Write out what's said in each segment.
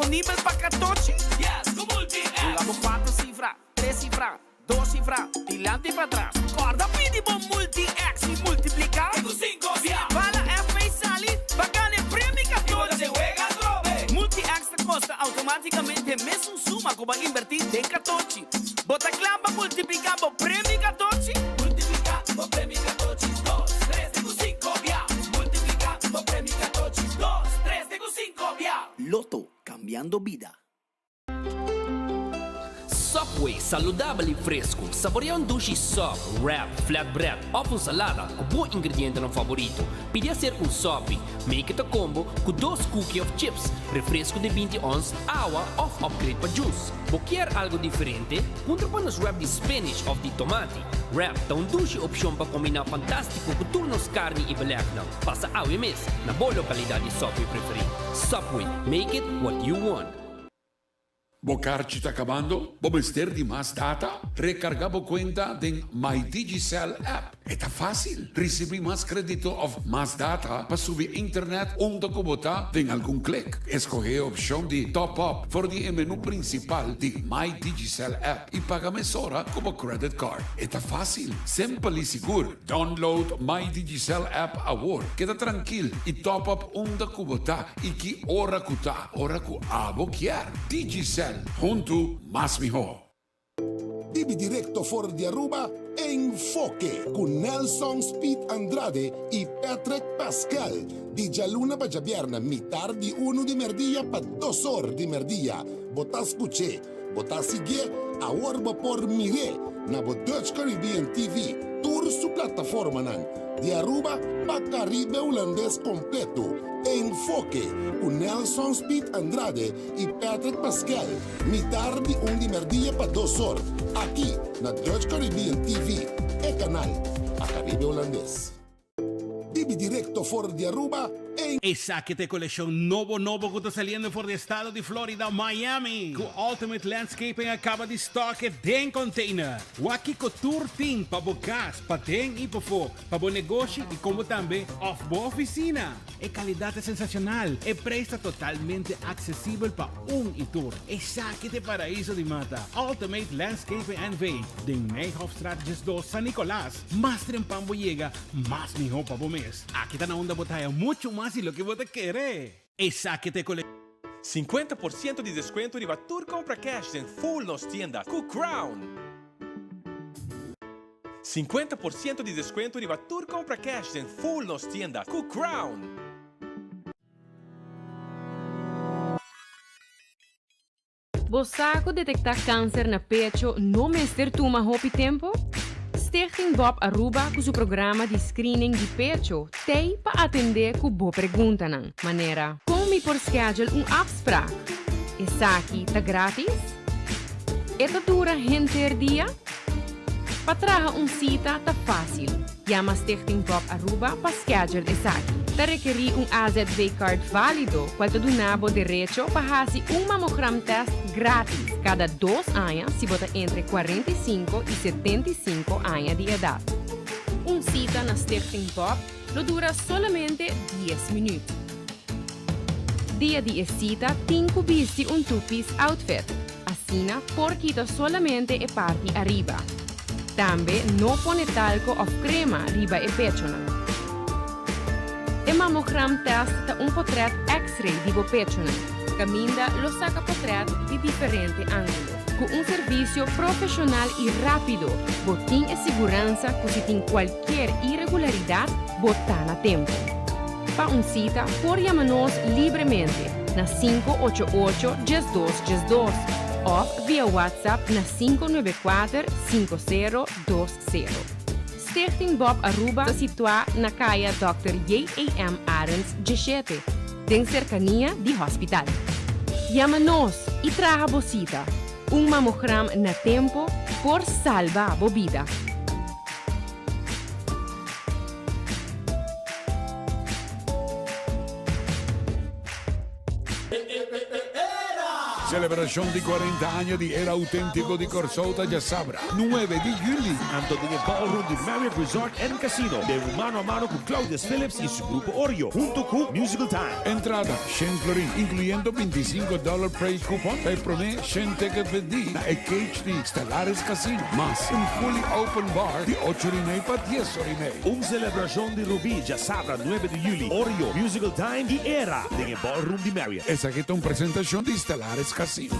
disponibel pa Catochi? Yes, ku Multi-X! Hunga bo kuater sifra, tres sifra, dos sifra, dilanti i patras. Kòrda pidi bo Multi-X i multipliká. Te ku sinku bia. Si bala FP sali, bo a gana e premio Catochi! Multi-X ta kosta outomátikamente mesun suma ku bo a inbertí den Catochi. Bo ta kla pa multipliká bo premio Catochi? Multipliká bo premio Catochi dos, tres te ku sinku bia. Multipliká bo premio Catochi dos, tres te ku sinku bia. Lotto, cambiando bida. Subway, saludabel y fresco. Saborea un dushi sub, wrap, flatbread of un salada cu bo ingredientenan favorito. Pidi hacer un sopi. Make it a combo cu dos cookie of chips, refresco di 20 ons, awa of upgrade pa juice. Bo kier algo diferente? Puntra pa nos wrap di spinach of di tomati. Wrap ta un dushi opcion pa combina fantastico cu tur nos carni y belegnan. Pasa awe mes na bo localidad di Subway preferi. Subway, make it what you want. Bo karchi ta kabando? Bo mester di mas data? Rekargá bo kuenta den My Digicel app. E ta fásil! Risibí mas krédito òf mas data pa subi internet unda ku bo ta den algun klik. Eskohé e opshon di Top Up for di e menú prinsipal di My Digicel app i paga mesora ku bo credit card. E ta fásil, simpel i sigur. Download My Digicel app awor. Keda trankil i top up unda ku bo ta i ki ora ku ta. Ora ku abo kier. Digicel, huntu mas mihó. Bibi directo for di Aruba, Enfoke cu Nelson Speed Andrade y Patrick Pascal, di djaluna pa djabièrnè mitar di unu di merdia pa dos or di merdia. Bo ta scuch'é, bo ta siguié, awor bo por mir'é na bo Dutch Caribbean TV, tur su plataformanan, di Aruba pa Caribe Hulandes completo. Enfoke cu Nelson Speed Andrade y Patrick Pascal, mitar di un di merdia pa dos or, aki na Dutch Caribbean TV, e canal pa Caribe Hulandes. Bibi directo for di Aruba en. Esaki ta e coleccion nobo nobo cu ta saliendo for di estado di Florida, Miami, cu Ultimate Landscaping a caba di stock e den container. Wak kico tur tin pa bo cas, paden y pafo, pa bo negoshi y como tambe of bo oficina. E calidad ta sensacional, e prijs ta totalmente accesibel pa un y tur. Esaki ta e paraiso di mata, Ultimate Landscaping NV, den Nijhofstraat 12, San Nicolas. Mas trempan bo yega, mas mihó pa bo mes. Aki ta na unda bo ta haya muchu mas di loke bo ta kere. Esaki ta e kole. 50 por ciento di descuento riba tur compra cash den full nos tienda cu Crown! 50 por ciento di descuento riba tur compra cash den full nos tienda cu Crown! Bo sa ku detektá kanser na pecho no mester tuma hopi tempu? Stichting Bob Aruba ku su programa di screening di pecho t'ei pa atendé ku bo preguntanan, manera. Kon mi por schedule un afspraak? Esaki ta gratis? E ta dura henter dia? Pa traha un sita ta fásil. Yama Stichting Bob Aruba pa schedule esaki. Ta rekerí un AZV card válido cual ta duna bo derecho pa hasi un mamogram test gratis cada dos aña si bo ta entre 45 y 75 aña di edad. Un cita na Stichting Bob lo dura solamente dies minuut. Dia di e cita tin cu bisti un two-piece outfit. Asina por kita solamente e parti ariba. Tambe no pone talco of crema riba e pechonan. E mammogram test ta un potret x-ray di bo pechonan, caminda lo saca potret di diferente angulo. Cu un servicio profesional y rapido, bo tin e siguransa cu si tin cualkier irregularidad, bo ta na tempo. Pa un cita por yama nos libremente na 588 12 12 of via WhatsApp na 594 5020. Stichting Bob Aruba ta situa na Caya Dòkter J.A.M. Arends 17, den cercania di hospital. Yama nos y traha bo cita. Un mamogram na tempo por salba bo bida. Selebrashon di 40 aña di Era Outentiko di Kòrsou ta djasabra, 9 di yüli. Anto den e ballroom di Marriott Resort and Casino den un mano a mano ku Claudius Phillips i su grupo Oreo hunto ku Musical Time. Entrada, shen florin, inkluyendo 25 dòler price coupon pa e promé shen ticket bendí na e cage di Stellaris Casino, mas un fully open bar di ocho ora i mei pa dies ora i mei. Un selebrashon di Rubí djasabra 9 di yüli, Oreo, Musical Time i Era den e ballroom di Marriott. Esaki ta un presentashon di Stellaris Casino.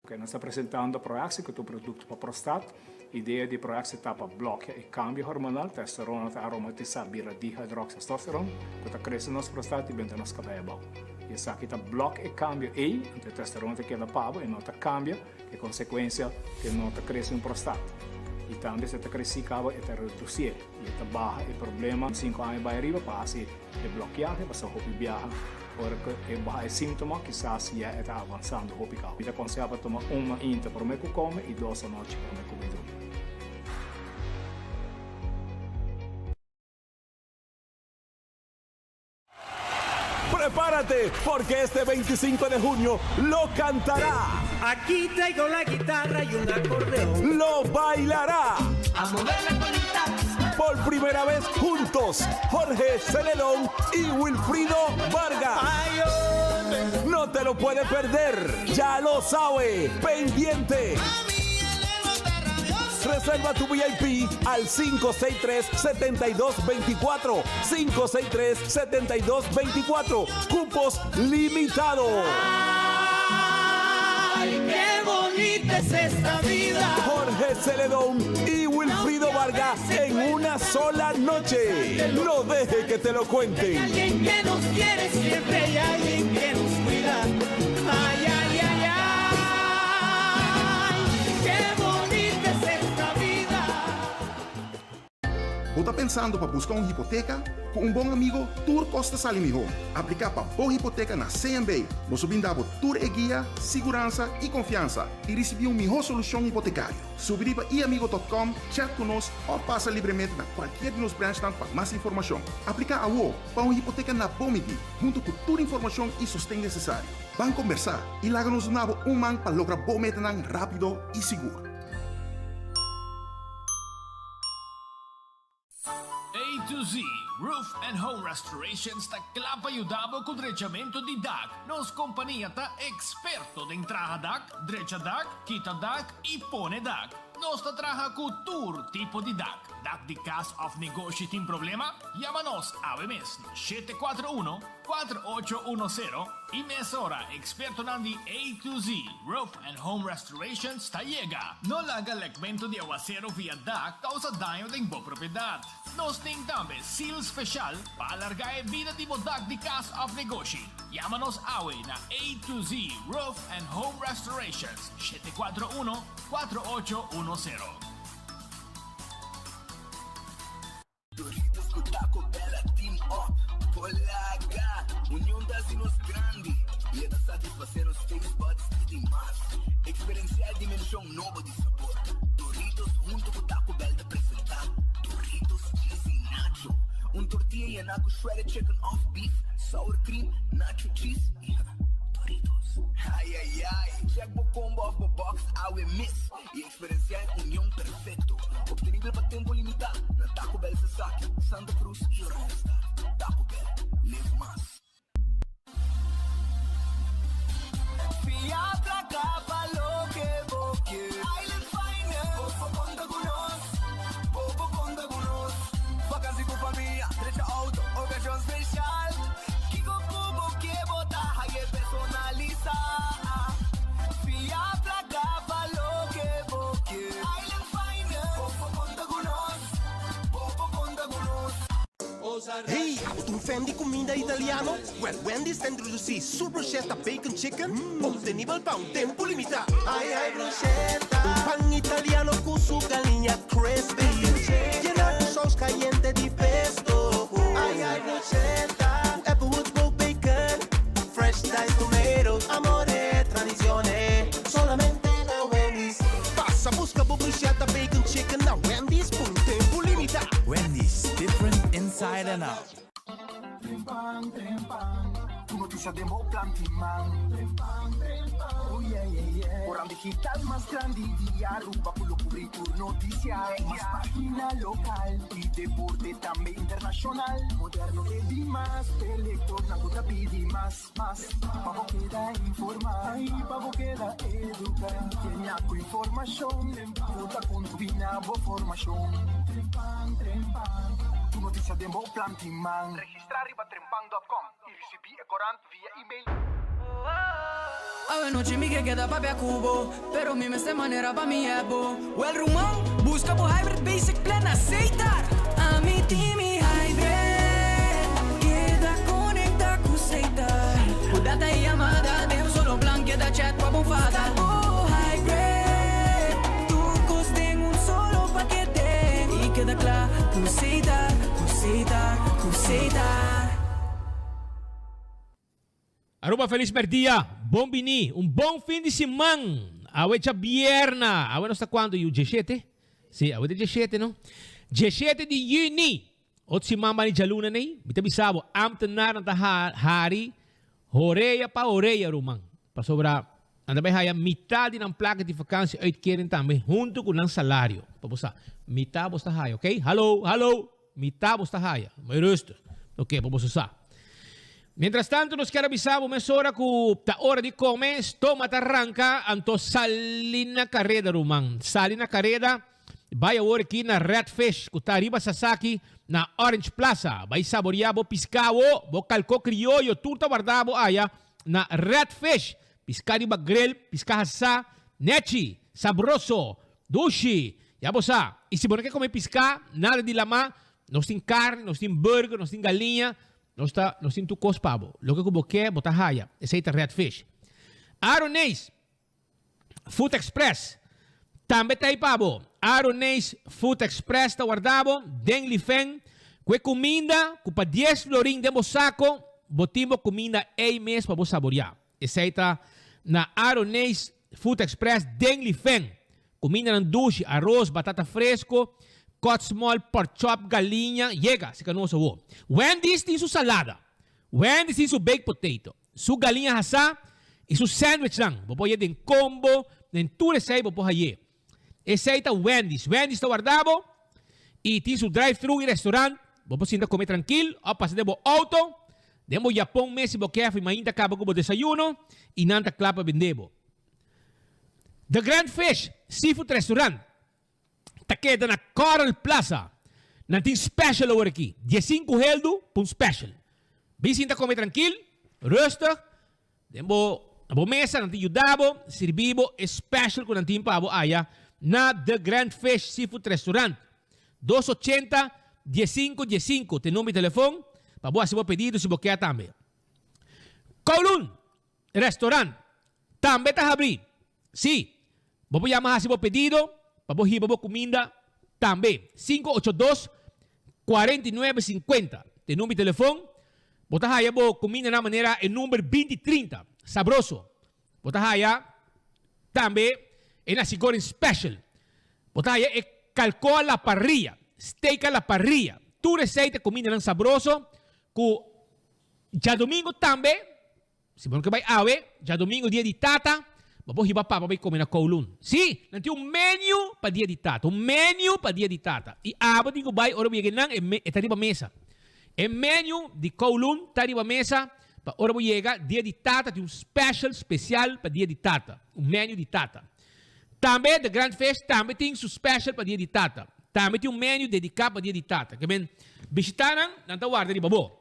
Oke, nos ta presentando Proaxi ku ta un produkto pa prostat. Idea di Proaxi ta pa blòkia e kambio hormonal, testosterona ta aromatisá bira dihydroxytestosteron ku ta krese nos prostat i benta nos kabei abou. I esaki ta blòk e kambio ei, anto e testosterona ta keda pa bo e no ta kambia, e konsekuensia ku e no ta krese un prostat. I tambe si e ta kresí kaba e ta redusié i e ta baha e problema sinku aña bai ariba pa hasi E blokeahe pasobra hopi biaha ora ku e baha e síntoma kisas ya e ta avansando hopi kau. Mi ta konsehá pa tuma un mainta promé ku kome i dos anochi promé ku bai drumi. Prepárate porque este 25 de junio lo cantará. Aquí traigo la guitarra y un acordeón. Lo bailará. A mover la colita. Por primera vez juntos, Jorge Celedón y Wilfrido Vargas. No te lo puede perder. Ya lo sabe. Pendiente. Reserva tu VIP al 563-7224. 563-7224. Cupos limitados. Ay, qué bonita es esta vida. Jorge Celedón y Wilfrido Vargas en una sola noche. No deje que te lo cuenten. Alguien que nos quiere siempre hay alguien que nos cuida. Ay, ay, ay, ay. Qué bonita es esta vida. Bo ta pensando pa busca un hipoteca? Cu un bon amigo, tur cos ta sali miho. Aplica pa bo hipoteca na CMB. Nos lo brinda bo tur e guia, siguransa y confiansa y ricibi un miho solucion hipotecario. Subi riba iamigo.com, chat cu nos of pasa libremente na cualkier di nos branchnan pa mas informacion. Aplica awo pa un hipoteca na bo midi, hunto cu tur informacion y sosten necesario. Ban combersa y laga nos duna bo un man pa logra bo metanan rapido y sigur. A to Z Roof and Home Restorations ta kla pa yuda bo ku drechamentu di dak. Nos kompania ta eksperto den traha dak, drecha dak, kita dak i pone dak. Nos ta traha ku tur tipo di dak. Dak di kas òf negoshi tin problema? Yama nos awe mes na 741 4810 i mesora ekspertonan di A to Z Roof and Home Restorations ta yega. No laga lekmentu di awasero via dak kousa daño den bo propiedat. Nos tin tambe seal speshal pa alargá e bida di bo dak di kas òf negoshi. Yama nos awe na A to Z Roof and Home Restorations, 741 4810. Doritos ku Taco Bell a team up. Polaga! Union ta hasi nos grandi i e ta satisfasé nos taste buds i di mas. Eksperensiá e dimenshon nobo di sabor. Doritos huntu ku Taco Bell ta presentá Doritos Cheesy Nacho, un tortilla yená ku shredded chicken òf beef, sour cream, nacho cheese i Doritos. Ai ai ai! Check bo combo òf bo box awe mes i Eksperensiá e union perfekto, optenibel pa tempu limitá na Taco Bell Sasaki, Santa Cruz i Oranjestad. Taco Bell, live mas. Fia placa pa loke bo ke. Island Finance, bo por konta ku nos, bo por konta ku nos. Vakansi ku famia, drecha auto, okashon speshal. Kiko ku bo ke bo ta haye personalisá. Fia placa pa loke bo ke. Island Finance, bo por konta ku nos, bo por konta ku nos. Hey, abo ta un fan di cuminda italiano? Well, Wendy's ta introduci su bruschetta bacon chicken, obtenibel pa un tempo limita. Ay ay bruschetta, pan italiano cu su galiña crispy, yena cu saus cayente di pesto. Ay ay bruschetta, cu Applewood smoked bacon, fresh diced tomatoes, amore, tradicione, solamente na Wendy's. Pasa busca bo bruschetta bacon chicken na Wendy's pa un tempo limita. Wendy's, different inside and out. Trempan, trempan, tur noticia den bo planti man. Trempan, trempan, oh yeah, yeah, yeah. Corant digital mas grandi di Aruba cu lo cubri tur noticia. Mas pagina local y deporte tambe internacional. Moderno e di mas, e lectornan cu ta pidi mas, mas. Pa bo keda informa y pa bo keda educa. Yena cu informacion cu ta contribui na bo formacion. Trempan, trempan, tur noticia den bo planti man. Registra riba trempan dot com y ricibi e corant via email. Awe nochi mi ke keda papia ku bo, pero mi mester manera pa mi hep bo. Wel ruman, buska bo Hybrid Basic Plan na Setar! Ami tin mi Hybrid, keda konekta ku Setar. Ku data i yamada den un solo plan, keda chat pa bo fada. Buska bo Hybrid, tur kos den un solo pakete. I keda kla ku Setar, ku Setar, ku Setar. Aruba felis merdia, bon bini, un bon fin di siman. Awe djabierna, awe nos ta cuanto yu? Djeshete? Si, awe ta djeshete no? Djeshete di juni. Otro siman bani djaluna nei, mi ta bisa bo, ambtenarnan ta hari horea pa horea ruman. Pasobra nan ta bay haya mitad di nan placa di vakantie uitkering tambe hunto cu nan salario. Pa bo sa, mitad bo ta haya, ok? Hallo, hallo! Mitá bo sta haya. Muy rustig. Oke, pa boso sa. Mientras tanto nos kier a bisa bo mesora ku ta ora di kome, stoma ta ranka, anto sali na kareda ruman. Sali na kareda, bai awor aki na Red Fish ku ta riba Sasaki na Orange Plaza. Bai saboria bo piskao, bo kalko krioyo, tur ta warda bo aya na Red Fish. Piska riba grill, piska hasá, nechi, sabroso, dushi. Ya bo sa. I si bo no ke kome piská, nada di lamá, nos tin karni, nos tin burger, nos tin galiña, nos ta, nos tin tur kos pa bo. Loke ku bo ke, bo ta haya. Esei ta Red Fish. Aroneis Food Express tambe ta ei pa bo. Aroneis Food Express ta warda bo den Lifen ku e kuminda ku pa dies florin den bo sako, bo tin bo kuminda ei mes pa bo saboriá. Esei ta na Aroneis Food Express den Lifen. Kumindanan dushi, aros, batata fresko, kòt small, pork chop, galiña, yega, si ka nos awor. Wendy's tin su salada. Wendy's tin su baked potato, su galiña hasá i su sandwichnan. Bo por haye den combo, den tur esei bo por haye. Esei ta Wendy's. Wendy's ta warda bo y tin su drive thru y restaurant. Bo por sinta come trankil of pasa den bo auto, den bo yapon mes si bo ke of mainta caba cu bo desayuno y nan ta cla pa bende bo. The Grand Fish Seafood Restaurant ta keda na Coral Plaza. Nan tin special awor aki, diesinku heldu pa un special. Bin sinta come trankil, rustig. Den bo na bo mesa nan ta yuda bo sirbi bo e special ku nan tin pa bo aya na The Grand Fish Seafood Restaurant. Dos ochenta, diesinku, diesinku ta e number di telefon pa bo hasi bo pedido si bo kier tambe. Kowloon Restaurant tambe ta habri. Si, bo por yama hasi bo pedido pa bo hiba bo kuminda tambe. 582 49 50 ta e number di telefon. Bo ta haya bo kumindanan manera e number binti trinta. Sabroso. Bo ta haya tambe e nasi goreng special. Bo ta haya e kalko a la parrilla, steak a la parrilla. Tur esei ta kumindanan sabroso ku djadomingo tambe. Si bo no ke bai awe, djadomingo dia di tata, bo por hiba papa bai kome na Kowloon. Sí, nan tin un menu pa dia di tata, un menu pa dia di tata. I abo tin ku bai ora bo yega einan, e me, e ta riba mesa. E menu di Kowloon ta riba mesa pa ora bo yega, dia di tata tin un special, spesial pa dia di tata, un menu di tata. Tambe The Grand Fish tambe tin su special pa dia di tata. Tambe tin un menu dediká pa dia di tata. Ke men bishitá nan, nan ta warda riba bo.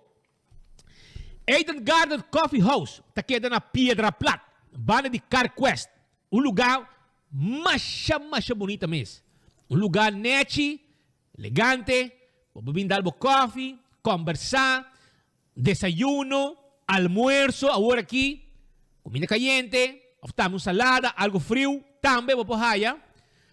Eden Garden Coffee House ta keda na Piedra Plat, banda di Carquest. Un lugá masha masha bunita mes. Un lugá nechi, elegante, bo por bin dal bo kofi, kòmbersá, desayuno, almuerso awor aki, kuminda kayente òf tambe un salada, algu friu tambe bo por haya.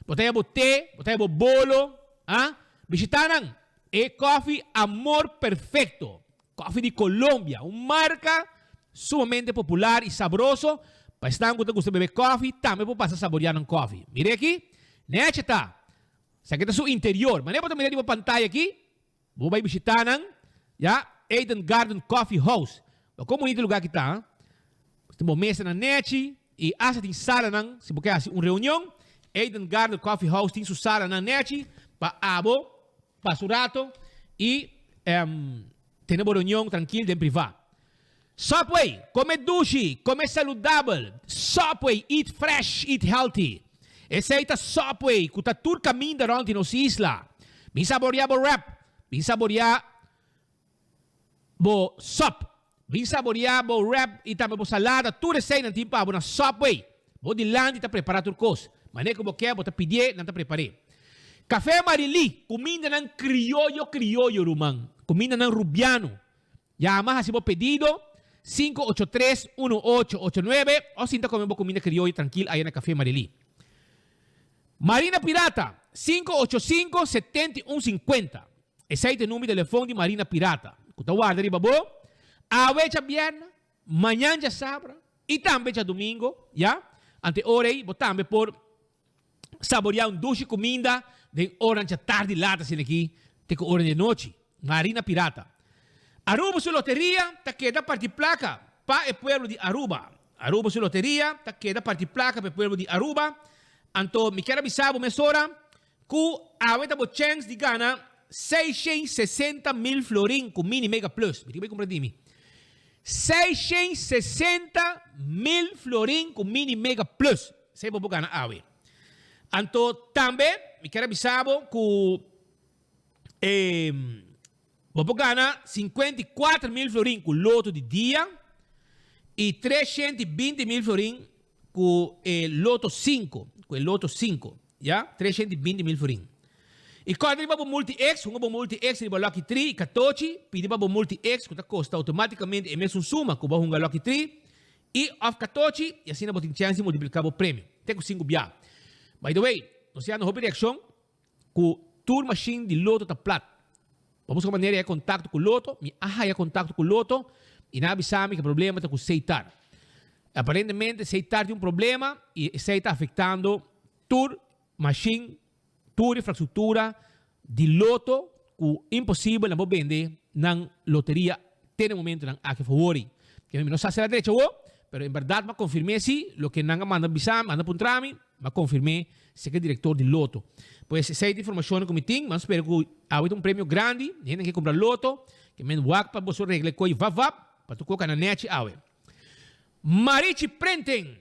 Bo ta haya bo te, bo ta haya bo bolo, ah. Bishitá nan e kòfi Amor Perfecto, kòfi di Colombia, un marka sumamente popular i sabroso pa esnan ku ta gusta bebe kòfi tambe por pasa saboriá nan kòfi. Mira aki, nèchi ta. Esaki ta su interior. Manera bo ta mira riba pantaya aki, bo bai bishitá nan, ya, Eden Garden Coffee House. Bo kon bunito e lugá aki ta, ha? Tin bo mesanan nèchi i asta tin salanan si bo ke hasi un reunion. Eden Garden Coffee House tin su salanan nèchi pa abo pasa un rato i tene bo reunion trankil den privá. Subway, Come dushi, come saludabel, Subway, eat fresh, eat healthy. Esey ta Subway cu ta tur caminda rond di nos isla. Bin saborea bo wrap, bin saborea bo sub, bin saborea bo wrap y tambe bo salada, tur esey nan tin pa bo na Subway. Bo dilanti ta prepara tur cos. Manera cu bo kier bo ta pidie, nan ta prepare. Café Marily, cumindanan crioyo crioyo ruman, cumindanan rubiano. Yama hasi bo pedido, 583 1889 o sinta come bo cuminda crioyo trankil aya na Café Marily. Marina Pirata, 585 71 50. Esey ta e number di telefon di Marina Pirata, cu ta warda riba bo awe djabièrnè, mañan djasabra y tambe djadumingo, ya. Ante ora ey bo tambe por Saboreá un dushi kuminda den oran djatardi lat asina aki te ku oran di anochi. Marina Pirata. Aruba su loteria ta keda parti plaka pa e pueblo di Aruba. Aruba su loteria ta keda parti plaka pa e pueblo di Aruba. Anto mi kier a bisa bo mesora ku awe ta bo chèns di gana 660 mil florin ku Mini Mega Plus. Mi tin ku bai kumpra di mi. 660 mil florin ku Mini Mega Plus. Esei bo por gana awe. Anto tambe mi kier a bisa bo ku e bo por gana 54 mil florin ku loto di dia i 320 mil florin ku e loto 5, ku e loto 5, ya, 320 mil florin. I kòrda riba bo Multi X, hunga bo Multi X riba Lucky Tree i katochi, pidi pa bo Multi X ku ta kosta outomátikamente e mesun suma ku bo hunga Lucky Tree i òf katochi i asina bo tin chèns di multipliká bo premio te ku sinku bia. By the way, nos ya no hopi reakshon ku tur mashin di loto ta plat. Bo buska manera di haya kontakto ku loto, mi a haya kontakto ku loto i nan a bisa mi ku e problema ta ku Seitar. Aparentemente Seitar tin un problema i esei ta afektando tur mashin, tur infrastruktura di loto ku imposibel nan por bende nan loteria te na e momentonan aki fawori. Kende mi no sa si a drecha awo, pero en berdad m'a konfirm'é si loke nan a manda bisa mi, manda puntra mi, m'a konfirm'é si ke direktor di loto. Pues esei ta informashonnan ku mi tin, mi a spera ku awe ta un premio grandi, hendenan ke kumpra loto, ke men wak pa boso regla e koi vap vap, pa tur koka na nechi awe. Marichi Printing!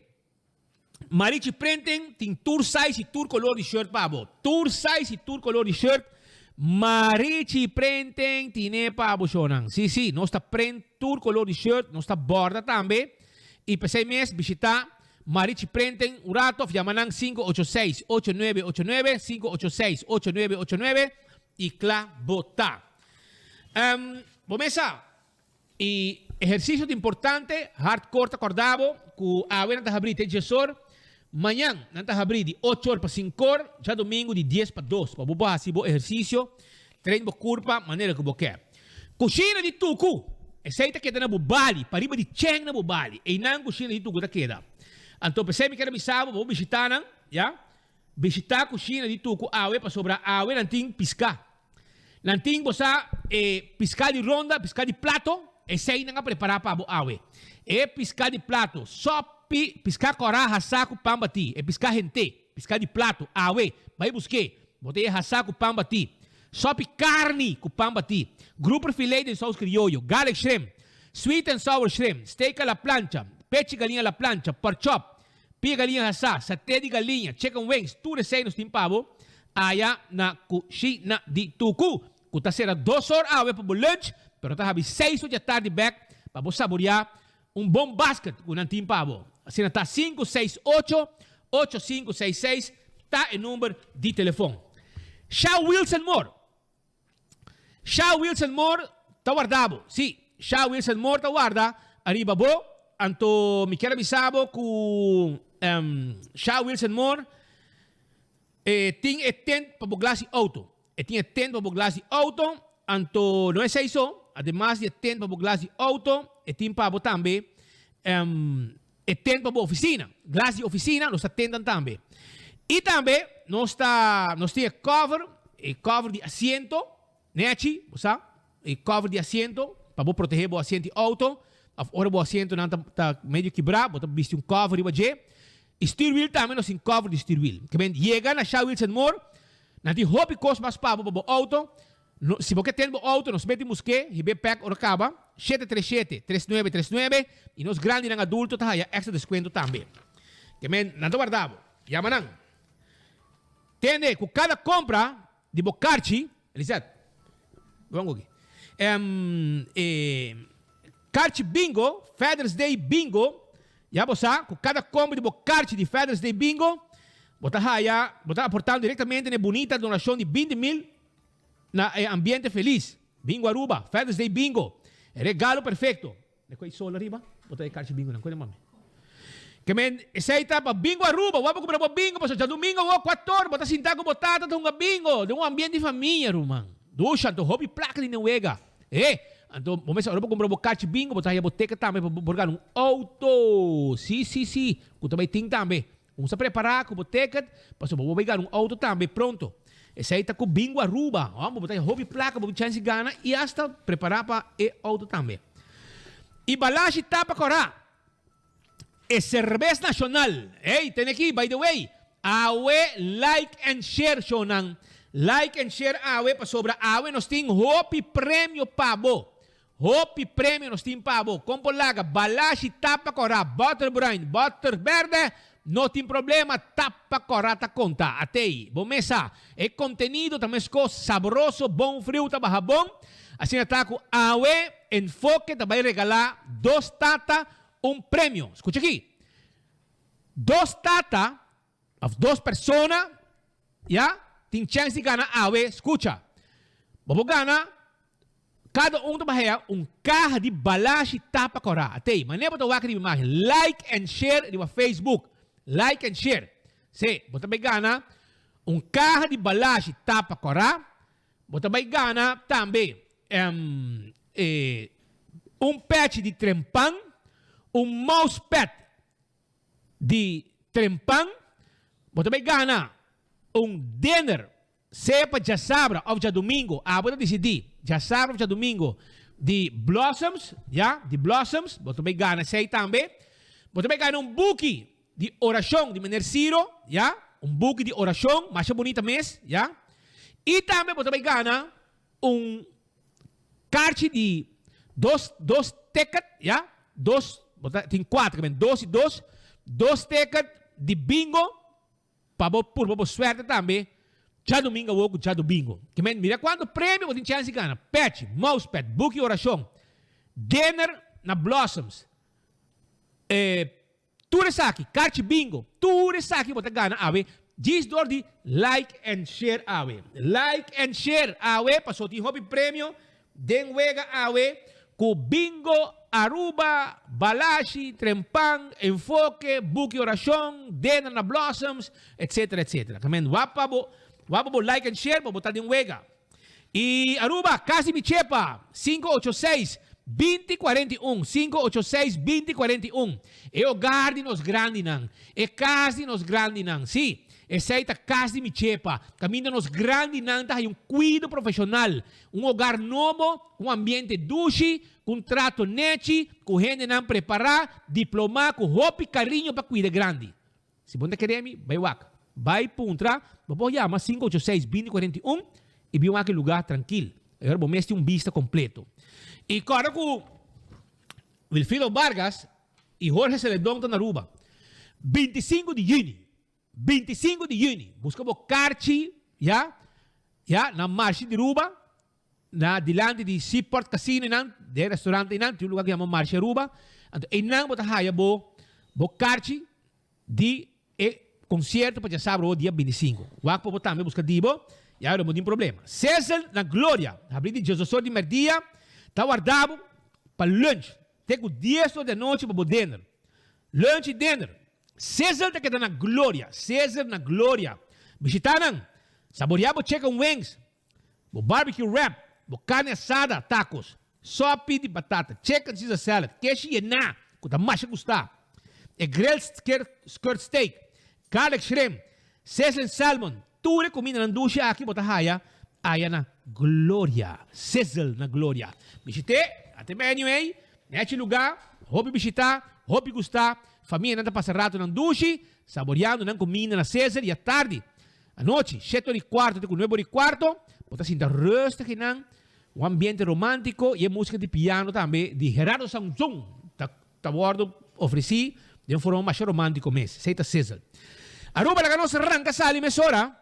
Marichi Printing tin tur size y tur color di shirt pa bo. Tur size y tur color di shirt Marichi Printing tine pa bo shownan. Si si, nos ta print tur color di shirt, nos ta borda tambe. Y p'esey mes bishita Marichi Printing un rato of yama nan 586 8989, 586 8989 y cla bo ta. Um, bo mes sa. E ehersisio ta importante, Hardcore ta kòrda bo ku awe nan ta habrí te diesor, mañan nan ta habrí di ocho or pa sinkor, djadumingu di dies pa dos pa bo por hasi bo ehersisio, train bo kurpa manera ku bo ke. Kushina di Tuku, esei ta keda na Bubali, pariba di Cheng na Bubali, einan kushina di Tuku ta keda. Anto p'esei mi ker a bisa bo pa bo bishitá nan, ya, bishitá kushina di Tuku awe pasobra awe nan tin piská. Nan tin, bo sa, e piská di ronda, piská di plato, esei nan a prepará pa bo awe. E piská di plato, sòpi, piská kòrá hasá ku pan batí, e piská hent'é, piská di plato, awe, bai busk'é, bo ta e hasá ku pan batí, sòpi karni ku pan batí, grouper filé den sous krioyo, garlic shrimp, sweet and sour shrimp, steak a la plancha, pechi galiña a la plancha, pork chop, Pia galiña hasá, saté di galiña, chicken wings, tur esei nos tin pa bo aya na Kushina di Tuku, ku ta sera dos or awe pa bo lunch, pero ta habi seis or djatardi bek pa bo saboriá un bon basket ku nan tin pa bo. Asina ta sinku seis ocho, ocho sinku seis seis ta e number di telefon. Sha Wilson Moore. Sha Wilson Moore. ta warda bo. Sí, Sha Wilson Moore ta warda ariba bo. Anto mi kier a bisa bo ku Sha Wilson Moore e tin e tent pa bo glas di auto. E tin e tent pa bo glas di auto, anto no esei so, ademas di e tent pa bo glas di auto, e tin pa bo tambe e tent pa bo oficina, glas di oficina, nos ta tentan tambe. Y tambe nos ta, nos tin e cover, e cover di asiento, nechi, bo sa, e cover di asiento, pa bo protege bo asiento di auto, of ora bo asientonan ta, ta medio kibra, bo ta bisti un cover riba dje. Y stuurwiel tambe nos tin cover di stuurwiel. Ke men yega na Shell Wheels and More, Nan tin hopi kos mas pa bo pa bo outo. No, si bo ke ten bo outo, nos mete musk'é, hib'é pèk ora kaba, 737 3939, i nos grandinan adulto ta haya èkstra deskuento tambe. Ke men, nan ta warda bo. Yama nan. Tende ku kada kompra di bo karchi, Elisette, bo ban aki, e karchi bingo, Father's Day Bingo, ya bo sa ku kada kompra di bo karchi di Father's Day Bingo, Bo ta haya, bo ta aportando directamente na e bunita donacion di 20 mil na e ambiente feliz. Bingo Aruba, Father's Day Bingo. E regalo perfecto. De cu e sol ariba, bo ta e carchi bingo nan. Cuida mami. Ke men, esey ta pa Bingo Aruba. Wou bo cumpra bo bingo, pasobra djadomingo awor cuator, bo ta sinta cu bo tata ta hunga bingo den un ambiente di famia, ruman. Dusha, anto hopi placa di den wega. E, anto bo mester ora bo cumpra bo carchi bingo, bo ta haya bo ticket tambe pa bo por gana un auto. Si, si, si, cu ta bay tin tambe. Un sa prepará ku bo ticket, pasobra bo bo bai gana un outo tambe pronto. Esei ta ku Bingo Aruba. Hòmber, bo ta hopi plaka, bo tin chèns di gana i asta prepará pa e outo tambe. I Balashi tapa kòrá. E serbes nashonal. Ey, tene aki, by the way, awe like and share shownan. Like and share awe pasobra awe nos tin hopi premio pa bo. Hopi premio nos tin pa bo. Kon por laga balashi tapa kòrá, bòter bruin, bòter bèrdè, no tin problema, tapa kòrá ta konta. Atei, bo mes sa, e kontenido ta meskos sabroso, bon friu ta baha bon. Asina ta ku awe Enfoke ta bai regalá dos tata un premio. Skucha aki, dos tata òf dos persona, ya, tin chèns di gana awe. Skucha, bo por gana Kada un ta bahea un kaha di balashi tapa kòrá. Atei, manera bo ta wak riba imágen, like and share riba Facebook. Like and share. Sí, bo ta bai gana un kaha di balashi tapa kòrá. Bo ta bai gana tambe un pèchi di trempan, un mousepad di trempan. Bo ta bai gana un dinner Sea pa djasabra of djadumingo, abo ta disidí, djasabra of djadumingo, di Blossoms, ya, di Blossoms, bo ta bay gana esei tambe. Bo ta bay gana un buki di orashon di Meneer Ciro, ya, un buki di orashon, masha bunita mes, ya. I tambe bo ta bay gana un karchi di dos, dos ticket, ya, dos, bo ta tin kuater, dos i dos, dos ticket di bingo. Pa bo purba bo suerte tambe djadumingo awor ku djadubingo. Ke men mira kuantu premio bo tin chèns di gana, pèchi, mousepad, buki orashon, dinner na Blossoms, e tur esaki, karchi bingo, tur esaki bo ta gana awe djis dor di like and share awe. Like and share awe paso tin hopi premio Den wega awe ku Bingo, Aruba, Balashi, Trempan, Enfoke, Buki Orashon, Dena na Blossoms, etc. Etc. Tamen wak pa bo wak pa bo like and share pa bo ta den wega. I Aruba, Kasi Mi Chepa, 586 20 41, 586 20 41. E hogar di nos grandinan, e kas di nos grandinan, sí, esei ta kas di mi chepa, kaminda nos grandinan ta haña un kuido profeshonal, Un hogar nobo, ku un ambiente dushi, ku un trato nechi, ku hendenan prepará, diplomá, ku hopi kariño pa kuida grandi. Si bo no ta kere mi, bai wak. Bai puntra, bo por yama 586 20 41 i bin wak e lugá trankil. E ora bo mes tin un bista kompleto. I kòrda ku Wilfrido Vargas i Jorge Celedon ta na Aruba 25 di yüni. 25 di yüni, buska bo karchi, ya, ya, na Marshe di Ruba, na dilanti di Seaport Casino einan, den restaurant einan, tin un lugar ku yama Marshe Aruba, anto einan bo ta haya bo bo karchi di e konsierto pa djasabra awor dia 25. Wak pa bo tambe buska di bo, ya lo bo tin problema. Cecil na Gloria, habri di diesdos or di merdia. Ta warda bo pa lunch te ku dies or di anochi pa bo dinner. Lunch i dinner. Sizzle ta keda na Gloria. Sizzle na Gloria. Bishita nan. Saborea bo chicken wings, bo barbecue wrap, bo carne asada, tacos, sopi di batata, chicken Caesar salad, keshi yená ku ta masha gusta, e grilled skirt steak, garlic shrimp, sizzling salmon, Tur e kumindanan dushi aki bo ta haya aya na Gloria, Sizzle na Gloria. Bishit'é, ata e menu ei, nechi lugá, hopi bishitá, hopi gustá, famianan ta pasa ratonan dushi, saboriando nan kuminda na Sizzle i atardi, anochi, shete ora i kuarto te ku nuebe ora i kuarto, bo ta sinta rustig einan, un ambiente romántico i e músika di piano tambe di Gerardo Sanzon ta Ta wordo ofreci den un forma masha romantico mes. Esey ta Sizzle. Aruba laga nos ranca sali mesora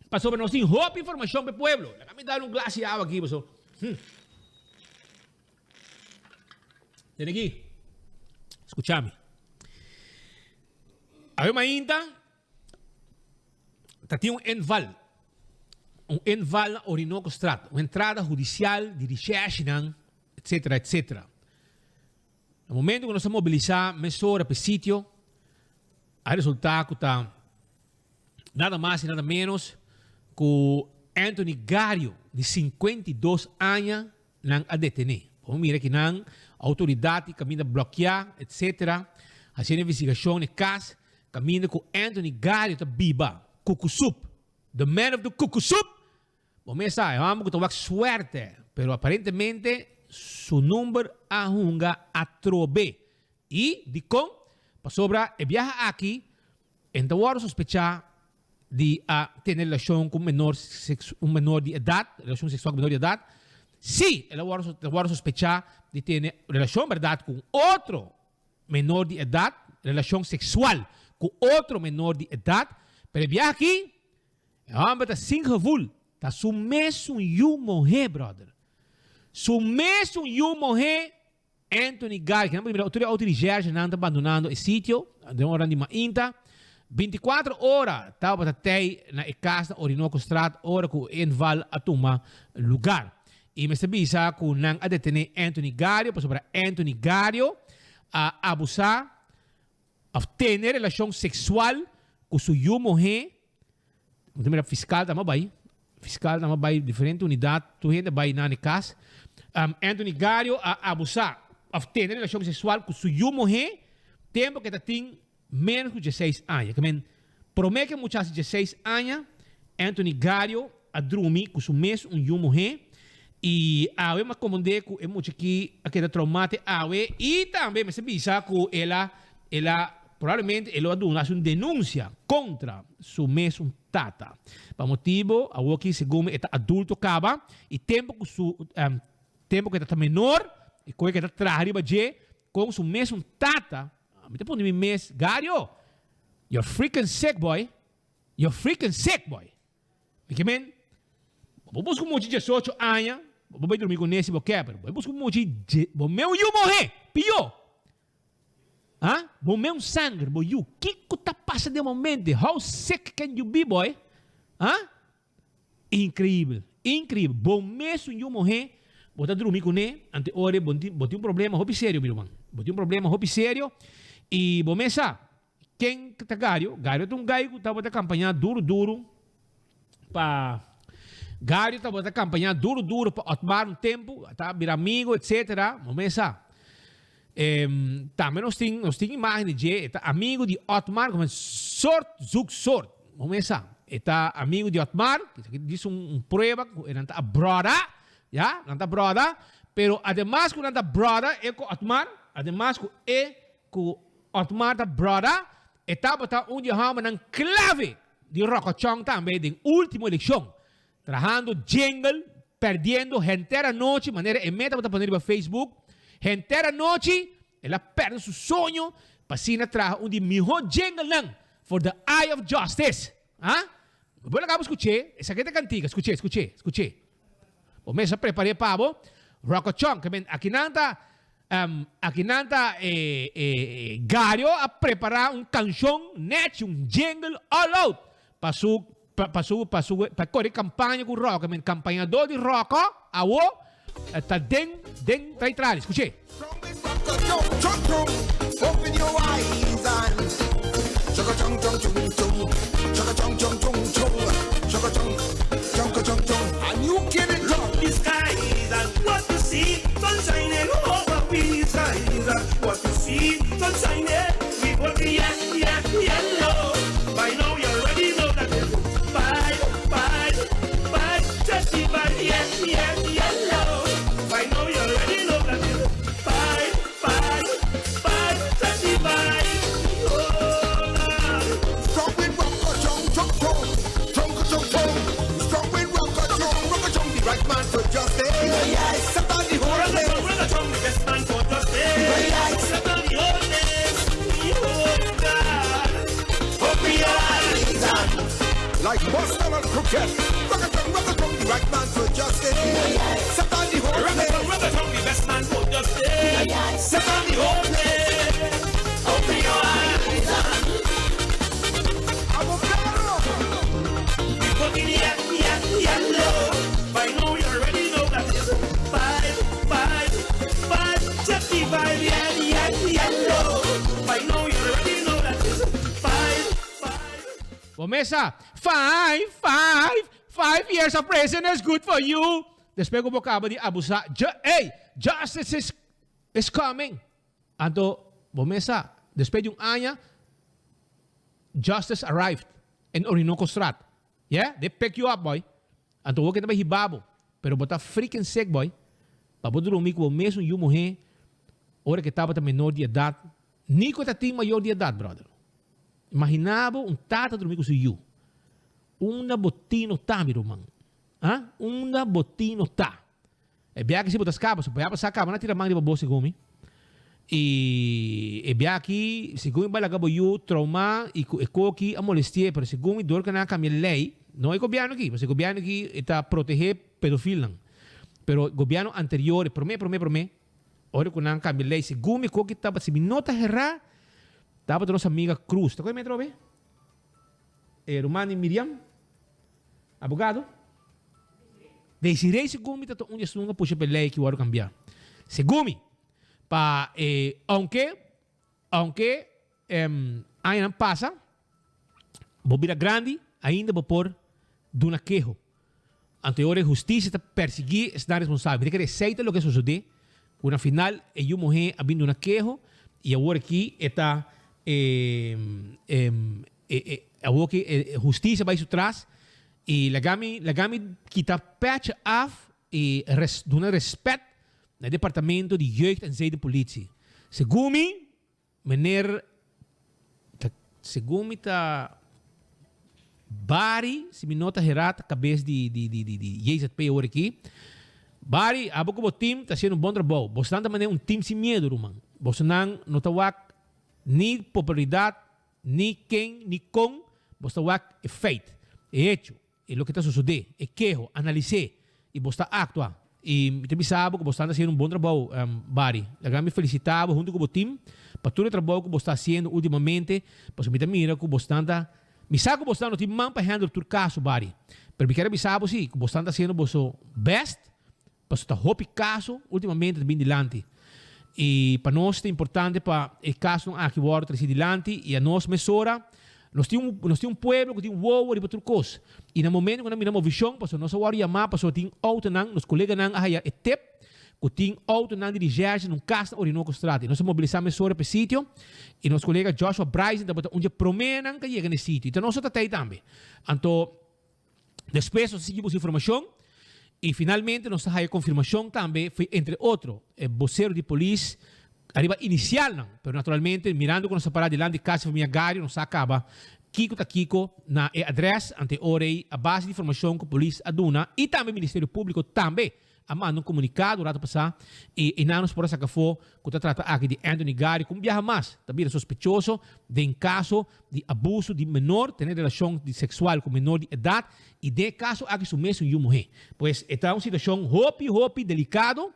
pasobra nos tin hopi informacion pa e pueblo. Laga mi dal un glas di awa aki paso. Hm. Tene aki. Scucha mi. Awe mainta ta tin un inval. Un inval na Orinocostraat. Un entrada hudicial di recherchenan etcetera etcetera. Na momento ku nos a mobilisá mesora pa e sitio, a resultá ku ta nada mas i nada ménos ku Anthony Gario di 52 aña nan a detené. Por mira ki nan outoridat di kaminda blòkiá etcetera hasiendo investigashon na e kas kaminda ku Anthony Gario ta biba, Kukusup, the man of the Kukusup! Bo mes sa, e homber ku ta wak suerte, pero aparentemente su number a hunga atrobe. I dikon? Pasobra e biaha aki e no ta wòrdu sospechá di a tene relashon ku un menor un menor di edat, relashon seksual ku menor di edat. Sí, el a wòrdu ta wòrdu sospechá di tene relashon bèrdat ku un otro menor di edat, relashon seksual ku otro menor di edat, pero e biaha aki E homber ta sin gevoel. Ta su mesun yu mohe, brother. Su mesun yu mohe, Anthony Garrick. Nan por mira tur e auto di Jerge nan ta bandonando e sitio den ora di mainta. Binticuatro ora tabata tey na e cas na Orinocostraat ora cu e inval a tuma lugar. Y mester bisa cu nan a detene Anthony Gario pasobra Anthony Gario a abusa Of tene relashon seksual ku su yu muhé, bo ta mira fiskal ta bai, fiskal ta bai diferente unidat, tur hende bai nan e kas. Anthony Gario a abusá of tene relashon seksual ku su yu muhé tempu ku e ta tin ménos ku dieseis aña. Ke men, promé ku e mucha hasi dieseis aña, Anthony Gario a drumi ku su mes un yu muhé i awe mi a komprendé ku e mucha aki a keda traumá te awe i tambe mester bisa ku el a el a probablemente e lo a duna hasi un denunsia kontra su mesun tata pa motibu awoki segun mi e ta adulto kaba i tempu ku su tempu ku e ta menor i koe ku e ta traha riba dje kon su mesun tata mi ta pone mi mes Gario you're freaking sick boy you're freaking sick boy. Mi ke men, bo por busca un mucha diesocho aña, bo por bai drumi cu ne si bo ke, pero bo busca un mucha bo meu yu mohe, pio! Ha? Bo meu sanger, bo yu, kico ta pasa den bo mente? How sick can you be, boy? Ha? Increibel, increibel. Bo mesun yu mohe, bo ta drumi cu ne, ante ora bo tin, bo tin un problema hopi serio, mi ruman. Bo tin un problema hopi serio y bo mes sa. Ken ta Gario? Gario ta un gai ku tabata kampañá duru duru pa Gario tabata kampañá duru duru pa Otmar un tempu, a ta bira amigu etsetera, bo mes sa. Tambe nos tin nos tin imágen di dje, e ta amigu di Otmar komo soort zoekt soort, bo mes sa. E ta amigu di Otmar, esaki djis un prueba ku nan ta bròda, ya, nan ta bròda, pero ademas ku nan ta bròda e ku Otmar, ademas ku e Ku Otmar ta bròda, e tabata un di e hòmbernan klave di Rokochon tambe den último elekshon, trahando jingle, pèrdiendo henter anochi, manera e meta bo ta pone riba Facebook, henter anochi el a pèrdè su soño pa asina traha un di mihó jinglenan for the eye of justice. Ha? Bo laga bo skuch'é, esaki ta e kantika, skuch'é, skuch'é, skuch'é. Bo mes a prepar'é pa bo. Rokochon, ke men akinan ta Akinan ta e Gario a prepara un cancion nechi, un jingle all out pa su pa su pa su pa kore campaña cu Rocco. Men campañador di Rocco awo. ta den den traitrali. Skuch'é. Bo mesa, Five, five, five years of prison is good for you. Despues ku bo kaba di abusá, ju, ey, justice is, is coming. Anto, bo mesa, despues di un aña, justice arrived in Orinoco Straat. Yeah, they pick you up, boy. Anto bo ke ta bai hiba bo, pero bo ta freaking sick, boy. Pa bo drumi ku bo mesun yu muhé ora ke tabata menor di edat, ni ku e ta tin mayor di edat, brother. Imagina bo un tata drumi ku su yu. Unda bo tin no ta, mi ruman? Ha? Unda bo tin no ta? E biaha si bo ta skapa, so bo sa kaba na tira man riba bo segun mi. I e biaha aki segun mi bai laga bo yu trauma i ku e koki a molesti'é, pero segun mi dor ku nan a kambia lei, no e gobièrnu aki, pasobra e gobièrnu aki e ta protehé pedofilnan, pero gobièrnu anterior, e promé promé promé, ora ku nan a kambia lei, segun mi koki tabata, si mi no ta herá, tabata nos amiga Cruz, ta kohe mi atrobe? E ruman di Miriam, abogado. Desiree segun mi ta ta un di esun a pusha pa e lei ki wòrdu kambiá. Segun mi, pa e ounke ounke añanan pasa, bo bira grandi, ainda bo por duna keho. Anto e ora e hustisia ta persiguí esnan responsabel. Mi ta kere esei ta loke a sosodé, ku na final e yu muhé a bin duna keho i awor aki e ta e awor ki e hustisia bai su tras i laga mi laga mi kita pèchi af i res duna respèt na e departamento di Jeugd en Zedenpolitie. Segun mi Meneer ta segun mi ta Barry si mi no ta hera ta kabes di di di di di JZP awor aki. Barry abo ku bo team ta hasiendo un bon trabou. Bosnan ta manera un team sin miedo ruman. Bosonan no ta wak ni popularidat ni ken ni kon bos ta wak e feit, e hecho. E loke ta sosodé, e keho, analis'é i bo sta aktua. I mi ta bisa bo ku bo sta hasiendo un bon trabou, Barry. Laga mi felisitá bo huntu ku bo tim pa tur e trabou ku bo sta hasiendo últimamente, pasobra mi ta mira ku bo stan ta, mi sa ku bo stan no tin man pa handle tur kaso, Barry, pero mi kier a bisa bo si ku bo stan ta hasiendo boso best pasobra ta hopi kaso últimamente ta bin dilanti. I pa nos ta importante pa e kasonan aki wòrdu trese dilanti i anos mesora nos tin un nos tin un pueblo ku tin wowo riba tur kos i na momento ku nan mira movishon pasobra nos a wòrdu yamá pasobra tin outonan nos koleganan a haya e tip ku tin outonan di reshèrshi na un kas na Orinoco Straat i nos a mobilisá mesora pa e sitio i nos kolega Joshua Bryson tabata un di e proménan ku a yega na e sitio i ta nos a ta tei tambe anto Despues nos a sigui busca informacion y finalmente nos a haya confirmacion tambe foi entre otro e bocero di polis ariba inicialnan, pero naturalmente mirando cu nos a para dilanti cas di famia Gario nos sa caba kico ta kico na e adres ante ora ey a base di informacion cu polis a duna y tambe Ministerio Publico tambe a manda un komunikado rato pasá i einan nos por a saka afó ku ta trata aki di Anthony Gary ku un biaha mas ta bira sospechoso den kaso di abuso di menor, tene relashon di seksual ku menor di edat i den e kaso aki su mes un yu muhé. Pues e ta un situashon hopi hopi delikado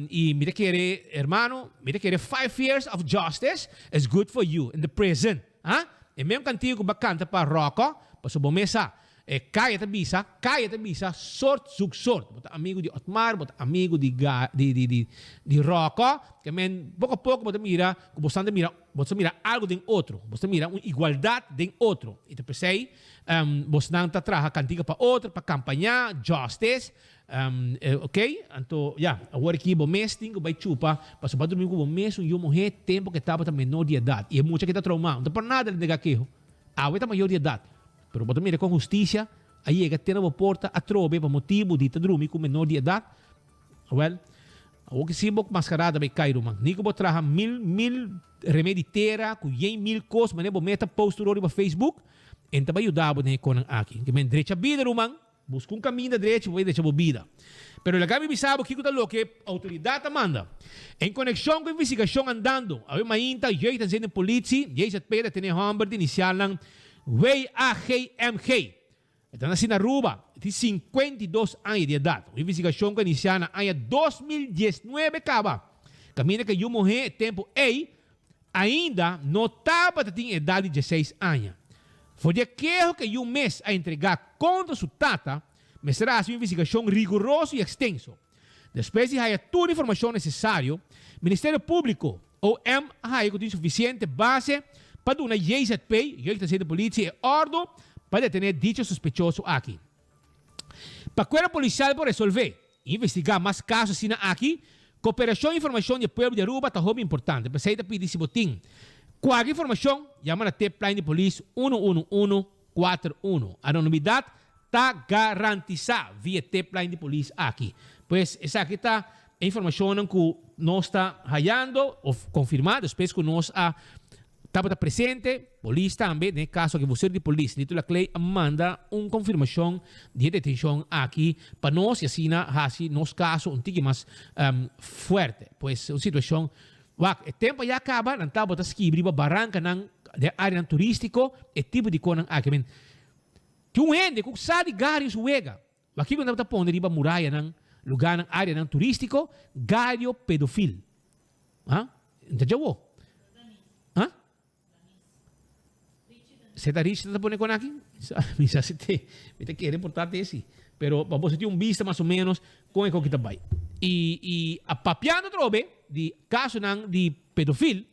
i mi ta kere hermano mi ta kere five years of justice is good for you in the prison. Ha? E mesun kantiga ku bo a kanta pa Rocco pasobra bo mes sa. E kaya ta bisa, kaya ta bisa sort zoek sort. Bo ta amigo di Otmar, bo ta amigo di Ga, di, di, di, di Rocco. Ke men poko a poko bo ta mira ku bo ta mira, bo ta mira algo den otro. Bo ta mira un igualdat den otro. I ta p'esei bosnan ta traha kantika pa otro, pa kampañá, justice. Ok, anto ya, awor aki bo mes tin ku bai chupa, pasobra bo a drumi ku bo mes un yu muhé tempu ku e tabata menor di edat. I e mucha ki ta traumá, no ta por nada di nega keho. Awe ta mayor di edat. Pero bo ta mira kon hustisia a yega te na bo porta atrobe pa motibu di ta drumi ku menor di edat? Awel, awor ki si bo maskarada bai kai ruman. Ni ku bo traha mil mil remedi tera ku yen mil kos manera bo mes ta post tur ora riba Facebook, en ta bai yuda bo den e konan aki. Ke men drecha bida ruman. Buska un kaminda drechi pa bai drecha bo bida. Pero laga mi bisa bo kiko ta loke outoridat a manda. En konekshon ku investigashon andando, awe mainta Jeugd en Zeden Politie, JZP, ta tene hòmber di inisialnan WAGMG. E ta nasi na Aruba, e tin 52 aña di edat. Un investigashon ku a inisiá na aña 2019 kaba. Kaminda ku e yu muhé e tempu ei Ainda no tabata tin edat di dieseis aña. For di e keho ku e yu mes a entregá kontra su tata, mester a hasi un investigashon riguroso i ekstenso. Despues di haya tur informashon nesesario, Ministerio Públiko, OM, a haya ku tin sufisiente base pa duna JZP, Jeugdagente Politie, e òrdu pa detené dicho sospechoso aki. Pa Cuerpo Policial por resolvé i investigá mas kaso asina aki, koperashon i informashon di e pueblo di Aruba ta hopi importante. P'esei ta pidi si bo tin kualke informashon, yama na tipline di polis unu unu unu kuater unu. Anonimidat ta garantisá via tipline di polis aki. Pues esaki ta e informashonnan ku nos ta hayando òf konfirmá despues ku nos a Tabata presente, polis tambe, den e kaso aki vocero di polis Lito Laclay a manda un konfirmashon di e detenshon aki pa nos y asina hasi nos kaso un tiki mas fuerte. Pues un situashon, wak, e tempo ya kaba, nan tabata skibi riba barankanan den areanan turistiko e tipo di konan aki. Men, tin un hende ku sa di Gario su wega. Pakiko nan tabata pone riba murayanan, lugánan, areanan turistiko, Gario pedofil? Ha? Nta djawo. Ha? Se ta Richie ta pone con aki? Mi sa si te, mi ta kere por ta te si. Pero pa boso tin un bista mas o menos con e koki ta bai. I, i a papiando atrobe di kasonan di pedofil,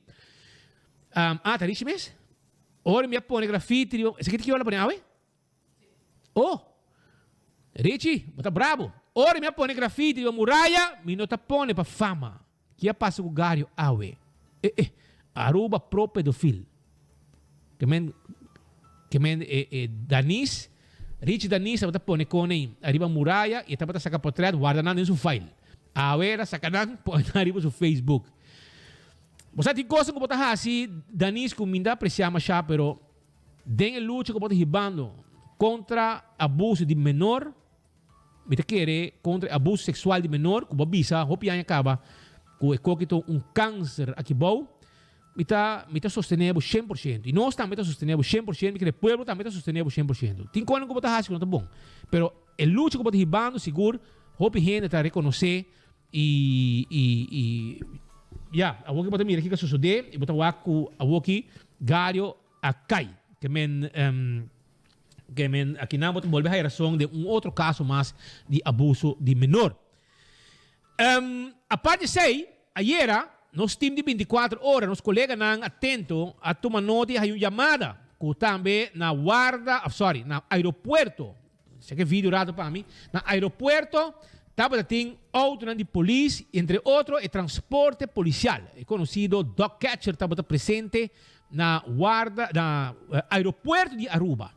um, ah, ta Richie mes? Ora mi a pone grafiti riba, esaki ta ki ora a pone awe? Oh! Richie, bo ta brabo. Ora mi a pone grafiti riba muraya, mi no ta pone pa fama. Ki a pasa ku Gario awe? Eh eh, Aruba pro pedofil. Ke men, ke men e, e Danis, Richie Danis tabata pone kone ariba muraya i e tabata saka potret warda nan den su file. Awe el a saka nan pone nan riba su Facebook. Bo sa tin kosnan ku bo ta hasi Danis ku mi ta apresia masha pero Den e lucha ku bo ta hibando kontra abuso di menor, mi ta kere kontra e abuso seksual di menor ku bo a bisa hopi aña kaba ku e koki ta un kanser aki bou, mi ta mi ta sostené bo shen por shento. I nos tambe ta sostené bo shen por shento, mi kere pueblo tambe ta sostené bo shen por shento. Tin konan ku bo ta hasi ku no ta bon, pero e lucha ku bo ta hibando sigur hopi hende ta rekonosé I, i, i, ya, awoki bo ta mira kiko a sosodé i bo ta wak ku awoki Gario a kai. Ke men, um, ke men akinan bo ta bolbe haya rason den un otro kaso mas di abuso di menor. Um, aparte esei, ayera nos team di 24 ora, nos koleganan atento a tuma nota i a haya un yamada ku tambe na warda, of sorry, na aeropuerto Seki e video rato pa mi. Na aeropuerto tabata tin autonan di polis, entre otro e transporte policial. E conocido dog catcher tabata presente na warda, na aeropuerto di Aruba.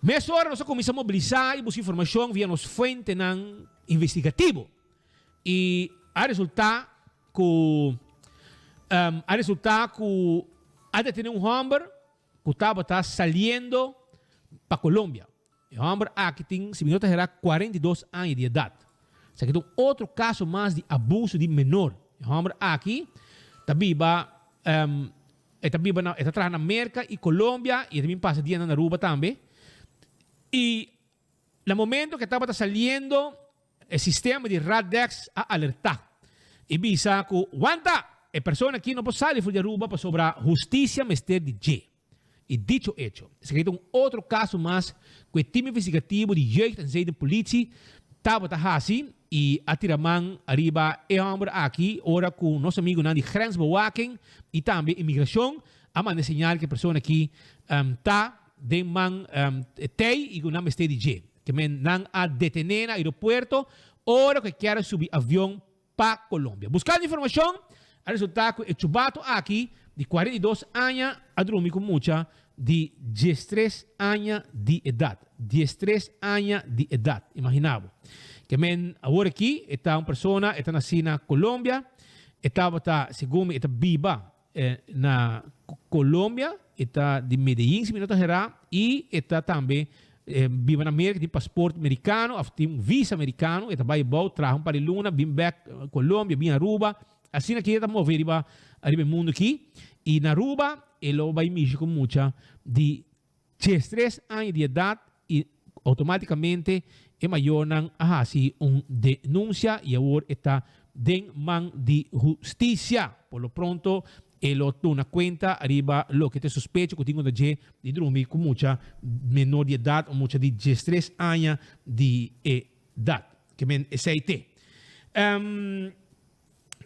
Mesora nos a cuminsa mobilisa y busca informacion via nos fuentenan investigativo. Y a resulta cu a resulta cu a detene un homber cu tabata saliendo pa Colombia. E homber aki tin, si mi no ta hera, 42 aña di edad. Esaki ta un otro caso mas di abuso di menor. E homber aki ta biba, e ta biba na, e ta traha na Merca y Colombia y e ta bin pasa dianan na Aruba tambe. Y na momento cu e tabata saliendo, e sistema di Radex a alerta y bisa cu, Wanta! E persona aki no por sali for di Aruba pasobra husticia mester di dje. Y dicho hecho. Esaki ta un otro caso mas cu e team investigativo di Jeugd en Zedenpolitie tabata haci y a tira man ariba e homber aki ora cu nos amigonan di Grensbewaking y tambe Immigracion a manda e señal cu e persona aki ta den man tey y cu nan mester di dje. Ke men nan a detene na aeropuerto ora cu e kier a subi avion pa Colombia. Buscando informacion a resulta cu e chubato aki di 42 aña a drumi cu mucha di diestres aña di edad. Diestres aña di edad, imagina bo. Ke men awor aki e ta un persona, e ta naci na Colombia, e tabata, segun mi, e ta biba na Colombia, e ta di Medellin si mi no ta hera, y e ta tambe biba na Merca, tin paspoort mericano of tin visa mericano, e ta bay abao, traha un par di luna, bin bek Colombia, bin Aruba, asina ki e ta move riba riba e mundo aki, y na Aruba e lo bay mishi cu mucha di 13 aña di edad y automaticamente e mayornan a haci un denuncia y awor e ta den man di husticia. Por lo pronto e lo duna cuenta ariba loke ta e sospecho cu tin contra dje di drumi cu mucha menor di edad o mucha di 13 aña di edad. Ke men esey te.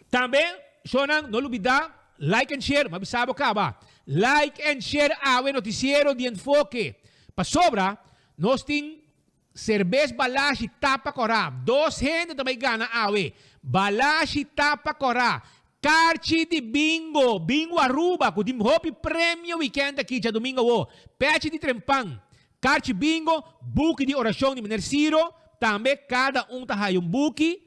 Tambe, shownan, no lubida like and share, m'a bisa bo caba. Like and share awe noticiero di Enfoke. Pasobra nos tin cerbes Balashi tapa cora. Dos hende ta bay gana awe. Balashi tapa cora. Carchi di bingo, Bingo Aruba, cu tin hopi premio weekend aki djadomingo awo. Pechi di trempan, carchi bingo, buki di oracion di meneer Ciro, tambe cada un ta haya un buki.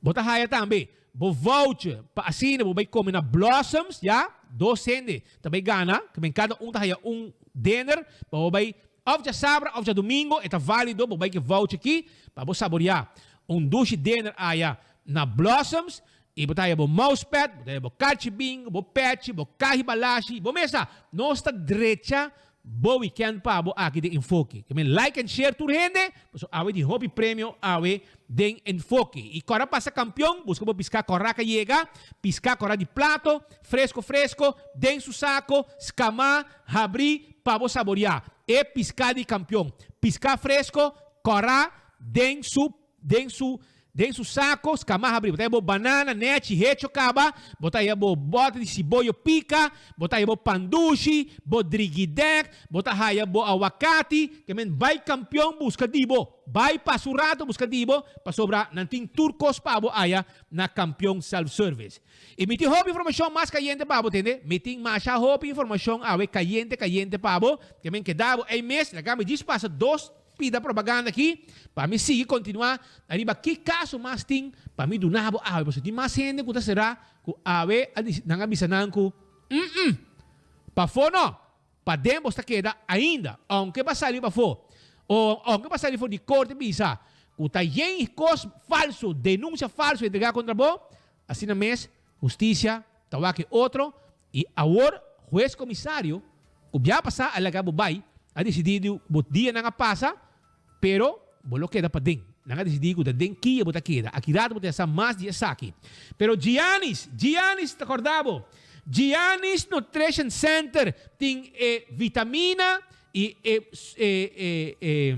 Bo ta haya tambe bo voucher pa asina bo bai come na Blossoms, ya, dos hende ta bai gana, ke men kada un ta haya un dinner pa bo bai of djasabra of djadomingo, e ta valido, bo bai ke voucher aki pa bo saboria un dushi dinner aya na Blossoms y bo ta haya bo mousepad, bo ta haya bo karchi bingo, bo pechi, bo kahi balashi, bo mesa. Nos ta drecha Bo weekend pa bo aki den Enfoke. Ke men like and share tur hende, paso awe tin hopi premio awe den Enfoke. Y kora pasa kampion, buska bo piská kora ka yega, piská kora di plato, fresco fresco, den su sako, skamá, habrí pa bo saboriá e piská di kampion. Piská fresco, kora den su Den su den su saco scama habri. Bo ta haya bo banana nechi hecho caba, bo ta haya bo bote di siboyo pica, bo ta haya bo pandushi, bo drigidek, bo ta haya bo awakati. Ke men bai Kampion busca di bo. Bai pasa un rato busca di bo, pasobra nan tin tur cos pa bo aya na Kampion Self Service. Y mi tin hopi informacion mas cayente pa bo, tende. Mi tin masha hopi informacion awe cayente cayente pa bo. Ke men keda bo ey mes, laga mi djis pasa dos. Pida propaganda aki pa mi sigui kontinuá ariba ki kaso mas tin pa mi duna bo awe pasobra tin mas hende ku ta será ku awe a disi nan a bisa nan ku mm pafó no paden bos ta keda ainda ounke bo a sali pafó o ounke bo a sali for di korte bisa ku ta yen kos falso denunsia falso entregá kontra bo asina mes hustisia ta wak e otro I awor hues komisario ku bia pasá a laga bo bai a disidí di bo dianan a pasa, pero bo lo keda paden. Nan a disidí ku ta den kia bo ta keda. Aki rato bo ta sa mas di esaki. Pero Giannis, Giannis ta kòrda bo? Giannis Nutrition Center tin e vitamina i e e e e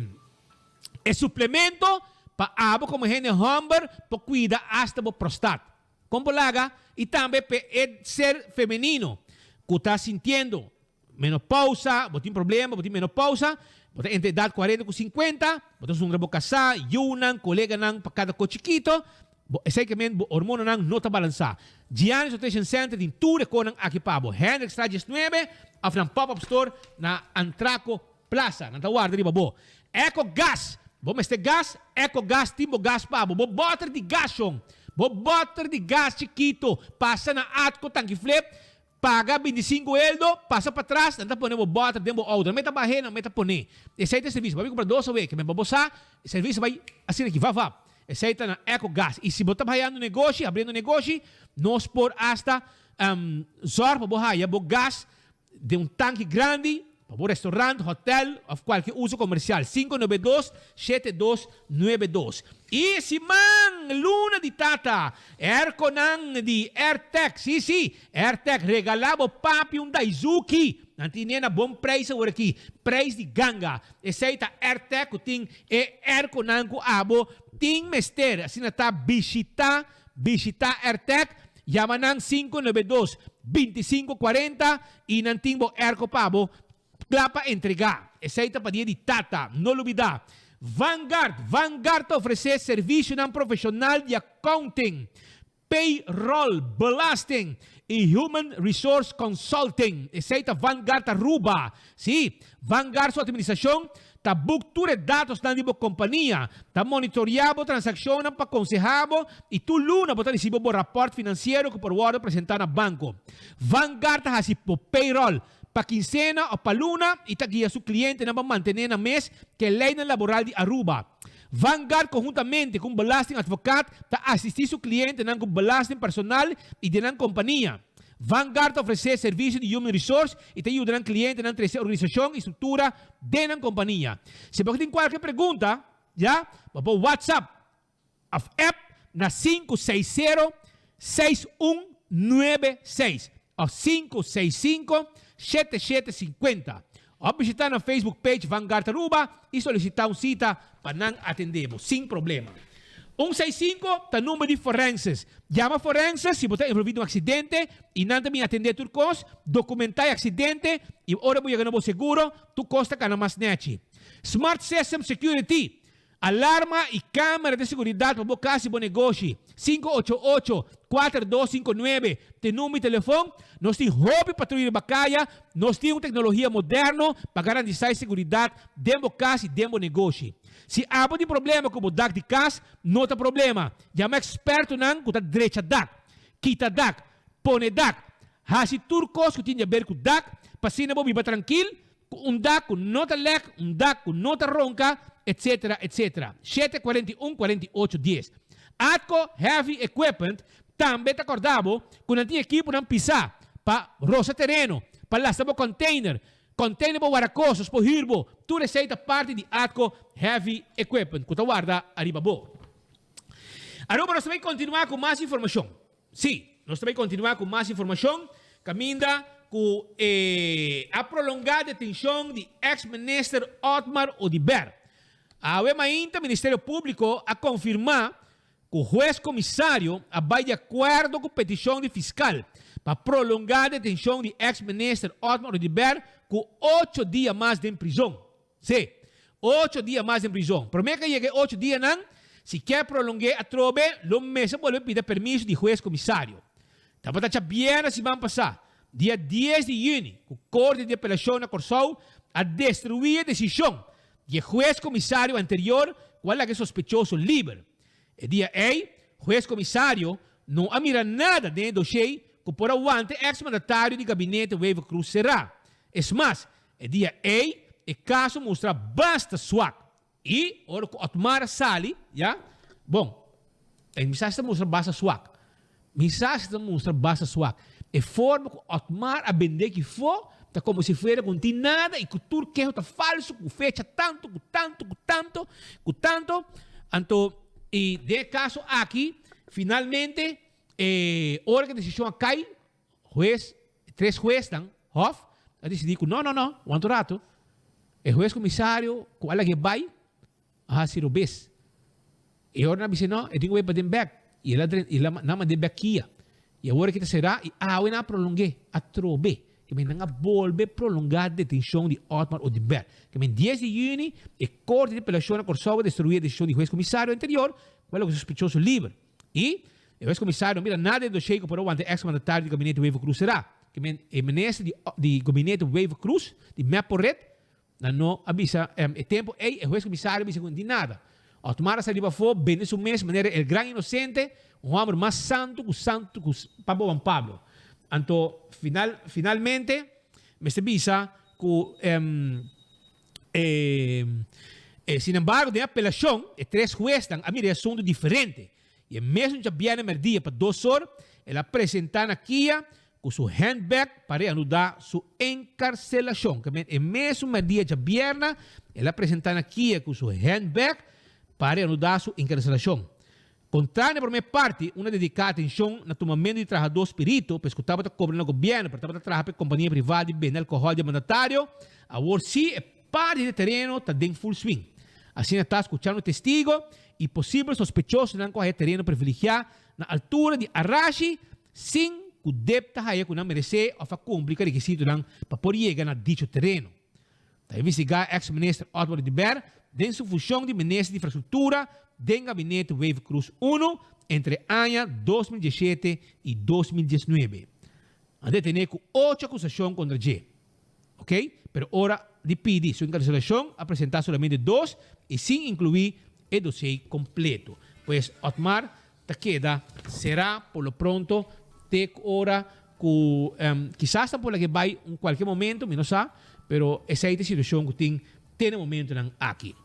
e suplemento pa abo komo hende hòmber por kuida asta bo prostat. Kon bo laga i tambe p'e e ser femenino ku ta sintiendo menopousa, bo tin problema, bo tin menopousa, bo ta entre edat kuarenta ku sinkuenta, bo ta zundra bo kasá, yunan, koleganan pa kada kos chikito, bo esei ke men bo hormonanan no ta balansá. Giannis Nutrition Center tin tur e konan aki pa bo. Hendrikstraat diesnuebe òf nan pop-up store na Antraco Plaza, nan ta warda riba bo. Eco gas, bo mester gas, Eco gas tin bo gas pa bo. Bo boter di gas shon, bo boter di gas chikito, pasa na Atco Tanki Flip, paga bintisinco eldo, pasa patras, nan ta pone bo boter den bo auto. Nan meta bahe, nan meta pone. Esey ta e servicio. Bo a bin cumpra dos awe, ke men pa bo sa, e servicio bay asina aki, vap vap. Esey ta na Eco gas. Y si bo ta hayando negoshi, habriendo negoshi, nos por hasta zorg pa bo haya bo gas Den un tanki grandi pa bo restaurant, hotel of cualke uso comercial. 592 7292. Y siman luna di tata, airconan di Airtec, si si, Airtec regala bo papi un Daizuki. Nan tin e na bon prijs awor aki. Prijs di ganga. Esei ta Airtec ku tin e airconan ku abo tin mester. Asina ta bishita bishita Airtec. Yama nan 592 25 40 i nan tin bo airco pa bo kla pa entrega. Esei ta pa dia di tata. No lubida. Vanguard Vanguard ta ofresé servisionan profeshonal di accounting, payroll, belasting i human resource consulting. Esei ta Vanguard Aruba. Sí, Vanguard su administrashon ta boek tur e datosnan di bo kompania, ta monitoriá bo transakshonnan pa konsehá bo i tur luna bo ta risibi bo rapòrt finansiero ku por wòrdu presentá na banko. Vanguard ta hasi bo payroll pa kinsena òf pa luna i ta guia su klientenan pa mantené nan mes ku e leinan laboral di Aruba. Vanguard konhuntamente ku un belastingadvokaat ta asistí su klientenan ku belasting personal i den nan kompania. Vanguard ta ofresé servisio di Human Resource i ta yuda nan klientenan trese organisashon i struktura den nan kompania. Si bo tin kualke pregunta, ya, bo por WhatsApp òf app na 560 6196 òf 565 7750. Òf bishitá nan Facebook page Vanguard Aruba i solisitá un sita pa nan atendé bo sin problema. Un seis sinku ta number di forenses. Yama forenses si bo ta envolví den un aksidente i nan ta bin atendé tur kos, dokumentá e aksidente i ora bo yega na bo seguro tur kos ta kana mas nèchi. Smart System Security Alarma i kamera di seguridat pa bo kas i bo negoshi. 588 4259 ta e number di telefon. Nos tin hopi patruya riba kaya. Nos tin un teknologia moderno pa garantisa e seguridat den bo kas i den bo negoshi. Si abo tin problema ku bo dak di kas, no ta problema. Yama ekspertonan ku ta drecha dak, kita dak, pone dak, hasi tur kos ku tin di aber ku dak pa asina bo biba trankil Ku un dak ku no ta lèk, un dak ku no ta ronka, etsetera, etsetera. Shete 41 48 dies. Atco Heavy Equipment tambe ta kòrda bo ku nan tin ekiponan pisá pa rosa tereno, pa lasta bo kònteiner, kònteiner pa warda kos, os por hür bo. Tur esei ta parti di Atco Heavy Equipment ku ta warda ariba bo. Aruba nos ta bai kontinuá ku mas informashon. Sí, nos ta bay continua cu mas informacion caminda cu e a prolonga detencion di ex minister Otmar Oduber. Awe mainta Ministerio Publico a confirma cu huez comisario a bay di acuerdo cu peticion di fiscal pa prolonga detencion di ex minister Otmar Oduber cu ocho dia mas den prizon. Sí, ocho dia mas den prizon. Promé ku a yega e ocho dianan, si kier prolong'é atrobe, lo mester bolbe pida permiso di hues komisario. Tabata djabièrnè siman pasá, dia dies di yüni, ku Korte di Apelashon na Kòrsou a destruí e desishon di e hues komisario anterior ku a laga e sospechoso liber. E dia ei, hues komisario no a mira nada den e doshé ku por a wanta e eks-mandatario di gabinete Wever-Croes será. Es mas, E dia ei e kaso mustra basta swak. I ora ku Otmar a sali, ya, bon, e mi sa si ta mustra basta swak. Mi sa si ta mustra basta swak. E forma ku Otmar a bende ki fo ta komo si fuera ku no tin nada i ku tur keho ta falso, ku fecha tantu, ku tantu, ku tantu, ku tantu. Anto, i den e kaso aki, finalmente, e ora ku e desishon a kai, Hues, e tres huesnan, hof, a disidí ku no, no, no, wanta un ratu, e hues komisario ku a lag'é bai a hasi robes. E ora nan a bis'é no, e tin ku bai paden bèk. I el a dren, i el a, nan a mand'é bèk kia. I awor aki ta será i awe nan a prolong'é atrobe. Ke men nan a bolbe prolongá detenshon di Otmar Oduber. Ke men dies di yüni e Korte di Apelashon na Kòrsou a destruí e desishon di hues komisario anterior ku a laga e sospechoso liber. I e hues komisario no mira nada den doshé ku por a wanta e eks-mandatario di gabinete Wever Croes será. Ke men e minister di di gabinete Wever Croes, di mep por ret, nan no a bisa e tempu ei e hues komisario a bisa ku no tin nada. Otmar a sali pafó bende su mes manera el gran inocente, un hòmber mas santu ku santu ku Papa Juan Pablo. Anto final finalmente mester bisa ku E, e, sin embargo, den apelashon, e tres huesnan a mira e asuntu diferente. I e mesun djabièrnè mèrdia pa dos or, el a presentá na kia ku su handbag pa reanudá su enkarselashon. Ke men, e mesun mèrdia djabièrnè, el a presentá na kia ku su handbag pa reanudá su enkarselashon. Kontra na e promé parti, unda dediká atenshon na tumamentu di trahadó spirito, pues ku tabata kobra na gobièrnu pero tabata traha pa e kompania privá di bende alkohòl di e mandatario, awor sí e parti di e tereno ta den full swing. Asina ta skuchando testigo i posibel sospechosonan ku a haya tereno privilegiá na altura di Arashi sin ku deb ta haya ku nan meresé òf a kumpli ku e rekisitonan pa por yega na dicho tereno. Ta investigá eks minister Otmar Oduber den su funshon di minister di Infrastruktura den gabinete Wever-Croes I entre aña 2017 i 2019. A detené ku ocho akusashon kontra dje. Ok, pero ora di pidi su enkarselashon a presentá solamente dos i sin inkluí e dosé kompleto. Pues Otmar ta keda será por lo pronto te ku ora ku kisas ta por laga e bai un kualke momento, mi no sa, pero esei ta e situashon ku tin te na momentonan aki.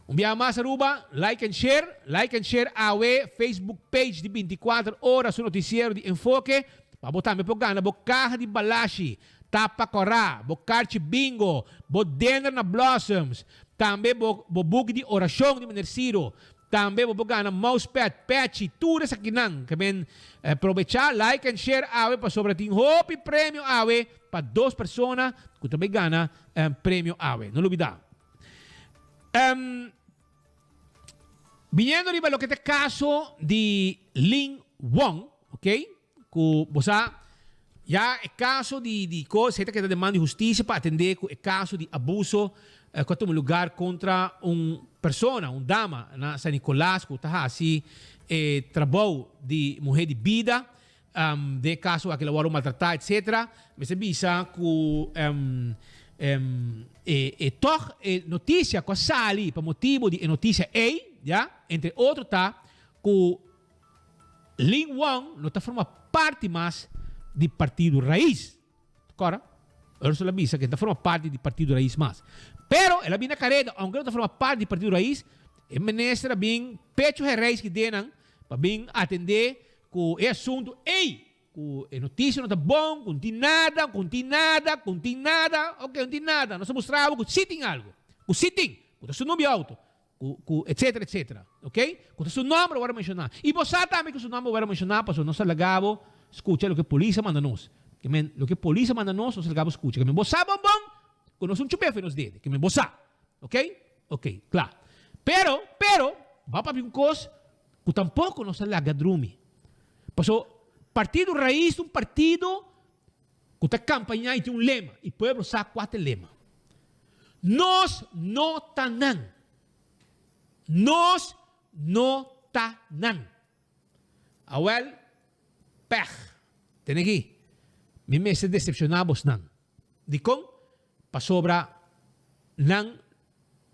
Un biaha mas Aruba, like and share, like and share awe Facebook page di 24 ora su noticiero di Enfoke pa bo tambe por gana bo kaha di balashi, tapa kòrá, bo karchi bingo, bo dinner na Blossoms, tambe bo bo buki di orashon di Meneer Ciro, Tambe bo por gana mousepad, pechi, tur esakinan. Ke men probecha, like and share awe pasobra tin hopi premio awe pa dos persona ku ta bay gana premio awe. No lubida. Biniendo riba loke ta e kaso di Lin Wong, ok, Ku bo sa, ya e kaso di di kos e ta keda den man di hustisia pa atendé ku e kaso di abuso ku a tuma lugar kontra un persona, un dama na San Nicolas ku ta hasi e trabou di muhé di bida. Den e kaso aki el a wòrdu maltratá etsetera. Mester bisa ku e e tòg e notisia ku a sali pa motibu di e notisia ei, ya, entre otro ta ku Lin Wong no ta forma parti mas di Partido Raiz. Kora, Ursula bisa ku e no ta forma parti di Partido Raiz mas. Pero el a bin na kareda, ounke no ta forma parti di Partido Raiz, e minister a bin pecho hereis ki den nan pa bin atendé ku e asuntu ei, ku e notisia no ta bon, ku no tin nada, ku no tin nada, ku no tin nada. Oke, no tin nada. Nos a mustra bo ku si tin algu, ku si tin, ku ta su number di outo. Ku, ku, etcetera, etcetera. Ok? Ku ta su nomber a wòrdu menshoná. I bo sa tambe ku su nomber a wòrdu menshoná pasobra nos a laga bo skucha loke polis a manda nos. Ke men, loke polis a manda nos, nos a laga bo skucha. Ke men, bo sa bon bon ku nos un chup'é for nos dede. Ke men, bo sa. Ok? Ok, kla. Pero, pero, bo a papia un kos ku tampoko nos a laga drumi. Pasobra Partido Raiz ta un partido ku ta kampañá i tin un lema, i pueblo sa kua ta e lema. Nos no ta nan. Nos no ta nan. Awel, pèg. Tene aki. Mi mester desepshoná bosnan. Dikon? Pasobra nan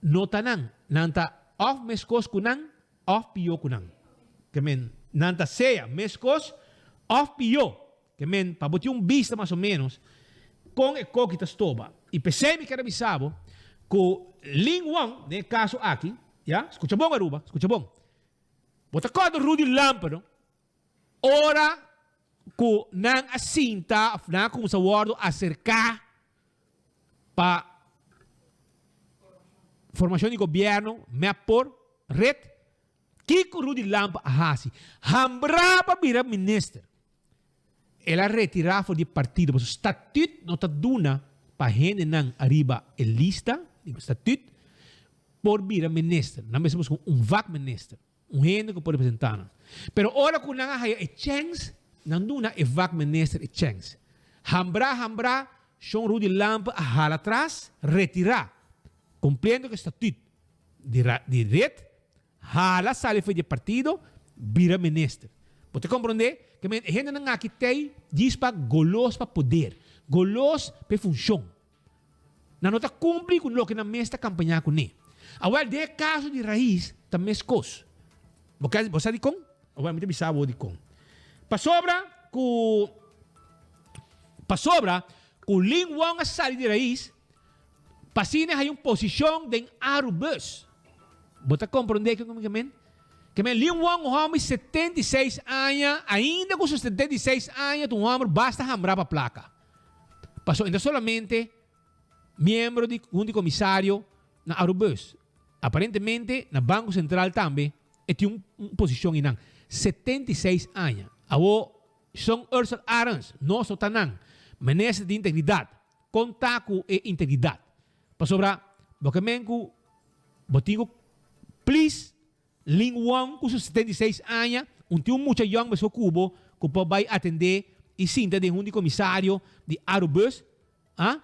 no ta nan. Nan ta òf meskos ku nan òf pió ku nan. Ke men, nan ta sea meskos òf pió. Ke men, pa bo tin un bista mas o ménos kon e koki ta stoba. I p'esei mi ker a bisa bo ku Lin Wong den e kaso aki, ya, skucha bon Aruba, skucha bon. Bo ta kòrda Rudy Lampe no? Ora ku nan a sinta òf nan a kuminsá wòrdu aserká pa formashon di gobièrnu, mep por, red, Kiko Rudy Lampe a hasi? Hambrá pa bira minister. El a retirá for di e partido pasobra statut no ta duna pa hendenan ariba e lista, riba statut, por bira minister. Nan mester busca un vakminister, un hende ku por representá nan. Pero ora ku nan a haya e chèns, nan duna e vakminister e chèns. Hambrá, hambrá, shon Rudy Lampe a hala atras, retirá, kumpliendo ku e statut. Di di red hala sali for di e partido bira minister. Bo ta comprende? Ke men e hendenan aki tei djis pa golos pa poder, golos pa e funcion. Nan no ta cumpli cu loke nan mes ta campaña cune. Awel den e caso di Raiz ta mescos. Bo ke bo sa dicon? Awel mi ta bisa bo dicon. Pasobra cu pasobra cu Lin Wong a sali di Raiz, Pa asina hay un posicion den Arubus. Bo ta comprende kico mi ke men? Ke men Lin Wong un homber di 76 aña, ainda cu su 76 aña ta un homber basta hambra pa placa. Pasobra e ta solamente miembro di hunta di comisario na Arubus. Aparentemente na Banco Central tambe e tin un posicion einan. 76 aña. Awo Shon Ursel Arends, nos no ta nan. Minister di Integridad, kon ta ku e integridad? Pasobra bo ke men ku bo tin ku please Lin Wong ku su 76 aña, un tin un mucha yòn mesun ku bo ku por bai atendé i sinta den hun di komisario di Arubus? Ah?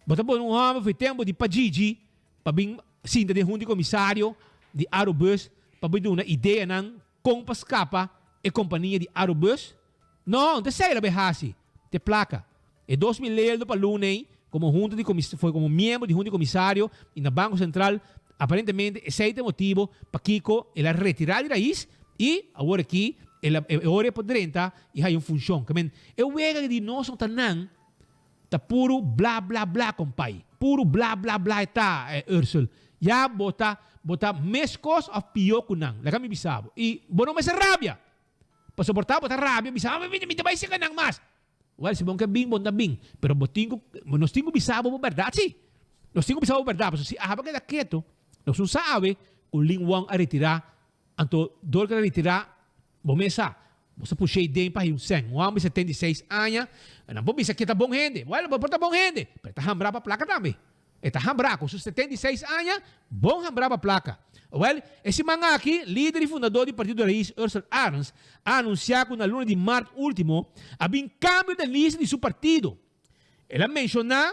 Bo ta pone un hòmber for e tempu di pa Gigi pa bin sinta den hun di komisario di Arubus pa bin duna ideanan kon pa skapa e kompania di Arubus? No, no ta esei lo bai hasi. Te plaka. E 2000 euro pa luna ei, komo hunta di komis, foi komo miembro di hunta di komisario i na Banko Sentral, aparentemente esei ta e motibo pakiko el a retirá di rais i awor aki el a, e ora e por drenta i haya un funshon. Ke men, e wega di nos no ta nan, ta puru bla bla bla kompai. Puru bla bla bla e ta, Ursel. Ya bo ta, bo ta meskos òf pió ku nan. Laga mi bisa bo. I bo no mester rabia. Pasobra por ta bo ta rabia bisa, mi mi ta bai sega nan mas. Well, si bon ke bin, bon ta bin. Pero bo tin ku, nos tin ku bisa bo bo bèrdat si. Nos tin ku bisa bo bèrdat, pasobra si abo keda ketu, nos no sabe ku Lin Wong a retirá, anto dor ku el a retirá, bo mes sa, bo sa push'é den pa hay un sèn. Un hòmber di 76 aña, nan por bisa ke ta bon hende. Well, bo por ta bon hende, pero e ta hambrá pa plaka tambe. E ta hambrá ku su 76 aña, bon hambrá pa plaka. Wèl, e siman aki, lider i fundadó di Partido Rais, Ursel Arns, a anunsiá ku na luna di mart último a bin kambio den lista di su partido. El a menshoná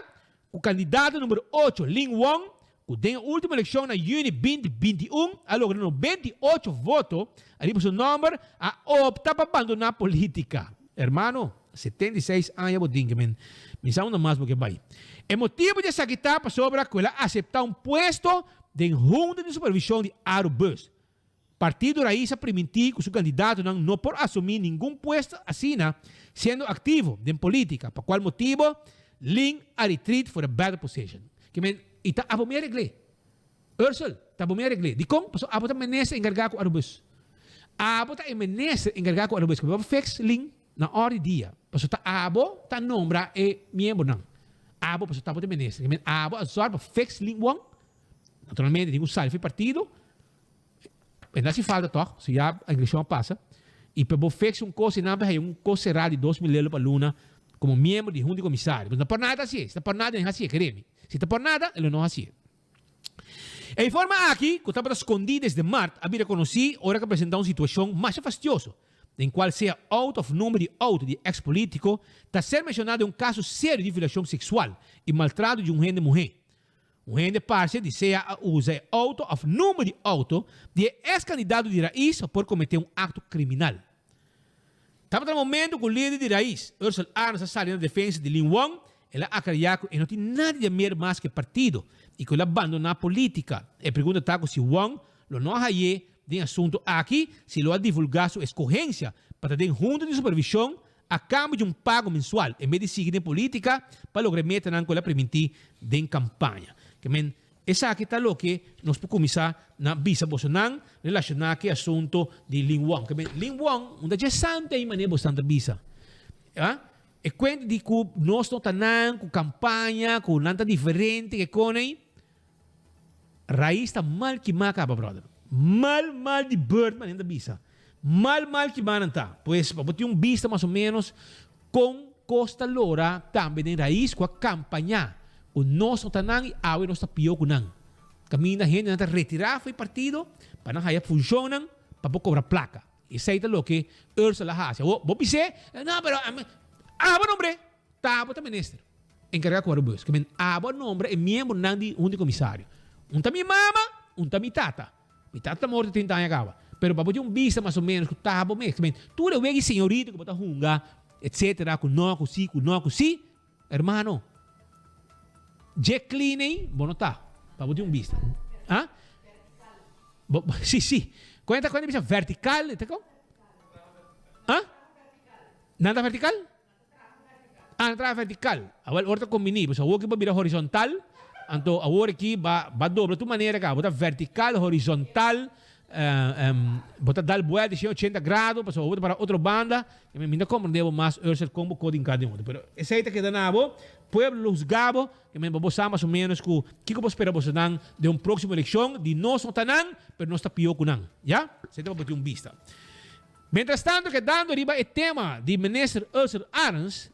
ku kandidato number ocho, Lin Wong, ku den e último elekshon na yüni 2021 a logra 98 voto ariba su nòmber, a opta pa bandoná polítika. Hermano, 76 aña bo tin ke men mi sa unda mas bo ke bai. E motibu di esaki ta pasobra ku el a aseptá un puesto den Hunta di Supervishon di Arubus. Partido Raiz a primintí ku su kandidatonan no por asumí ningun puesto asina siendo aktivo den polítika, pa kual motibu Lin a retreat for a better position. Ke men i ta abo mi a regl'é. Ursel, ta bo mi a regl'é. Dikon? Pasobra abo ta minister enkargá ku Arubus. Abo ta e minister enkargá ku Arubus. Ku bo fix lin na ora di dia. Pasobra ta abo ta nombra e miembronan. Abo, pasobra ta abo ta e minister. Ke men abo a zòrg pa fix lin won. Naturalmente tin ku sali for e partido. E no hasi falta tòg, si ya e elekshon a pasa. I pa bo fix un kos einan pa haya un kos será di 2000 euro pa luna komo miembro di hunta di komisario. Pasobra no por nada ta hasié. Si ta por nada, e no hasié, kere mi. Si ta por nada, e lo no hasié. E informe aki, ku tabata skondí desde mart, a bira konosí ora ku a presentá un situashon masha fastioso, den kual sea outo òf number di outo di e eks polítiko ta ser menshoná den un kaso serio di violashon seksual i maltrato di un hende muhé. Un hende parse di sea a usa e outo òf number di outo di e eks kandidato di Rais pa por kometé un akto kriminal. Tabata na momento ku lider di Rais, Ursel Arends a sali na defensa di Lin Wong, el a aclaria ku e no tin nada di hamer mas ku e partido i ku el a bandona politica. E pregunta ta ku si Wong lo no a haye den e asunto aki si lo a divulga su escogencia pa ta den hunta di supervision a cambio di un pago mensual en bes di sigui den politica pa logra e metanan ku el a priminti den campaña. Esaki ta loke nos por kuminsá na bisa bosonan relashoná ku e asunto di Lin Wong. Ke men, Lin Wong un ta dje santu ei manera bosonan ta bisa. A E kuenta di ku nos no ta nan, ku kampaña, ku nan ta diferente, ke kon ei. Rais ta mal kimá kaba, bròder. Mal, mal di bùrt manera nan ta bisa. Mal, mal kimá nan ta. Pues, pa bo tin un bista mas o ménos kon kos ta lora tambe den rais ku a kampañá ku nos no ta nan i awe nos ta pió ku nan. Kaminda hendenan ta retirá for e partido pa nan haya funshonnan pa por kobra plaka. Esei ta loke Ursula a hasi. Awor bo bis'é, No, pero ami, abo nombr'é! Ta abo ta minister enkargá ku Arubus. Ke men abo a nombra e miembronan di hunta di komisario. Un ta mi mama, un ta mi tata. Mi tata ta morto 30 aña caba. Pero pa bo tin un bista mas o menos cu ta bo mes. Men, tur e wega y señorita cu bo ta hunga, etcetera, cu no, cu si, cu no, cu si. Hermano, dje clean ey, bo no ta. Pa bo tin un bista. Ah? Bo, si, si. Con e ta, con e ta bisa vertical, ta con? Ah? Nan ta vertical? Ah, nan traha vertical. Awel, ora ta kombiní, pasobra awor ki bo bira horizontal, anto awor aki ba ba dobla tur manera ka. Bo ta vertical, horizontal, bo ta dal buelta 180 grado, pasobra awor bo ta para otro banda. I mi ta komprendé bo mas, Ursel, kon bo kod hinká den otro. Pero esei ta keda na bo, pueblo lo husgá bo, i mi bo sa mas o ménos ku kiko bo spera bosonan den un próksimo elekshon, di nos no ta nan, pero nos ta pió ku nan. Ya? Esei ta pa bo tin un bista. Mientrastanto kedando riba e tema di Minister Ursel Arends,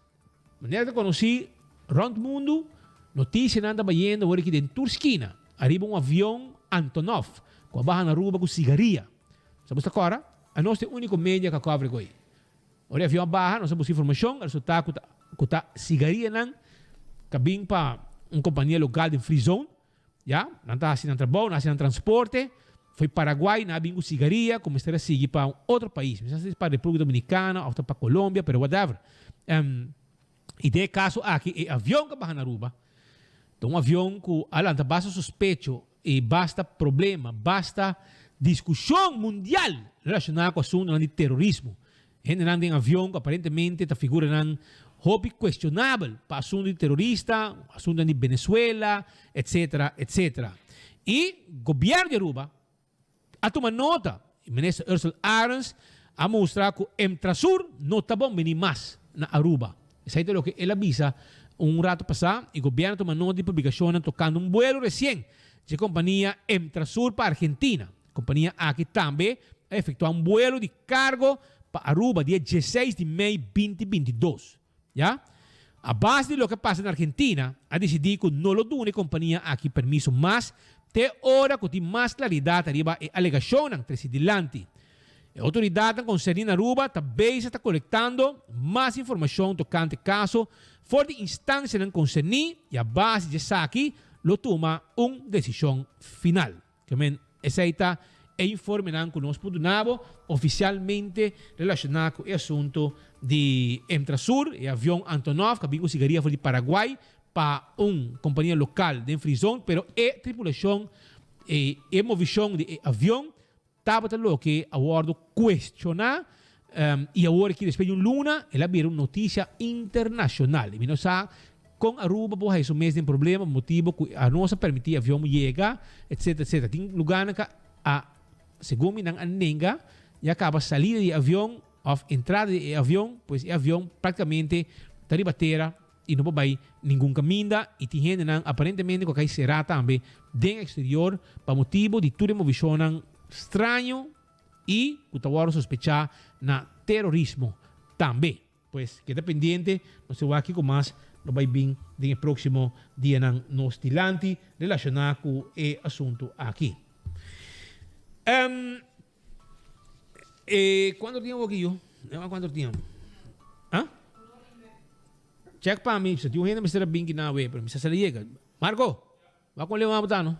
manera ta konosí rònt mundu, notisianan ta bayendo awor aki den tur skina ariba un avion Antonov ku a baha na Aruba ku sigaria. Sa bo sta kòrda? Anos ta e úniko media ku a kòver ko'i. Ora e avion a baha, nos a buska informashon, a resultá ku ta ku ta sigarianan ku a bin pa un kompania lokal den Free Zone. Ya, nan ta hasi nan trabou, nan hasi nan transporte. Foi Paraguay, nan a bin ku sigaria ku mester a sigui pa un otro pais. Mi sa si pa República Dominicana òf ta pa Colombia, pero whatever. I den e kaso aki e avion ku a baha na Aruba ta un avion ku a lanta basta sospecho i basta problema, basta diskushon mundial relashoná ku asuntunan di terorismo. Hendenan den avion ku aparentemente ta figuranan hopi kuestionabel pa asuntu di terorista, asuntunan di Venezuela, etcetera, etcetera. I gobièrnu di Aruba a tuma nota i Minister Ursell Arends a mustra ku Emtrasur no ta bon bini mas na Aruba. Esei ta loke el a bisa un rato pasá i gobièrnu a tuma nota di publikashonnan tokando un buelo resien dje kompania Emtrasur pa Argentina. Kompania aki tambe a efektuá un buelo di kargo pa Aruba dia dieseis di mei 2022. Ya. A base di loke a pasa na Argentina, a disidí ku no lo duna e kompania aki permiso mas te ora ku tin mas klaridat ariba e alegashonnan tresi dilanti. E outoridatnan konserní na Aruba ta bezig ta kolektando mas informashon tokante kaso for di instansianan konserní i a base di esaki lo tuma un desishon final. Ke men, esei ta e informenan ku nos por duna bo ofisialmente relashoná ku e asuntu di Emtrasur, e avion Antonov ku a bin ku sigaria for di Paraguay pa un kompania lokal den Free Zone, pero e tripulashon, e movishon di e avion tabata loke a wòrdu kuestioná i awor aki despues di un luna el a bira un notisia internashonal. I mi no sa kon Aruba por haya su mes den problema pa motibu ku anos a permití avion yega etcetera etcetera. Tin lugarnan ku a segun mi nan a nenga ya kaba salida di e avion òf entrada di e avion pues e avion praktikamente ta riba tera i no por bai ningun kaminda i tin hendenan aparentemente ku a kai será tambe den eksterior pa motibu di tur e movishonnan straño i ku ta wòrdu sospechá na terorismo tambe. Pues keda pendiente, nos ta wak kiko mas lo bai bin den e próksimo dianan nos dilanti relashoná ku e asuntu aki. E cuanto tiempo aki yo? Ema cuanto tiempo? Ah? Check pa mi, si tin un hende mester a bin kina we, pero mi sa sali yega. Marco, wa con leu abo ta no?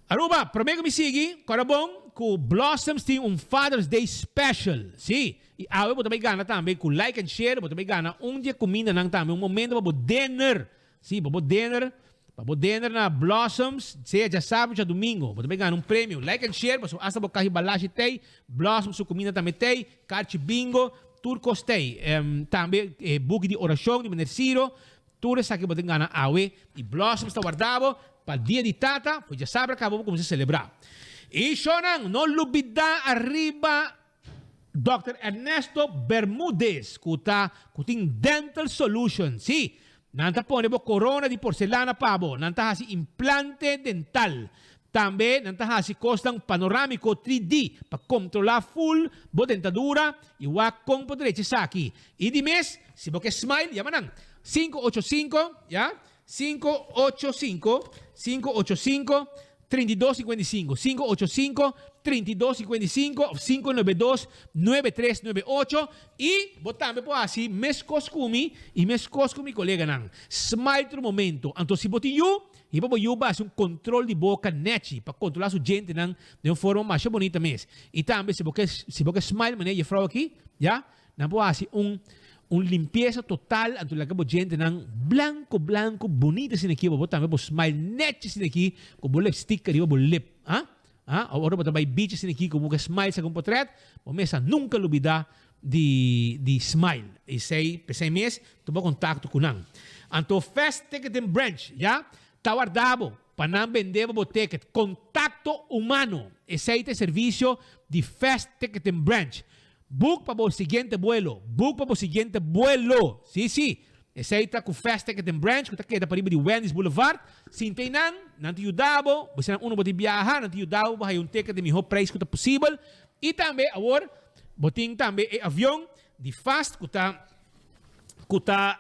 Aruba, prome ku mi sigui, kora bon ku Blossoms tin un Father's Day special. Si, i awe bo ta bai gana tambe ku like and share, bo ta bai gana un di e kumindanan tambe, un momento pa bo dinner. Sí, pa bo dinner, pa bo dinner na Blossoms, sea djasabra o djadumingo, bo ta bay gana un premio. Like and share, pasobra hasta bo kashi balashi tey, Blossoms su cuminda tambe tey, karchi bingo, tur cos tey. Tambe e buki di oracion di Meneer Ciro, tur esaki bo ta gana awe. Y Blossoms ta warda bo pa dia di tata, for djasabra caba bo cuminsa celebra. Y shownan, no lubida ariba Dòkter Ernesto Bermudez ku ta ku tin Dental Solution. Sí, nan ta pone bo korona di porselana pa bo, nan ta hasi implante dental. Tambe nan ta hasi kosnan panorámiko 3D pa kontrolá ful bo dentadura i wak kon por drecha esaki. I di mes, si bo ke smile, yama nan 585, ya, 585, 585, 32 55, 585, 32 55 of 592, 9398 y bo tambe por haci mescos cu mi y mescos cu mi coleganan. Smile tur momento. Anto si bo tin yu, hiba bo yu ba haci un control di boca nechi pa controla su djentenan den un forma masha bonita mes. Y tambe si bo ke si bo ke smile manera jefrouw aki, ya, Nan por hasi un un limpiesa total anto laga bo djentenan blanco blanco bonito asina aki bo tambe bo smile nechi asina aki cu bo lipstick ariba bo lip ah ah of ora bo ta bay beach asina aki cu bo ke smile saca un potret bo mesa nunca lubida di di smile esey pesey mes tuma contacto cu nan anto Fast Ticketing Branch ya ta warda bo pa nan bende bo bo ticket contacto humano esey ta e servicio di Fast Ticketing Branch Book pa bo siguiente buelo. Book pa bo siguiente buelo. Sí, sí. Esei ta ku Fast Ticketing Branch ku ta keda pariba di Wendy's Boulevard. Sinta einan, nan ta yuda bo. Bo eseinan unda bo tin biaha, nan ta yuda bo pa haya un ticket di mihó prijs ku ta posibel. I tambe awor bo tin tambe e avion di fast ku ta ku ta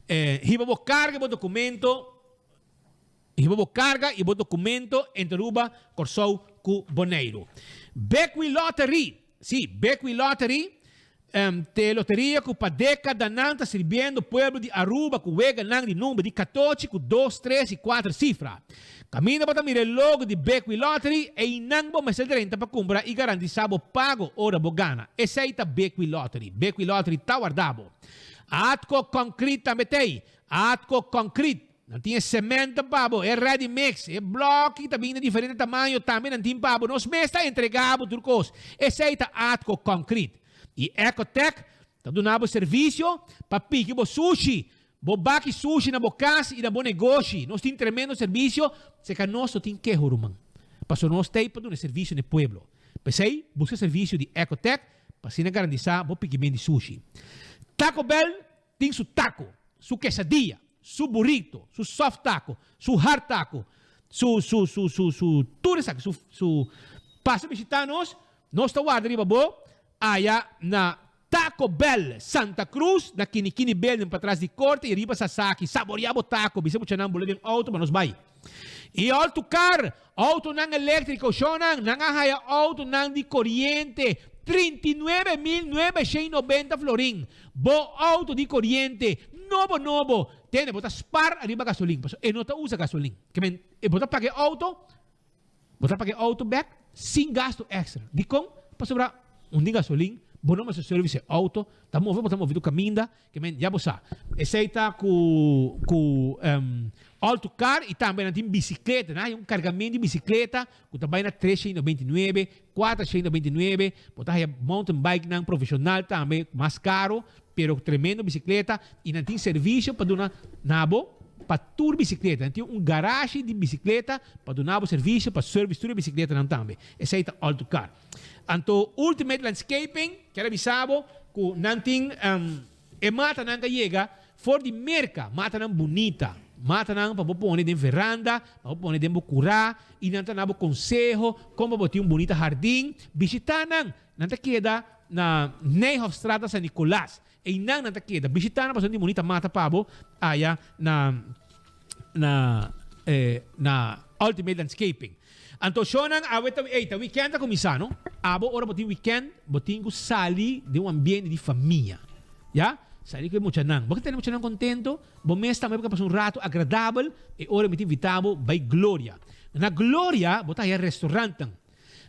hiba bo karga bo dokumento hiba bo karga i bo dokumento entre Aruba, Kòrsou ku Boneiru. Bekwee Lottery, sí, Bekwee Lottery Te loteria cu pa decadanan ta sirbiendo pueblo di Aruba cu weganan di number di catochi cu dos, tres y cuater cifra. Caminda bo ta mira e logo di Bekwee Lottery, eynan bo mester drenta pa cumpra y garantisa bo pago ora bo gana. Esey ta Bekwee Lottery. Bekwee Lottery ta warda bo. Atco Concrete tambe t'ey. Atco Concrete. Nan tin e cemento pa bo, e ready mix, e bloki ta bin den diferente tamaño tambe nan tin pa bo. Nos mes ta entrega bo tur cos. Esey ta Atco Concrete. Y Ecotec ta duna bo servicio pa piki bo sushi, bo baki sushi na bo cas y na bo negoshi. Nos tin tremendo servicio, seca nos no tin keho ruman. Pasobra nos ta ey pa duna e servicio na e pueblo. P'esey busca servicio di Ecotec pa asina garantisa bo pikimen di sushi. Taco Bell Tin su taco, su quesadilla, su burrito, su soft taco, su hard taco, su, su, su, su, su, tur esaki, su, su, pasa bishita nos, nos ta warda riba bo aya na Taco Bell, Santa Cruz, na Kinikini Building patras di Corte y riba Sasaki, saborea bo taco, bisa muchanan bula den auto pa nos bay. Y all to car, autonan electrico, shownan, nan a haya autonan di coriente, 39.990 florin. Bo auto di coriente, nobo nobo, tende bo ta spar ariba gasolin, pasobra e no ta usa gasolin. Ke men, e bo ta paga e auto, bo ta paga e auto bek sin gasto extra. Dikon? Pasobra un di gasolin, bo no mester service e auto, ta move bo ta move tu caminda, Ke men ya bo sa. Esei ta ku ku Alto Car i tambe nan tin bisikleta. Nan hay un kargament di bisikleta ku ta bai na 399, 499. Bo ta haya mountain bike nan profeshonal tambe mas karo pero tremendo bisikleta i nan tin servisio pa duna na bo pa tur bisikleta. Nan tin un garashi di bisikleta pa duna bo servisio pa service tur e bisikletanan tambe. Esei ta Alto Car. Anto Ultimate Landscaping kier a bisa bo ku nan tin e matanan ka yega for di Merka, matanan bunita, matanan pa bo pone den veranda, pa bo pone den bo kurá i nan ta na bo konseho kon pa bo tin un bunita hardin. Bishitá nan, nan ta keda na Nijhofstraat na San Nicolas. Einan nan ta keda. Bishitá nan pasobra nan tin bunita mata pa bo aya na na na Ultimate Landscaping. Anto shownan awe ta ey ta weekend a cuminsa no. Abo ora bo tin weekend bo tin cu sali den un ambiente di famia ya. Sali cu e muchanan. Bo ke tene muchanan contento bo mes tambe bo ke pasa un rato agradabel e ora mi ta invita bo bay Gloria. Na Gloria bo ta haya restaurantnan.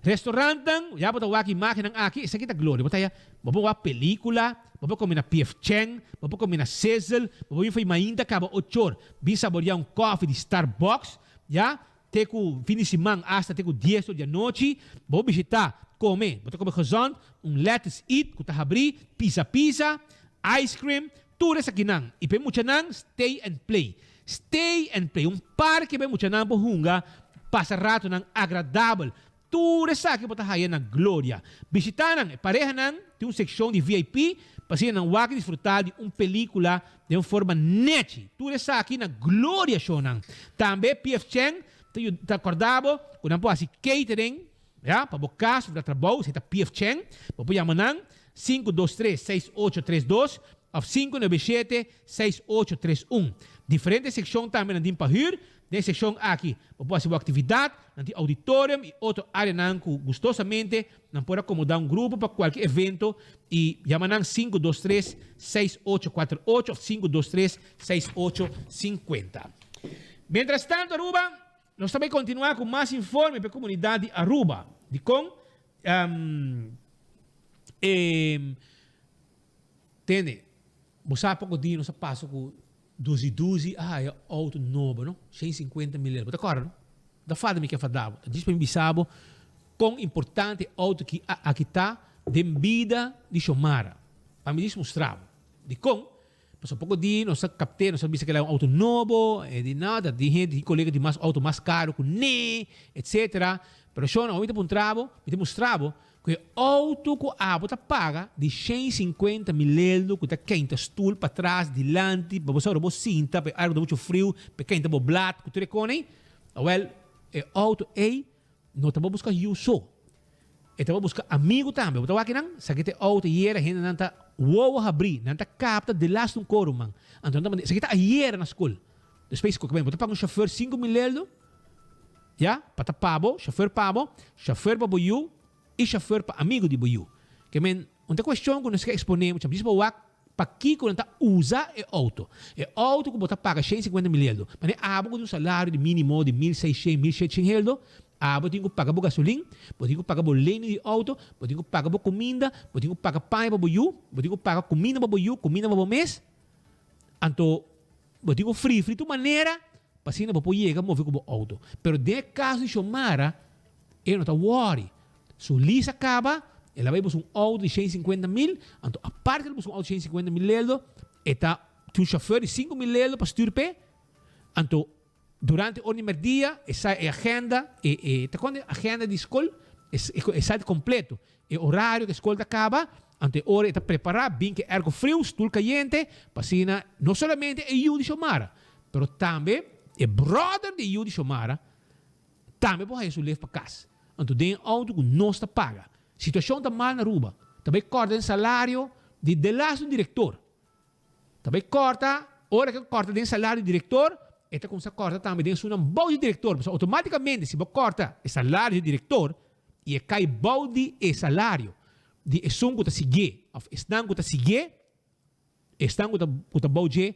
Restaurantnan ya bo ta wak imagennan aki esaki ta Gloria. Bo ta haya bo por wak pelicula, bo por come na PF Chang, bo por come na Sizzle, bo por bin for mainta caba ochor bin saborea un coffee di Starbucks ya. Te ku fin di siman asta te ku dies or di anochi, bo bishitá kome, bo ta kome gezond, un lettuce eat ku ta habrí, pizza pizza, ice cream, tur esakinan. I pa e muchanan, stay and play. Stay and play, un parke pa e muchanan por hunga, pasa ratonan agradabel. Tur esaki bo ta haya na Gloria. Bishitá nan, e parehanan tin un sekshon di VIP pa asina nan wak disfrutá di un pelíkula den un forma nechi. Tur esaki na Gloria shownan. Tambe PF Chang ta yuda ta kòrda bo ku nan por hasi catering, ya, pa bo kas òf na trabou, esei ta PF Chang. Bo por yama nan 523 6832 òf 597 6831. Diferente sekshon tambe nan tin pa hür. Den e sekshon aki bo por hasi bo aktividat, nan tin auditorium i otro áreanan ku gustosamente nan por akomodá un grupo pa kualke evento i yama nan 523 6848 òf 523 6850. Mientras tanto Aruba, nos ta bai kontinuá ku mas informe pa e komunidat di Aruba. Dikon? E tende, bo sa poko dia nos a pasa ku Duzi Duzi a haya auto nobo no, 150 mil euro. Bo ta kòrda no? Ta fada mi ke fada bo. Ta djis pa mi bisa bo kon importante e auto ki aki ta den bida di Xiomara. Pa mi djis mustra bo. Dikon? Pasobra poko di nos a kapt'é, nos a bisa kila un auto nobo, e di no, ta tin hende, tin kolega tin mas auto mas karo ku ne, etsetera. Pero Shona, awe mi ta puntra bo, mi ta mustra bo Ku e outo ku abo ta paga di 150 mileldo ku ta keinta stul patras, dilanti, pa bo sa ora bo sinta, pa e aire ku ta muchu friu, pa e keinta bo blat ku tur e kone ei, awel e outo ei no ta bo buska yu so. E ta busca amigo tambe. Bo ta wak nan, sa ki ta e auto ayera hendenan ta wowo habri, nan ta capta delaste un coro man. Anto nan ta manda, esaki ta ayera na school. Despues cu bo ta paga un chauffeur 5000 eldo, ya, pa ta pa bo, chauffeur pa bo, chauffeur pa bo yu y chauffeur pa amigo di bo yu. Ke men, un ta cuestion cu nos ke expone mucha djis pa wak Pakiko nan ta usa e auto? E auto ku bo ta paga shen sinkuenta mil eldo, manera abo ku tin un salario di minimo di 1600, 1700 eldo, abo tin ku paga bo gasolin, bo tin ku paga bo lening di auto, bo tin ku paga bo kuminda, bo tin ku paga paña pa bo yu, bo tin ku paga kuminda pa bo yu, kuminda pa bo mes, anto bo tin ku frifri tur manera pa asina bo por yega move ku bo auto. Pero den e kaso di Xiomara, e no ta wòri. Su lease a caba, el a bay busca un auto di 150 mil, anto aparte el a busca un auto di 150 mil leldo, e ta tin un chauffeur di 5 mil leldo pa stuur p'e, anto durante ora di merdia e sa e agenda, e e ta con agenda di scol, e e sa completo, e horario cu e scol ta caba, anto e ora e ta prepara, bin cu e airco friu, stoel cayente, pa asina no solamente e yu di Xiomara, pero tambe e brother di e yu di Xiomara, Tambe por haya su lef pa cas. Anto den e auto cu nos ta paga. Situacion ta mal na Aruba. Ta bay corta den salario di delas un director. Ta bay corta, ora cu corta den salario di director, e ta cuminsa corta tambe den esunnan bou di director. Pasobra automaticamente si bo corta e salario di director y e cay bou di e salario di esun cu ta siguié of esnan cu ta siguié, Esnan ku ta ku ta bou dje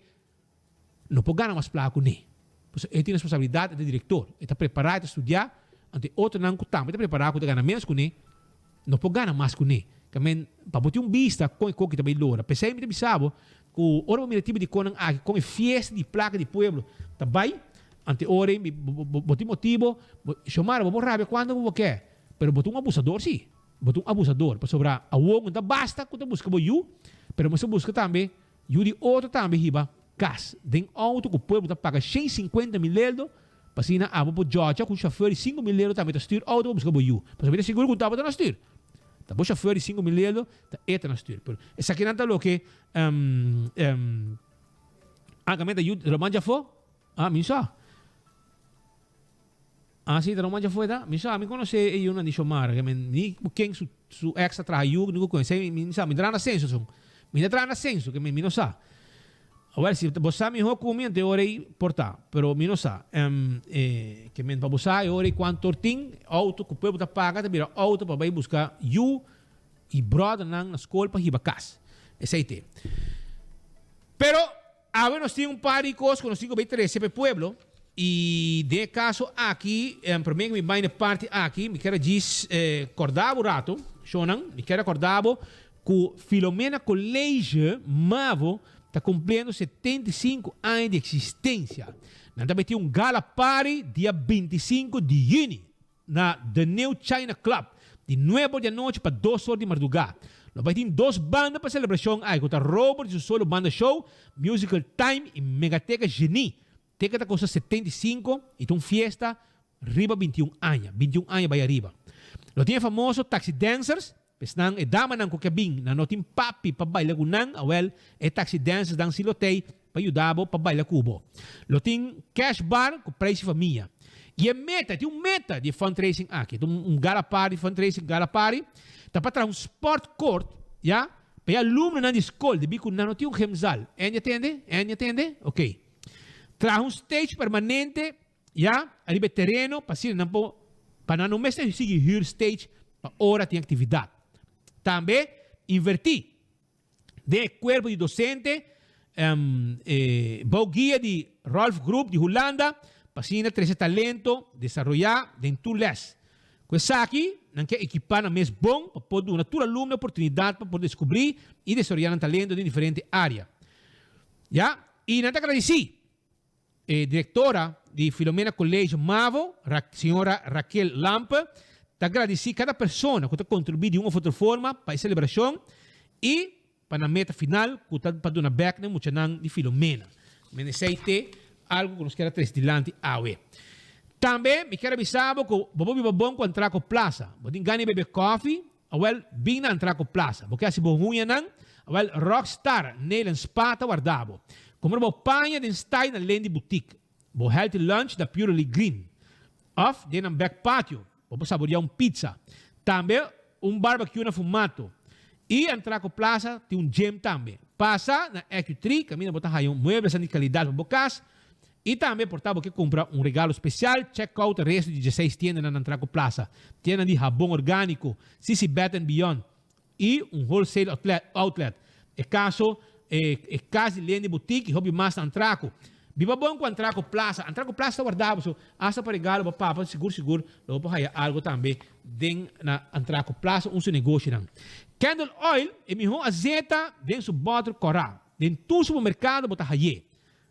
no por gana mas plaka ku ne. Pasobra e tin responsabilidat, e ta direktor, e ta prepará, e ta studiá, anto e otronan ku tambe ta prepará ku ta gana ménos ku ne, no por gana mas ku ne. Tamen pa bo tin un bista kon e koki ta bai lora. P'esei mi ta bisa bo ku ora bo mira e tipo di konan aki, kon e fiesta di plaka di pueblo ta bai, anto e ora ei bo tin motibo, bo Xiomara bo por rabia kuantu ku bo ke, pero bo ta un abusador si. Bo ta un abusador, pasobra awor no ta basta ku ta buska bo yu, pero mester buska tambe yu di otro tambe hiba kas den outo ku pueblo ta paga 150 mil eldo, pa asina abo por djòcha ku un shofèr di 5000 eldo tambe ta stür outo pa buska bo yu. Pasobra mi ta sigur ku tabata na stür. Ta bo shofèr di 5000 eldo ta e ta na stür. Pero esakinan ta loke ah kaminda ta yu Roman djafó? Ah mi sa. Ah si, ta Roman djafó e ta? Mi sa, mi konosé e yunan di Xiomara, ke men ni ku ken su su ex ta traha yu, ni ku ken. Esei mi sa, mi ta traha na senso son. Mi ta traha na senso, ke men mi no sa. Awor, si bo sa mihó ku mi, anto e ora ei por ta, pero mi no sa. Ke men pa bo sa e ora ei kuantu or tin outo ku pueblo ta paga ta bira outo pa bai buska yu i bròdernan na skol pa hiba kas. Esei te. Pero Awe nos tin un par di kos ku nos tin ku bai trese pa e pueblo i den e kaso aki promé ku mi bai na e parti aki mi kier a djis kòrda bo rato shownan mi kier a kòrda bo ku Filomena College Mavo ta kumpliendo 75 aña di eksistensia. Nan ta bai tin un gala party dia 25 di yüni. Na The New China Club, di nuebe or di anochi pa dos or di mardugá. Lo bai tin dos banda pa selebrashon ai ku ta Robert i su solo banda show, Musical Time i Megateca Genie. Teka ta kosta 75 i ta un fiesta riba 21 aña, 21 aña bai ariba. Lo tin e famoso Taxi Dancers, Esnan e damanan ku ke bin nan no tin papi pa baila ku nan, awel e taxi dancers dan si lo tei pa yuda bo pa baila ku bo. Lo tin cash bar ku prijs di famia. I e meta, tin un meta di e fundraising aki, ta un gala party, fundraising gala party, ta pa traha un sport court, ya, pa e alumnonan di skol, debí ku nan no tin un gymzaal. Andy a tende? Andy a tende? Ok. Traha un stage permanente. Ya, ariba e tereno pa asina nan por, pa nan no mester sigui hür stage pa ora tin aktividat. Tambe invertí den e kuerpo di dosente bou guia di Rolf Groep di Hulanda pa asina trese talento desaroyá den tur lès. Ku esaki nan ke ekipá nan mes bon pa por duna tur alumno oportunidat pa por deskubrí i desaroyá nan talento den diferente área. Ya, i nan ta agradisí E direktora di Filomena College Mavo, señora Raquel Lampe, ta gradisí kada persona ku ta kontribuí di un òf otro forma pa e selebrashon i pa nan meta final ku ta pa duna bèk na e muchanan di Filomena. Men esei te algu ku nos kier a trese dilanti awe. Tambe mi kier a bisa bo ku bo por biba bon ku Antraco Plaza. Bo tin gana di bebe kòfi? Awel, bin na Antraco Plaza. Bo ke hasi bo huñanan? Awel, Rockstar Nail and Spa ta warda bo. Kumpra bo paña den style na Lendy Boutique, bo healthy lunch na Purely Green, òf den nan back patio, bo por saboria un pizza. Tambe. Un barbecue na Fumato. Y Antraco Plaza tin un gym tambe. Pasa na Ecu-Tree caminda bo ta haya un mueblesnan di calidad pa bo cas. Y tambe por ta bo ke cumpra un regalo special, check out e resto di dieseis tiendanan na Antraco Plaza. Tiendanan di habon organico, Sisi Bed and Beyond y un wholesale outlet. E caso e cas di Lendy Boutique y hopi mas na Antraco. Biba bon cu Antraco Plaza. Antraco Plaza ta warda bo so hasta pa regalo pa papa sigur sigur lo bo por haya algo tambe den na Antraco Plaza un su negoshinan. Candle Oil e miho azeta den su bottle cora. Den tur supermercado bo ta haye.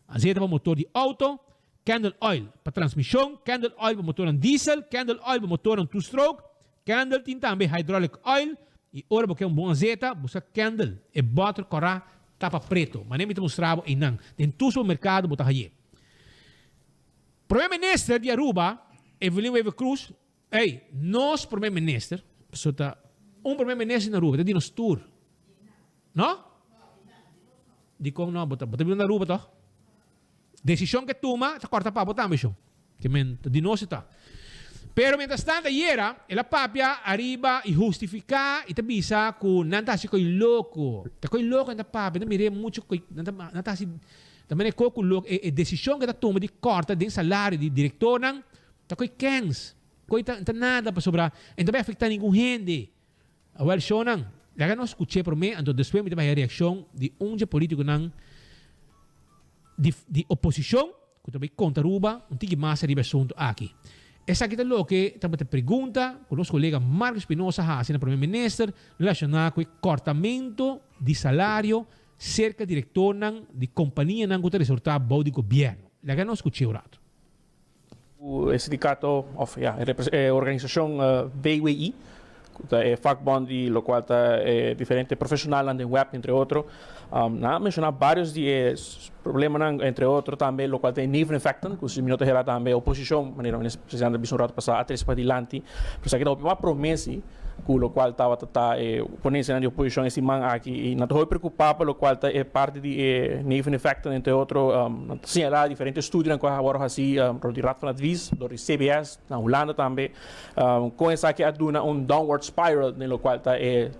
Azeta pa motor di auto, Candle Oil pa transmision, Candle Oil pa motornan diesel, Candle Oil pa motornan two stroke, Candle tin tambe hydraulic oil y ora bo ke un bon azeta busca Candle, e boter cora tapa preto. Manera mi ta mustra bo eynan den tur supermercado bo ta haye. Prome Minister di Aruba, Evelyn Wever Croes, ey, nos Prome Minister, pasobra ta un Prome Minister na Aruba, ta di nos tur. No? Dicon no? Bo ta biba na Aruba toch? Decision ke tuma ta corta pa bo tambe shon. Ke men ta di nos e ta. Pero mientras tanto ayera el a papia ariba y hustifica y ta bisa cu nan ta haci coy loco. Ta coy loco nan ta papia, nan ta mire mucho coy, nan ta nan ta haci ta mane coco loco. E e decision ke ta tuma di corta den salario di directornan ta coy kens. Coy ta ta nada pasobra e no ta bay afecta ningun hende. Awel shownan, laga nos skuch'é promé, anto despues mi ta bai e reakshon di un dje polítikonan di di oposishon ku ta bai konta Aruba un tiki mas ariba e asuntu aki. Esaki ta loke tabata pregunta ku nos kolega Marco Espinosa a hasi na Prome Minister relashoná ku e kòrtamentu di salario serka direktornan di kompanianan ku ta resortá bou di gobièrnu. Laga nos skuch'é un ratu. E sindikato òf ya e organisashon VWI ku ta e vakbond di lokual ta e diferente profeshonalnan den web entre otro nan a menshoná barios di e problemanan entre otro tambe lokual ta e neveneffecten ku si mi no ta hera tambe oposishon manera minister presidente a bisa un rato pasá a trese padilanti pero esaki ta hopi mas promé si ku lokual tabata ta e ponensianan di oposishon e siman aki i nan ta hopi preokupá pa lokual ta e parti di e neveneffecten entre otro nan ta señalá diferente estudionan ku a wòrdu hasí dor di Raad van Advies dor di CBS na Hulanda tambe kon esaki a duna un downward spiral den lokual ta e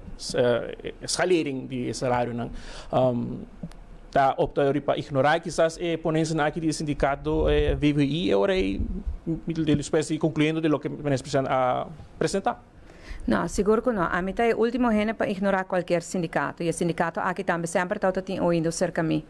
eskalering di e salarionan. Ta opta pa ignorá kisas e ponensianan aki di e sindikato VVI e ora ei despues di konkluyendo di loke Minister Presidente a presentá. No, sigur ku no. Ami ta e último hende pa ignorá kualkier sindikato i e sindikato aki tambe semper tabata tin oido serka mi.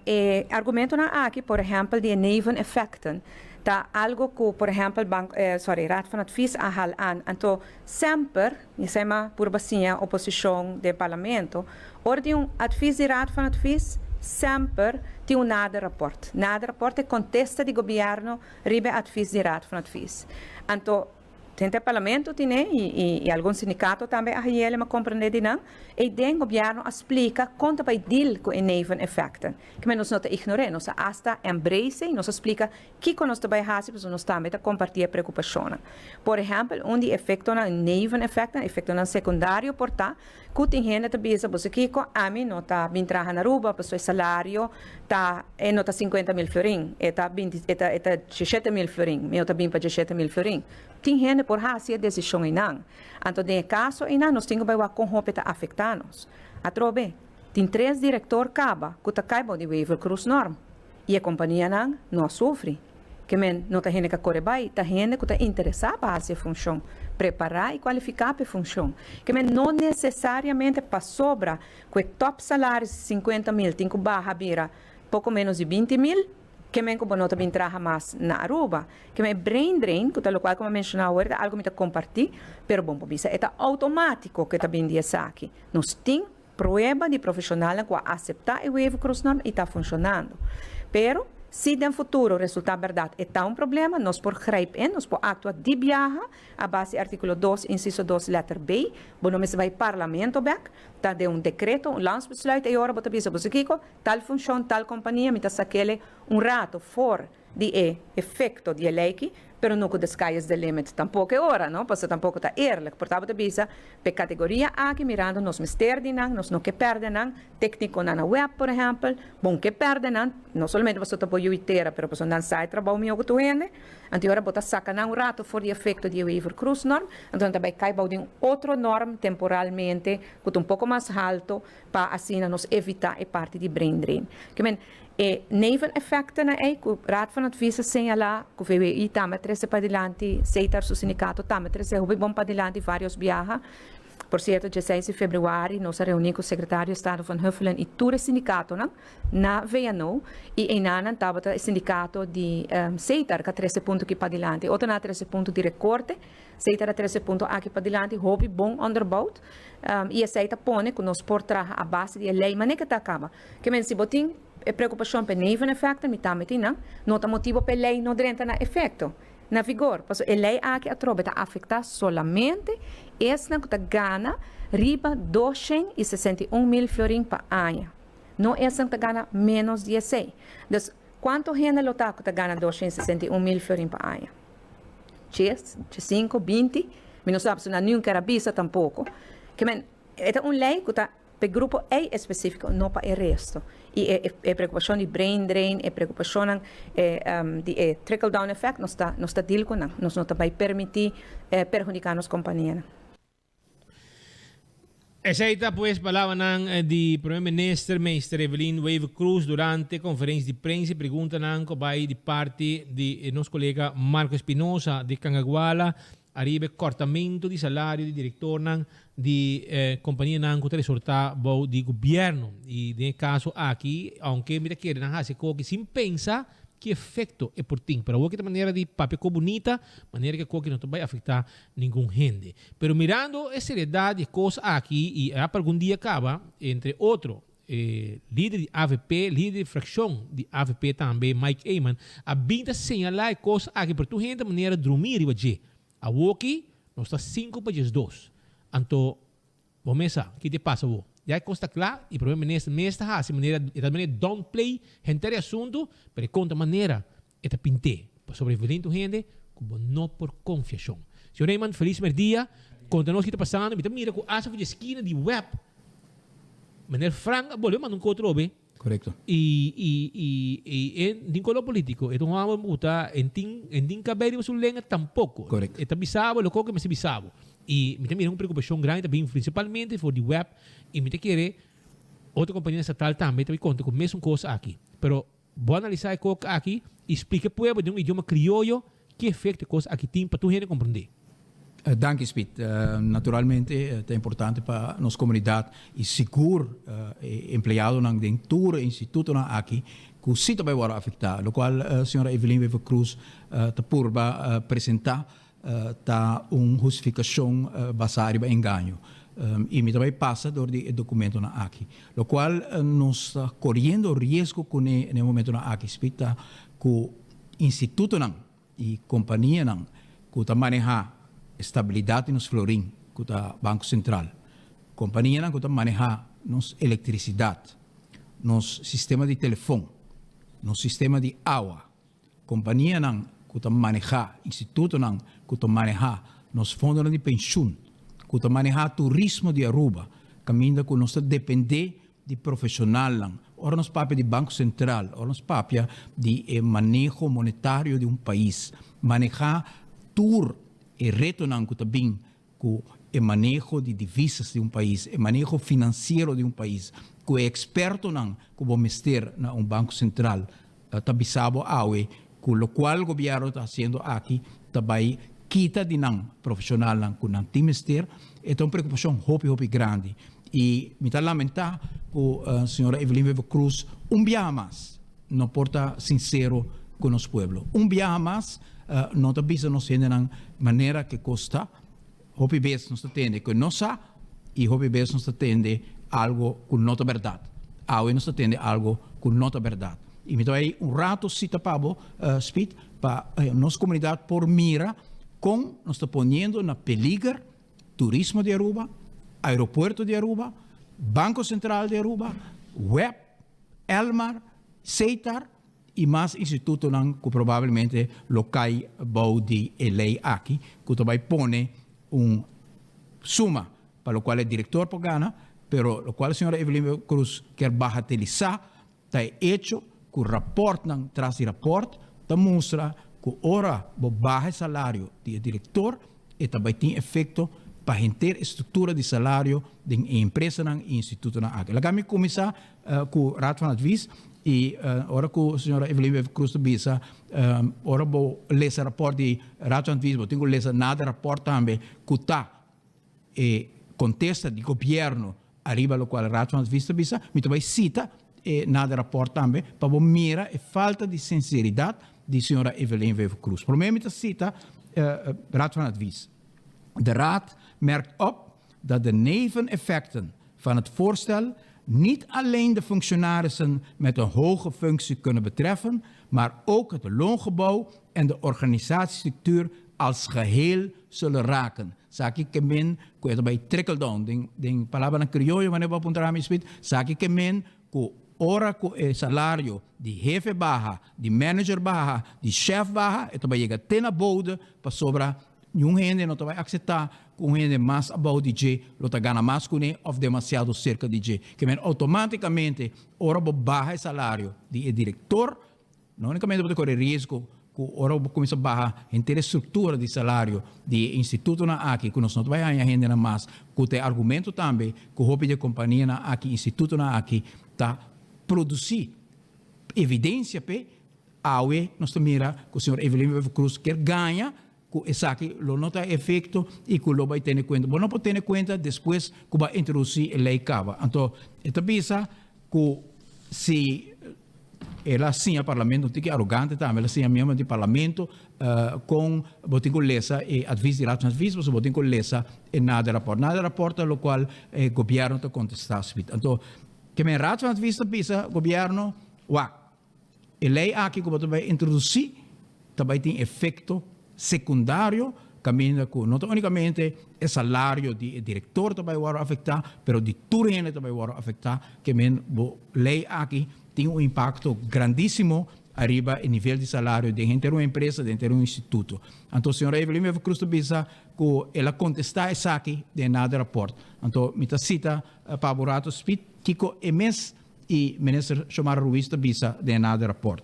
E argumentonan aki, por ehèmpel di e neveneffecten, ta algo ku por ehèmpel bank, sorry, Raad van Advies a hal an. Anto semper, i esei mi purba siña oposishon den parlamento, ora tin un advies di Raad van Advies, semper tin un nader rapport. Nader rapport e kontesta di gobièrnu riba e advies di Raad van Advies. Anto Henter parlamento tine y y algun sindicato tambe a hayele ma comprende di nan. Ey den gobierno a splica con ta bay deal cu e neveneffecten. Kimen nos no ta ignore, nos a hasta embrace y nos a splica kico nos ta bay haci pasobra nos tambe ta comparti e preocupacionnan. Por ehempel, un di efectonan, neveneffecten, efectonan secundario por ta Ku tin hende ta bisa boso kiko, ami no ta bin traha na Aruba pasobra e salario ta e no ta 50.000 florin, e ta binti e ta e ta 17.000 florin, mi no ta bin pa 17.000 florin. Tin hende por hasi e desishon einan. Anto den e kaso einan nos tin ku bai wak kon hopi ta afektá nos. Atrobe, tin tres direktor kaba ku ta kai bou di Wever-Croes-norm i e kompanianan no a sufri. Ke men no ta hende ka kore bai, ta hende ku ta interesá pa hasi e funshon, prepará i kualifiká pa e funshon. Ke men no nesesariamente pasobra ku e tòp salaris di sinkuenta mil tin ku baha bira poko ménos di binti mil, ke men ku bo no ta bin traha mas na Aruba. Ke men e brain drain, ku ta lokual ku mi a menshoná awor, ta algu mi ta kompartí, pero bon por bisa e ta outomátiko ku e ta bin di esaki. Nos tin Prueba di profesionalnan cu a acepta e Wever-Croes-norm y ta funcionando. Pero, si den futuro resulta berdad e ta un problema, nos por grijp in, nos por actua di biaha a base di articulo dos, inciso dos, letter B. Bo no mester bay Parlamento bek, ta den un decreto, un landsbesluit, ey ora bo ta bisa bo si kico, tal funcion, tal compania, mi ta sakele un rato for di e efecto di e ley aki. Pero no ku the sky is the limit tampoko e ora, no? Pasobra tampoko ta eerlijk. Por tabata bisa p'e kategoria aki mirando nos mester di nan, nos no ke pèrdè nan, téknikonan na web por ehèmpel, bon ke pèrdè nan, no solamente pasobra ta bo yu i tera, pero pasobra nan sa e trabou mihó ku tur hende. Anto e ora bo ta saka nan un rato for di efekto di e Wever-Croes-norm, anto nan ta bai kai bou di un otro norm temporalmente ku ta un poko mas halto pa asina nos evitá e parti di brain drain. Ke men, e neveneffectennan ei ku Raad van Advies a señalá, ku VWI tambe a trese padilanti, Setar su sindikato tambe a trese hopi bon padilanti vários biaha. Por sierto, dieseis di februari nos a reuní ku Sekretario di Estado Van Huffelen i tur e sindikatonan na VNO i einanan tabata e sindikato di Setar ku a trese punto aki padilanti. Otronan a trese punto di rekorte. Setar a trese punto aki padilanti hopi bon onderbouwd i esei ta pone ku nos por traha a base di e lei manera ke ta kaba. Ke men si bo tin e preokupashon pa e neveneffecten, mi tambe tin nan, no ta motibo pa e lei no drenta na efekto, na vigor, pasobra e lei aki atrobe ta afektá solamente esnan ku ta gana riba 261.000 florin pa aña, no esnan ku ta gana ménos di esei. Dus, kuantu hende lo ta ku ta gana 261.000 florin pa aña? Dies, diesinko, 20? Mi no sa, pasobra nan niun ker a bisa tampoko. Ke men, e ta un lei ku ta P'e grupo ei específico, no pa e resto. Y e e preocupacion di brain drain, e preocupacionnan e di e trickle down effect, nos ta nos ta deal cu nan. Nos no ta bay permiti perhudica nos companianan. Esey ta pues palabranan di Primer Minister Meester Evelyn Wever-Croes durante conferencia di prensa y preguntanan cu a bay di parti di nos colega Marco Espinosa di Cangaguala Ariba e kòrtamentu di salario di direktornan di kompanianan ku ta resortá bou di gobièrnu. I den e kaso aki, ounke mi ta kere nan hasi e koki sin pensa ki efekto e por tin. Pero awor ki ta manera di papia ko bunita, manera ku e koki no ta bai afektá ningun hende. Pero mirando e seriedat di e kos aki i a pa algun dia kaba, entre otro, E lider di avp, lider di fraccion di avp tambe, Mike Eman, a bin ta señala e cos aki pero tur hende manera drumi riba dje. Awoki nos ta cinco pa 12. Anto bo mes sa ki te pasa awo. Ya e cos ta cla y Primer Minister mes ta haci manera e ta manera downplay henter e asunto pero e conta manera e ta pint'é pasobra e velin tur hende cu bo no por confia shon. Señor Eman feliz merdia, conta nos ki ta pasando, mi ta mira cu asa for dje esquina di web. Meneer Frank a bolbe manda un kotro obe. Korekto. I i i i e tin koló politiko. E ta un hòmber ku ta en tin en tin kabei riba su lenga tampoko. Korekto. E ta bisa bo loke ku e mester bisa bo. I mi ta mira un preokupashon grandi ta bin prinsipalmente for di web i mi ta kere otro kompania estatal tambe ta bin konta ku mesun kos aki. Pero Bo analisá e kok aki i splika e pueblo den un idioma krioyo ki efekto e kos aki tin pa tur hende komprendé. Danki Speed. Naturalmente ta importante pa nos komunidat i sigur e empleadonan den tur e institutonan aki ku si ta bai wòrdu afektá, lokual señora Evelyn Wever-Croes ta purba presentá ta un hustifikashon basá riba engaño. I mi ta bai pasa dor di e dokumentonan aki. Lokual nos ta koriendo riesgo kuné na e momentonan aki spik ta ku institutonan i kompanianan ku ta manehá e stabilidat di nos florin, ku ta Banko Sentral, kompanianan ku ta manehá nos elektrisidat, nos sistema di telefon, nos sistema di awa, Kompanianan ku ta manehá, institutonan ku ta manehá nos fondonan di penshun, ku ta manehá turismo di Aruba, kaminda ku nos ta dependé di profeshonalnan. Ora nos papia di Banko Sentral, ora nos papia di e maneho monetario di un pais, manehá tur e retonan ku ta bin ku e maneho di divisas di un pais, e maneho finansiero di un pais, ku e ekspertonan ku bo mester na un Banko Sentral ta bisa bo awe ku lokual gobièrnu ta hasiendo aki ta bai kita di nan profeshonalnan ku nan tin mester, e ta un preokupashon hopi hopi grandi. I mi ta lamentá ku señora Evelyn Wever-Croes un biaha mas no por ta sinsero ku nos pueblo. Un biaha mas no ta bisa nos hendenan manera ke kos ta. Hopi bes nos ta tende ku no sa i hopi bes nos ta tende algo ku no ta bèrdat. Awe nos ta tende algo ku no ta bèrdat. I mi ta bai un rato sita pa bo, Speed, pa nos komunidat por mira kon nos ta poniendo na peliger turismo di Aruba, aeropuerto di Aruba, Banko Sentral di Aruba, web, Elmar, Setar. i mas institutonan ku probablemente lo kai bou di e lei aki ku ta bai pone un suma pa lokual e direktor por gana, pero lokual señora Evelyn Cruz kier bagatelisá Ta e echo ku rapòrtnan tras di rapòrt ta mustra ku ora bo baha e salario di e direktor e ta bai tin efekto pa henter e struktura di salario den e empresanan i institutonan aki. Laga mi kuminsá ku Raad van Advies i ora ku señora Evelyn Wever Croes ta bisa ora bo lesa rapòrt di Raad van Advies bo tin ku lesa nader rapòrt tambe ku ta e kontesta di gobièrnu ariba lokual Raad van Advies ta bisa, mi ta bai sita e nader rapport tambe pa bo mira e falta di sinseridat di señora Evelyn Wever Croes. Promé mi ta sita Raad van Advies. De Raad merkt op dat de neveneffecten van het voorstel niet alleen de functionarissen met een hoge functie kunnen betreffen, maar ook het loongebouw en de organisatiestructuur als geheel zullen raken. Saki ke men ku e ta bai trickle down. Den den palabranan krioyo manera bo a puntra mi Smith, saki ke men ku ora ku e salario di hefe baha, di manager baha, di chef baha, e ta bai yega te na boude pasobra niun hende no ta bai akseptá ku un hende mas abou di dje lo ta gana mas kuné òf demasiado serka di dje. Ke men outomátikamente ora bo baha e salario di e direktor, No únikamente bo ta kore riesgo ku ora bo kuminsá baha henter e struktura di salario di e institutonan aki ku nos no ta bai haña hendenan mas ku ta e argumento tambe ku hopi di e kompanianan aki, institutonan aki ta produsí evidensia p'e. Awe nos ta mira ku señor Evelyn Wever Croes kier gaña ku esaki lo no ta efekto i ku lo bai tene kuenta. Bo no por tene kuenta despues ku bo a introdusí e lei kaba. Anto e ta bisa ku si el a siña parlamento, un tiki arogante tambe, el a siña miembro di parlamento kon bo tin ku lesa e advis di Raad van Advies, pasobra bo tin ku lesa e nader rapport. Nader rapport ta lokual e gobièrnu ta kontestá asibit. Anto ke men Raad van Advies ta bisa gobièrnu, wak, E lei aki ku bo ta bai introdusí ta bai tin efekto sekundario kaminda ku no ta únikamente e salario di e direktor ta bai wòrdu afektá, pero di tur hende ta bai wòrdu afektá, ke men bo lei aki tin un impakto grandísimo ariba e nivel di salario den henter un empresa, den henter un instituto. Anto señor Evelyn Wever Croes ta bisa ku el a kontestá esaki den e nader rapòrt. Anto mi ta sita pa bo rato Speed kiko e mes I minister Xiomara Ruiz ta bisa den e nader rapport.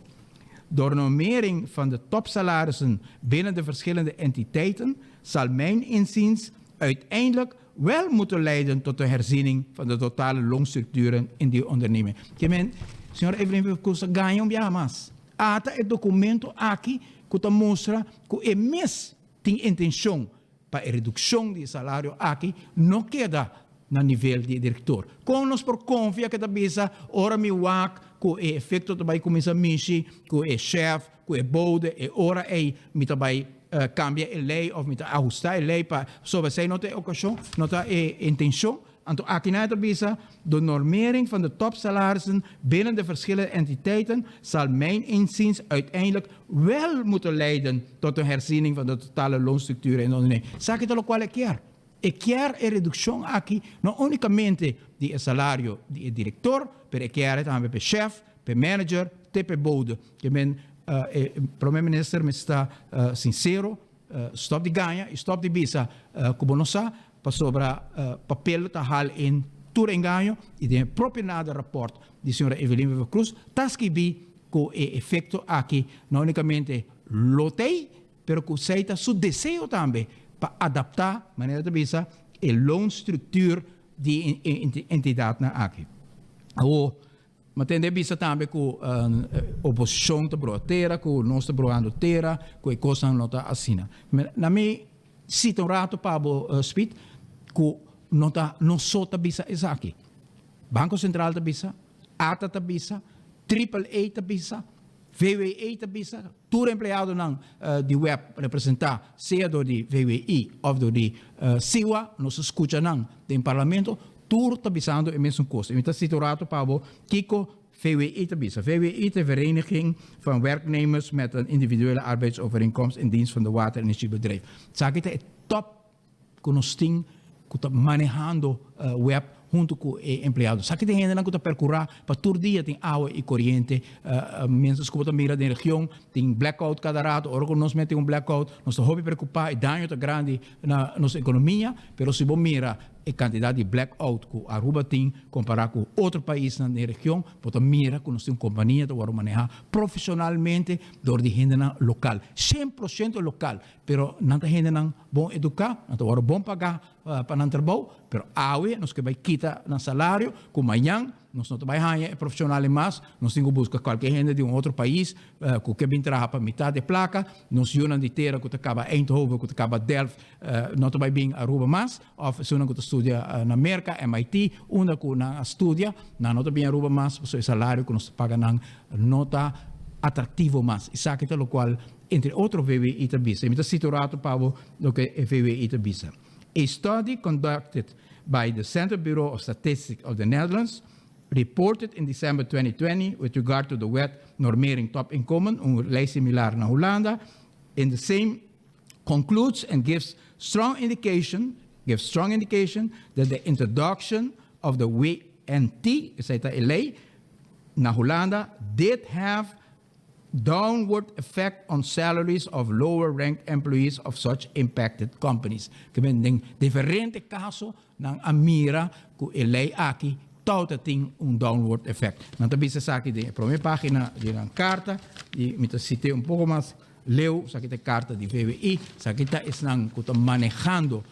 Door normering van de topsalarissen binnen de verschillende entiteiten zal mijn inziens uiteindelijk wel moeten leiden tot een herziening van de totale loonstructuren in die onderneming. Ke men, señor Evelyn Wever-Croes ta gaña un biaha mas. Ata e documento aki cu ta mustra cu e mes tin intencion pa e redukshon di e salario aki no keda na nivel di e direktor. Kon nos por konfia ku e ta bisa ora mi wak ku e efekto ta bai kuminsá mishi ku e shèf, ku e bode, e ora ei mi ta bai kambia e lei òf mi ta ahustá e lei pa pasobra esei no ta e okashon, no ta e intenshon. Anto aki nan e ta bisa, De normering van de topsalarissen binnen de verschillende entiteiten zal mijn inziens uiteindelijk wel moeten leiden tot een herziening van de totale loonstructuur in de onderneming. Esaki ta locual e kier. E kier e reduccion aki no unicamente di e salario di e director, pero e kier e tambe p'e chef, p'e manager, te p'e bode. Ke men e Prome Minister mester ta sincero, stop di gaña y stop di bisa cu bo no sa, Pasobra papel ta hal in tur engaño y den e propio nader rapport di señora Evelyn Wever Croes ta skibi cu e efecto aki no unicamente lo t'ey, pero cu esey ta su deseo tambe pa adapta, manera ta bisa, e loonstructuur di e entidadnan aki. Awor, Mi tende bisa tambe cu oposicion ta broha tera, cu nos ta brohando tera, cu e cosnan no ta asina. Na mi cita un rato pa bo Speed, cu no ta nos so ta bisa esaki. Banco Central ta bisa, ata ta bisa, Triple A ta bisa, VWE ta bisa, tur empleadonan di web representa sea dor di VWI of dor di SIWA, nos a scucha nan den parlamento, tur ta bisando e mesun cos. Y mi ta cita un rato pa bo kico VWI ta bisa. VWI ta e Vereniging van Werknemers met een Individuele Arbeidsovereenkomst in Dienst van de Water Energiebedrijf. Esaki ta e top cu nos tin cu ta manehando web. huntu ku e empleado. Esaki ta e hendenan ku ta perkurá pa tur dia tin awa i koriente. Mientras ku bo ta mira den region tin blackout kada rato. Ora ku nos mete un blackout nos ta hopi preokupá, e daño ta grandi na nos ekonomia. Pero si bo mira e kantidat di blackout ku Aruba tin kompará ku otro paisnan den region, bo ta mira ku nos tin un kompania ta wòrdu manehá profeshonalmente dor di hendenan lokal. 100% lokal, pero nan ta hendenan bon eduká, nan ta wòrdu bon pagá pa nan trabou, pero awe nos ke bai kita nan salario ku mañan nos no ta bai haña e profeshonalnan mas, nos tin ku buska kualke hende di un otro pais ku ke bin traha pa mitad di e plaka, nos yunan di tera ku ta kaba Eindhoven, ku ta kaba Delft no ta bai bin Aruba mas, òf esunnan ku ta studia na Merka, MIT, unda ku nan a studia, nan no ta bin Aruba mas pasobra e salario ku nos ta paga nan no ta atraktivo mas. Esaki ta lokual entre otro VWI ta bisa. I mi ta sita un rato pa bo loke e VWI ta bisa. A study conducted by the Central Bureau of Statistics of the Netherlands reported in December 2020 with regard to the Wet Normering Topinkomen, un ley similar na Hulanda, in the same concludes and gives strong indication gives strong indication that the introduction of the WNT, esei ta e ley, na Hulanda did have downward effect on salaries of lower ranked employees of such impacted companies. Ke men den diferente kaso nan a mira ku e lei aki tou ta tin un downward effect. Nan ta bisa esaki den e prome pagina di nan karta i mi ta sit'é un poko mas leu. Esaki ta e karta di VWI. Esaki ta esnan ku ta manehando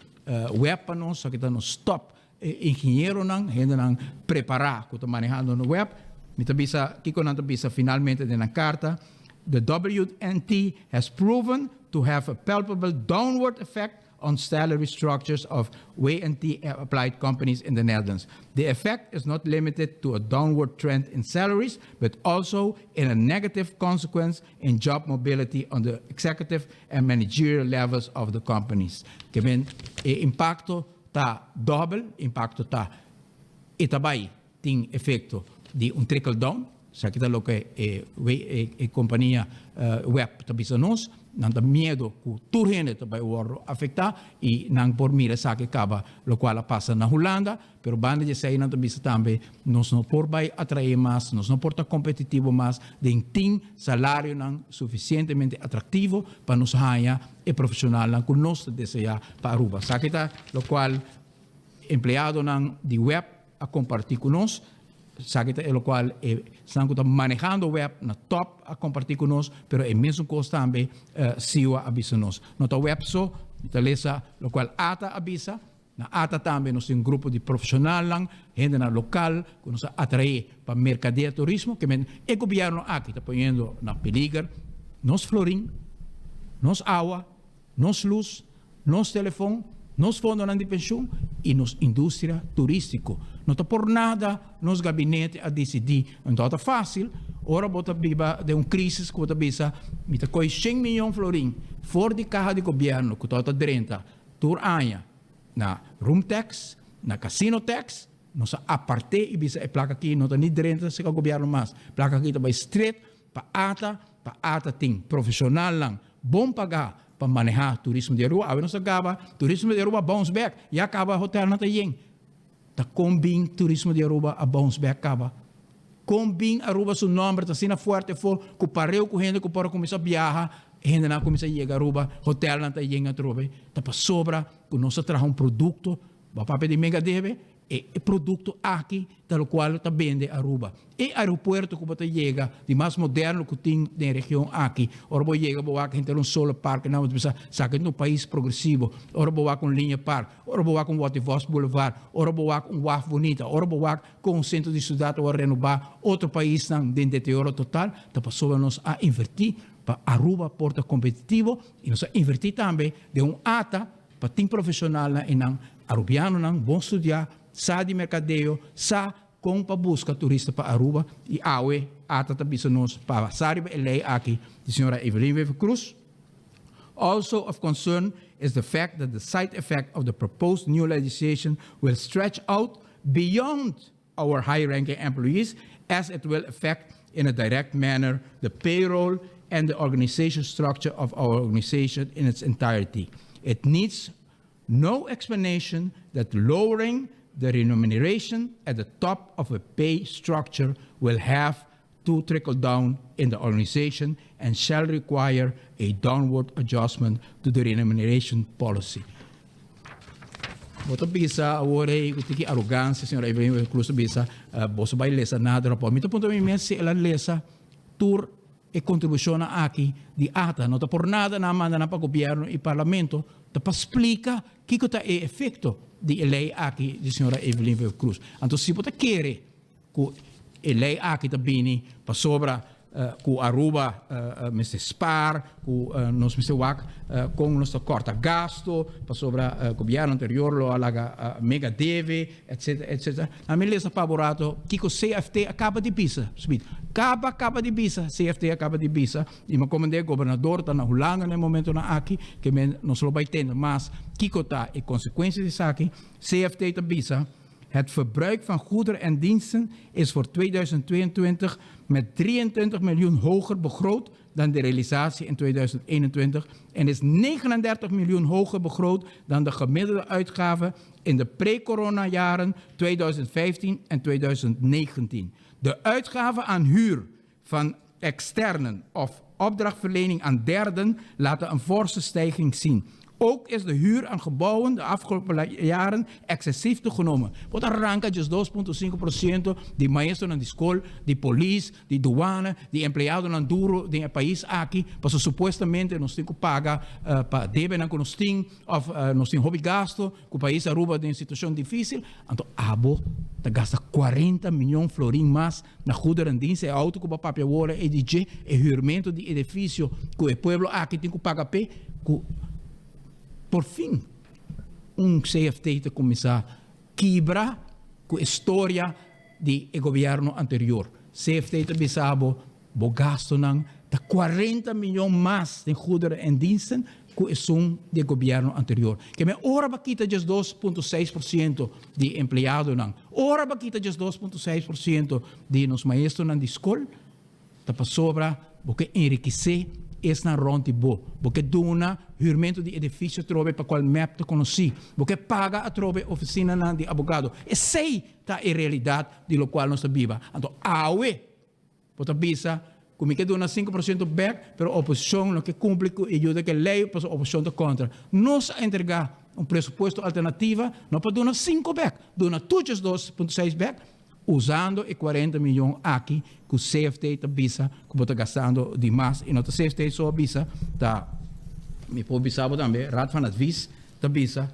web pa nos. Esaki ta nos top E ingenieronan, hendenan prepará ku ta manehando na web, mi ta bisa kiko nan ta bisa finalmente den nan karta, The WNT has proven to have a palpable downward effect on salary structures of WNT applied companies in the Netherlands. The effect is not limited to a downward trend in salaries, but also in a negative consequence in job mobility on the executive and managerial levels of the companies. Ke men e impakto Ta dòbel impakto ta e ta bai tin efekto di un trickle down, esaki ta loke e e kompania web ta bisa nos, nan ta miedo ku tur hende ta bai wòrdu afektá i nan por mira esaki kaba lokual a pasa na Hulanda, pero banda di esei nan ta bisa tambe nos no por bai atraé mas, nos no por ta kompetitivo mas den tin salarionan sufisientemente atraktivo pa nos haña e profesionalnan cu nos ta desea pa Aruba. Esaki ta locual empleadonan di web a comparti cu nos, esaki ta e locual e esnan cu ta manehando web na top a comparti cu nos, pero e mesun cos tambe SIWA a bisa nos. No ta web so, mi ta lesa locual ata a bisa, na ata tambe nos tin un grupo di profesionalnan, hendenan local cu nos a atrae pa mercadea turismo, ke men e gobierno aki ta poniendo na peliger nos florin, nos awa, nos luz, nos telefon, nos fondonan di pensioen y nos industria turistico. No ta por nada nos gabinete a dicidi, anto ta facil ora bo ta biba den un crisis cu bo ta bisa mi ta coy shen miyon florin for di caha di gobierno cu ta drenta Tur aña na room tax, na casino tax, nos a apart'é i bisa e plaka aki no ta ni drenta serka gobièrnu mas. Plaka aki ta bai stret pa ata, pa ata tin profeshonalnan bon pagá pa manehá turismo di Aruba. Awe nos ta gaba turismo di Aruba a bounce back, ya kaba hotelnan ta yen. Ta kon bin turismo di Aruba a bounce back kaba? Kon bin Aruba su nomber ta asina fuerte afó ku pareu ku hende ku por a kuminsá biaha, hendenan a kuminsá yega Aruba, hotelnan ta yen atrobe? Ta pasobra ku nos a traha un produkto, bo a papia di mega debe, e produkto aki ta lokual ta bende Aruba. E aeropuerto ku bo ta yega di mas moderno ku tin den e region aki. Ora bo yega bo wak henter un solo parke nan bo ta bisa sa ki ta un pais progresivo. Ora bo wak un liña park, ora bo wak un Watty Vos Boulevard, ora bo wak un waf bunita, ora bo wak kon un sentro di siudat a wòrdu renobá, otro paisnan den deterioro total, ta pasobra nos a invertí pa Aruba por ta kompetitivo i nos a invertí tambe den un ata pa tin profeshonalnan einan, arubianonan bon studiá, sa di merkadeo, sa Kon pa buska turista pa Aruba y awe ata ta bisa nos pa basa riba e ley aki di señora Evelyn Wever Croes. Also of concern is the fact that the side effect of the proposed new legislation will stretch out beyond our high ranking employees as it will affect in a direct manner the payroll and the organization structure of our organization in its entirety. It needs no explanation that lowering. the remuneration at the top of a pay structure will have to trickle down in the organization and shall require a downward adjustment to the remuneration policy. Bo ta bisa awor ei ku tiki arogansia, señora Evelyn Cruz ta bisa, boso bai lesa nada rapòrt. Mi ta puntra mi mes si el a lesa tur e kontribushonnan aki di ata. No ta por nada nan a manda nan pa gobièrnu i parlamento, ta pa splika kiko ta e efekto di e lei aki di señora Evelyn Wever-Croes. Anto si bo ta kere ku e lei aki ta bini pasobra ku Aruba mester spaar, ku nos mester wak kon nos ta kòrta gasto, pasobra gobièrnu anterior lo a laga mega debe, etcetera, etcetera. Na mi lesa pa bo rato kiko CFT a kaba di bisa, Smit. Kaba, kaba di bisa, CFT a kaba di bisa, i mi a komend'é gobernador ta na Hulanda na e momentonan aki, ke men nos lo bai tende mas kiko ta e konsekuensia di esaki. CFT ta bisa. Het verbruik van goederen en diensten is voor 2022 met 23 miljoen hoger begroot dan de realisatie in 2021 en is 39 miljoen hoger begroot dan de gemiddelde uitgaven in de pre-coronajaren 2015 en 2019. De uitgaven aan huur van externen of opdrachtverlening aan derden laten een forse stijging zien. Ook is de huur aan gebouwen de afgelopen jaren excessief toegenomen. Bo ta ranka djes 2.5% di maestronan di skol, di polis, di douane, di empleadonan duro den e pais aki, pasobra supuestamente nos tin ku paga pa debenan ku nos tin òf nos tin hopi gasto. Ku pais Aruba den situashon difisil, anto abo ta gasta 40 miyon florin mas na goederendienst, e auto ku bo a papia awor e di dje, e huurmento di edifisio ku e pueblo aki tin ku paga p'e, ku por fin un CFT ta kuminsá kibra ku e storia di e gobièrnu anterior. CFT ta bisa bo, Bo gastonan ta 40 miyon mas den goederen en diensten ku esun di e gobièrnu anterior. Ke men ora bo a kita 12.6% di e empleadonan, ora bo a kita 12.6% di nos maestronan di skol, ta pasobra bo ke enrikisé esnan rònt di bo. Bo ke duna hürmentu di edifisio atrobe pa kual mep ta konosí. Bo ke paga atrobe ofisinanan di abogado. Esei ta e realidat di lokual nos ta biba. Anto awe Bo ta bisa ku mi ke duna 5% bèk, pero oposishon no ke kumpli ku e yuda ku e lei pasobra oposishon ta kontra. Nos a entregá un presupuesto alternativa no pa duna sinku bèk, duna tur djes 2.6 bèk, usando e 40 miyon aki ku CFT ta bisa ku bo ta gastando di mas. I no ta CFT so a bisa, ta mi por bisa bo tambe Raad van Advies ta bisa.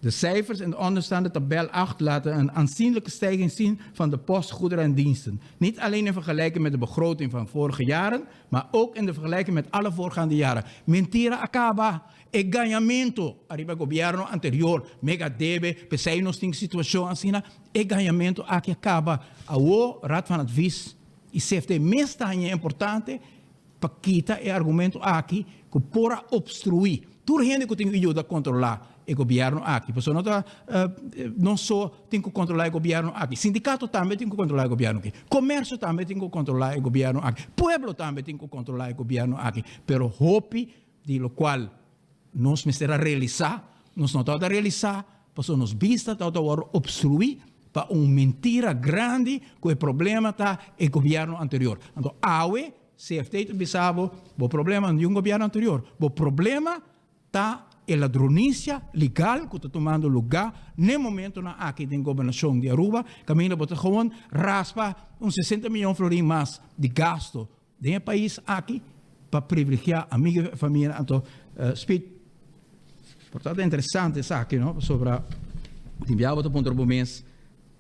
De cijfers in de onderstaande tabel 8 laten een aanzienlijke stijging zien van de post goederen en diensten. Niet alleen in vergelijking met de begroting van vorige jaren, maar ook in de vergelijking met alle voorgaande jaren. Mentira a caba! E gañamento ariba gobierno anterior, mega debe, p'esei nos tin situacion asina, e gañamento aki a caba. Awo Raad van Advies y CFT mes ta haña importante pa kita e argumento aki ku por a obstruí tur hende ku tin ku yuda kontrolá e gobièrnu aki. Pasobra no ta nos so tin ku kontrolá e gobièrnu aki, sindikato tambe tin ku kontrolá e gobièrnu aki, komersio tambe tin ku kontrolá e gobièrnu aki, pueblo tambe tin ku kontrolá e gobièrnu aki. Pero hopi di lokual nos mester a realisá, nos no tabata realisá pasobra nos bista tabata wòrdu obstruí pa un mentira grandi ku e problema ta e gobièrnu anterior. Anto awe CFT ta bisa bo, bo problema no di un gobièrnu anterior, bo problema ta e ladronisia legal ku ta tumando lugá n'e momentonan aki den gobernashon di Aruba, kaminda bo ta gewoon raspa un 60 miyon florin mas di gasto den e pais aki pa privilegiá amigo i famia. Anto Speed, por ta interesante esaki no, pasobra tin bia bo ta puntra bo mes,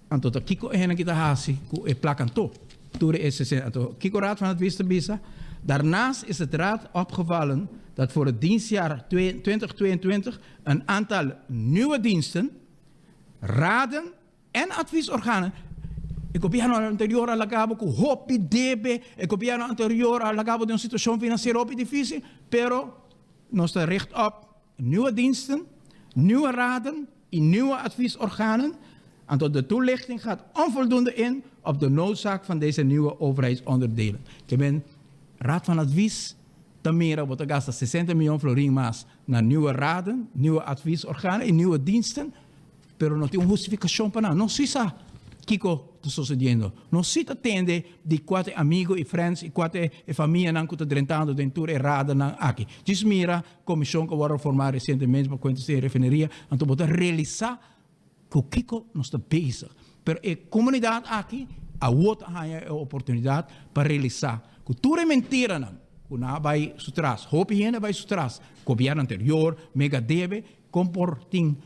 Anto ta kiko e hende ki ta hasi ku e plak anto? Tur e sesenta. Anto kiko Raad van Advies ta bisa? Daarnaast is het Raad opgevallen dat voor het dienstjaar 2022 een aantal nieuwe diensten, raden en adviesorganen E gobierno anterior a laga bo ku hopi debe, e gobierno anterior a laga bo den un situacion financiero hopi dificil, pero nos ta richt op nieuwe diensten, nieuwe raden y nieuwe adviesorganen. Anto de toelichting gaat onvoldoende in op de noodzaak van deze nieuwe overheidsonderdelen. Ke men Raad van Advies ta mira bo ta gasta 60 miljoen florin mas na nieuwe raden, nieuwe adviesorganen y nieuwe diensten. pero no tin un hustifikashon pa nan. Nos si sa kiko ta sosediendo. Nos si ta tende di kua ta e amigo i friends i kua ta e famianan ku ta drentando den tur e radanan aki. Djis mira komishon ku a wòrdu formá resientemente pa kuenta si e refineria, anto bo ta realisá ku kiko nos ta bezig. Pero e komunidat aki awor ta haña e oportunidat pa realisá ku tur e mentiranan ku nan a bai su tras, hopi hende a bai su tras, gobièrnu anterior, mega debe, kon por tin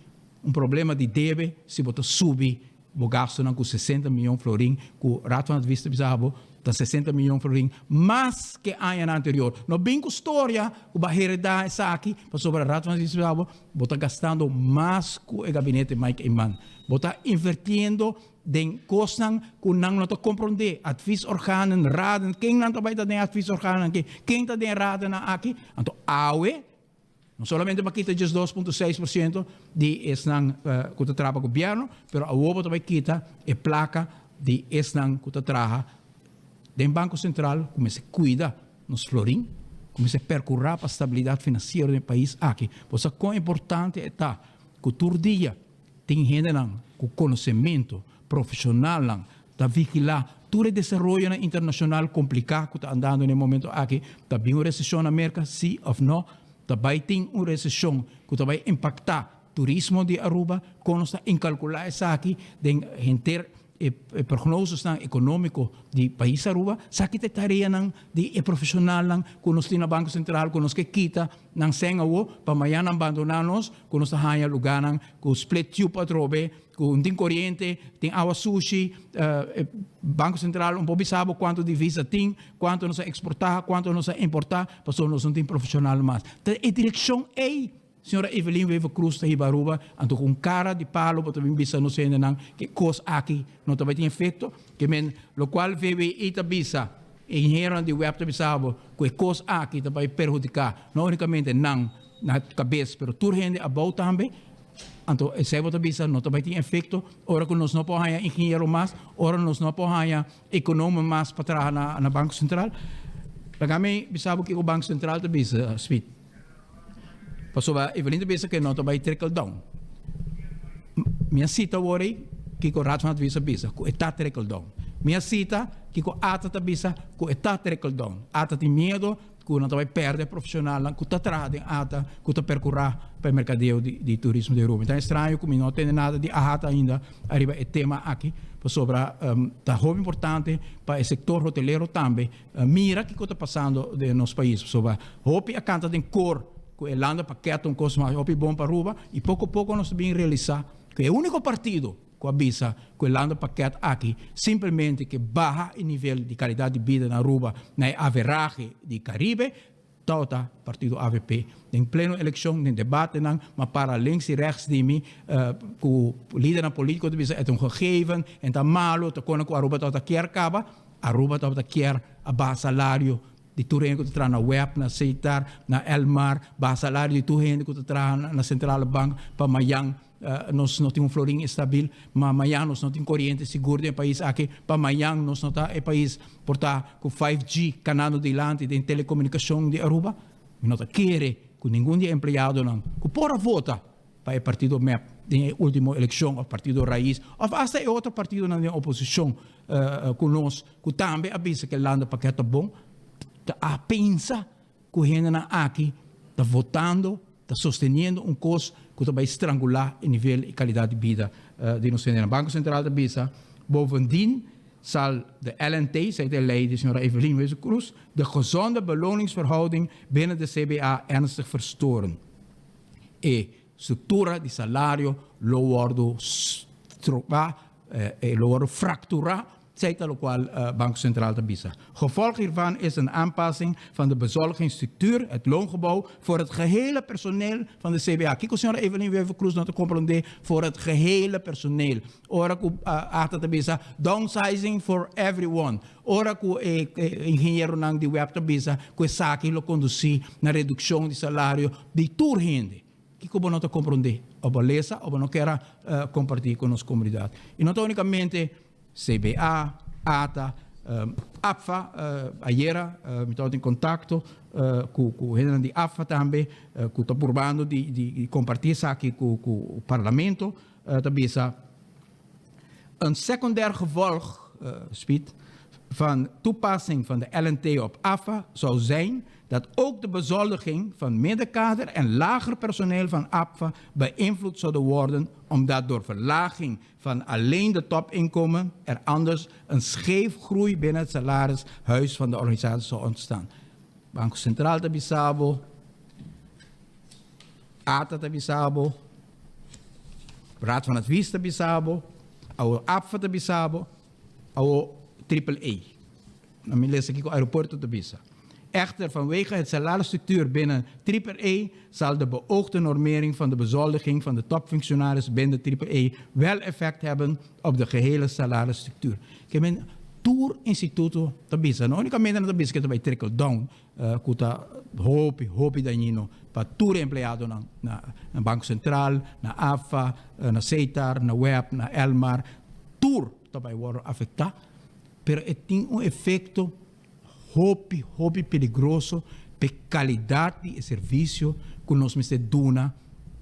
un problema di debe si bo ta subi bo gastunan ku sesenta miyon florin ku Raad van Advies ta bisa bo ta sesenta miyon florin mas ke añanan anterior. No bin ku storia ku bo a heredá esaki pasobra Raad van Advies ta bisa bo bo ta gastando mas ku e gabinete Mike Eman. Bo ta invertiendo den kosnan ku nan no ta komprondé, adviesorganen, raden, ken nan ta bai ta den adviesorganen aki, ken ta den radennan aki. Anto awe No solamente pa kita 12.6% di esnan ku ta traha pa gobièrnu, pero awor bo ta bai kita e plaka di esnan ku ta traha den Banko Sentral ku mester kuida nos florin, ku mester perkurá pa stabilidat finansiero den e pais aki. Bo sa kon importante e ta ku tur dia tin hendenan ku konosementu, profeshonalnan ta vigilá tur e desaroyonan internashonal kompliká ku ta andando na e momento aki. Ta bin un reseshon na Merka, sí òf nò? Ta bai tin un reseshon ku ta bai impaktá turismo di Aruba? Kon nos ta inkalkulá esaki den henter e prognosesnan ekonómiko di pais Aruba? Esaki ta e tareanan di e profeshonalnan ku nos tin na Banko Sentral ku nos ke kita nan sèn awo pa mañana nan bandoná nos ku nos ta haña lugánan ku split tube atrobe Ku tin koriente, tin awa sushi, Banko Sentral un por bisa bo kuantu divisa tin, kuantu nos a eksportá, kuantu nos a importá, pasobra nos no tin profeshonal mas. Ta e direkshon ei señora Evelyn Wever Croes ta hiba Aruba, anto ku un kara di palo bo ta bin bisa nos hendenan ku e kos aki no ta bai tin efekto. Ke men lokual VWI ta bisa, e ingenieronan di web ta bisa bo ku e kos aki ta bai perhudiká no únikamente nan na kabes pero tur hende abou tambe. Anto esei bo ta bisa no ta bai tin efekto ora ku nos no por haña ingeniero mas, ora nos no por haña ekonomo mas pa traha na na Banko Sentral. Laga mi bisa bo kiko Banko Sentral ta bisa, Smit. Pasobra Evelyn ta bisa ku e no ta bai trickle down. Mi a sita awor ei kiko Raad van Advies a bisa, ku e ta trickle down. Mi a sita kiko ata ta bisa ku e ta trickle down. Ata tin miedo ku nan ta bai pèrdè profeshonalnan ku ta traha den ata ku ta perkurá pa e merkadeo di turismo di Aruba. Mi ta estraño ku mi no a tende nada di AHATA ainda ariba e tema aki pasobra ta hopi importante pa e sektor hotelero tambe mira kiko ta pasando den nos pais pasobra hopi a kanta den kor ku e landa pakèt ta un kos mas hopi bon pa Aruba i poko poko nos ta bin realisá ku e úniko partido ku a bisa ku e landenpakket aki simpelmente ke baha e nivel di kalidat di bida na Aruba na e averahe di Karibe, tabata partido avp. Den pleno elekshon, den debatenan, m'a para links i rechts di mi ku lidernan politiko ta bisa e ta un gegeven en ta malo, ta kona ku Aruba tabata kier kaba. Aruba tabata kier a baha salario di tur hende ku ta traha na web, na Setar, na Elmar, baha salario di tur hende ku ta traha na Centrale Bank pa mayan Nos no tin un florin estabil, ma mayan nos no tin koriente sigur den e pais aki, pa mayan nos no ta e pais por ta ku 5G kanando dilanti den telekomunikashon di Aruba. Mi no ta kere ku ningun di e empleadonan ku por a vota pa e partido mep den e ultimo elekshon òf partido Raiz òf asta e otro partidonan den oposishon ku nos ku tambe a bisa ku e landenpakket ta bon, ta a pensa Ku hendenan aki ta votando, ta sosteniendo un kos ku ta bai strangulá e nivel i kalidat di bida di nos hendenan. Banko Sentral ta bisa, Bovendien zal de LNT, esei ta e lei di señora Evelyn Wezer-Croes, de gezonde beloningsverhouding binnen de CBA ernstig verstoren. E struktura di salario lo wòrdu strobá, e lo wòrdu frakturá Esei ta lokual Banko Sentral ta bisa. Gevolg hiervan is een aanpassing van de bezoldigingsstructuur, het loongebouw, voor het gehele personeel van de CBA. Kiko señora Evelyn Wever-Croes no ta komprondé voor het gehele personeel? Ora ku ata ta bisa downsizing for everyone. Ora ku e ingenieronan di web ta bisa ku esaki lo kondusí na redukshon di salario di tur hende. Kiko bo no ta komprondé? Òf bo lesa òf bo no kier a kompartí ku nos komunidat. I no ta únikamente CBA, ata, APFA, ayera mi tabata den kontakto ku ku hendenan di APFA tambe ku ta purbando di di kompartí esaki ku ku parlamento. ta bisa, Een secundair gevolg, Speed, van toepassing van de LNT op AFA zou zijn dat ook de bezoldiging van middenkader en lager personeel van APFA beïnvloed zouden worden, omdat door verlaging van alleen de topinkomen er anders een scheefgroei binnen het salarishuis van de organisatie zou ontstaan. Banco Central ta bisa bo, ATA ta bisa bo, Raad van Advies ta bisa bo, awo APFA ta bisa bo, awo Triple A. Na mi lesa kiko aeropuerto ta bisa. Echter, vanwege het salarisstructuur binnen Triple A zal de beoogde normering van de bezoldiging van de topfunctionaris binnen Triple A wel effect hebben op de gehele salarisstructuur. Ke men tur instituto ta bisa, no unicamente nan ta bisa ke ta bay trickle down, ku ta hopi, hopi dañino pa tur e empleadonan na Banco Central, na AFA, na Setar, na web, na Elmar, tur ta bai wòrdu afektá, pero e tin un efekto hopi, hopi peligroso pa e kalidat di e servisio ku nos mester duna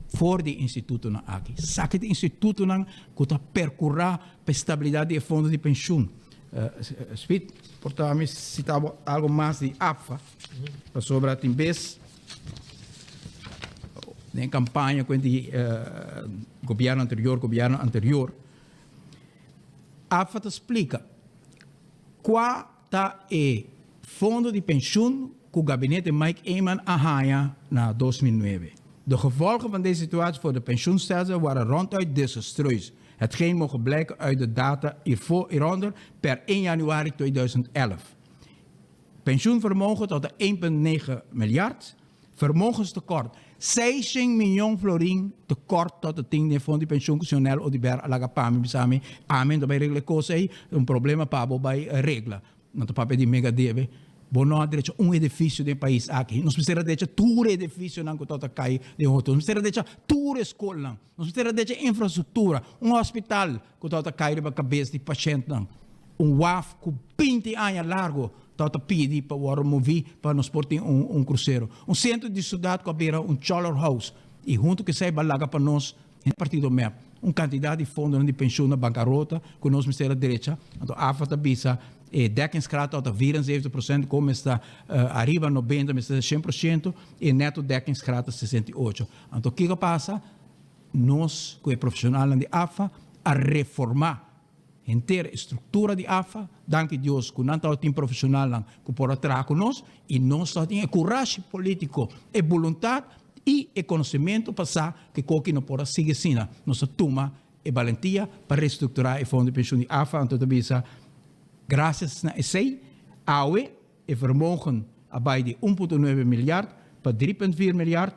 for di e institutonan aki. Esaki ta institutonan ku ta perkurá pa e stabilidat di e fondo di penshun. Speed, por ta mi sita bo algo mas di APFA, pasobra tin bes den kampaña ku di gobierno anterior, gobierno anterior, APFA ta splika kua ta e fondo di penshun ku gabinete Mike Eman a haña na 2009. De gevolgen van deze situatie voor de pensioenstelsel waren ronduit desastreus. Hetgeen mogen blijken uit de data hiervoor, hieronder per 1 januari 2011. Pensioenvermogen tot de 1,9 miljard. Vermogenstekort 16 miyon florin tekort tot de tin den fondo di pensioen ku Sionel Oduber a laga pa mi bisa mi, ami no ta bai regla e kos ei, un problema pa bo bai regla. No ta papia di mega debe. Bo no a drecha un edifisio den pais aki. Nos mester a drecha tur e edifisionan ku tabata kai den hotel. Nos mester a drecha tur e skolnan. Nos mester a drecha infrastruktura, un hospital ku tabata kai riba kabes di pashentnan, un waf ku binti aña largo tabata pidi pa wòrdu moví pa nos por tin un krusero, un sentro di siudat ku a bira un choler house i huntu ku esei ba laga pa nos partido mep un kantidat di fondonan di penshun na bankarota ku nos mester a drecha. Anto AFA ta bisa e dekkingsgraad tabata 74 prosent komo mester ta ariba 90 mester ta shen por shento i e neto dekkingsgraad ta 68. Anto kiko a pasa? Nos ku e profeshonalnan di AFA a reformá henter e struktura di AFA. Danki Dios ku nan tabatin profeshonalnan ku por a traha ku nos i nos tabatin e kurashi polítiko, e boluntat i e konosementu pa sa ku koki no por a sigui asina. Nos a tuma e balentia pa restrukturá e fondo di penshun di AFA. Anto ta bisa grasias na esei awe E vermogen a bai di un punto nuebe miljard pa dri punt vier miljard.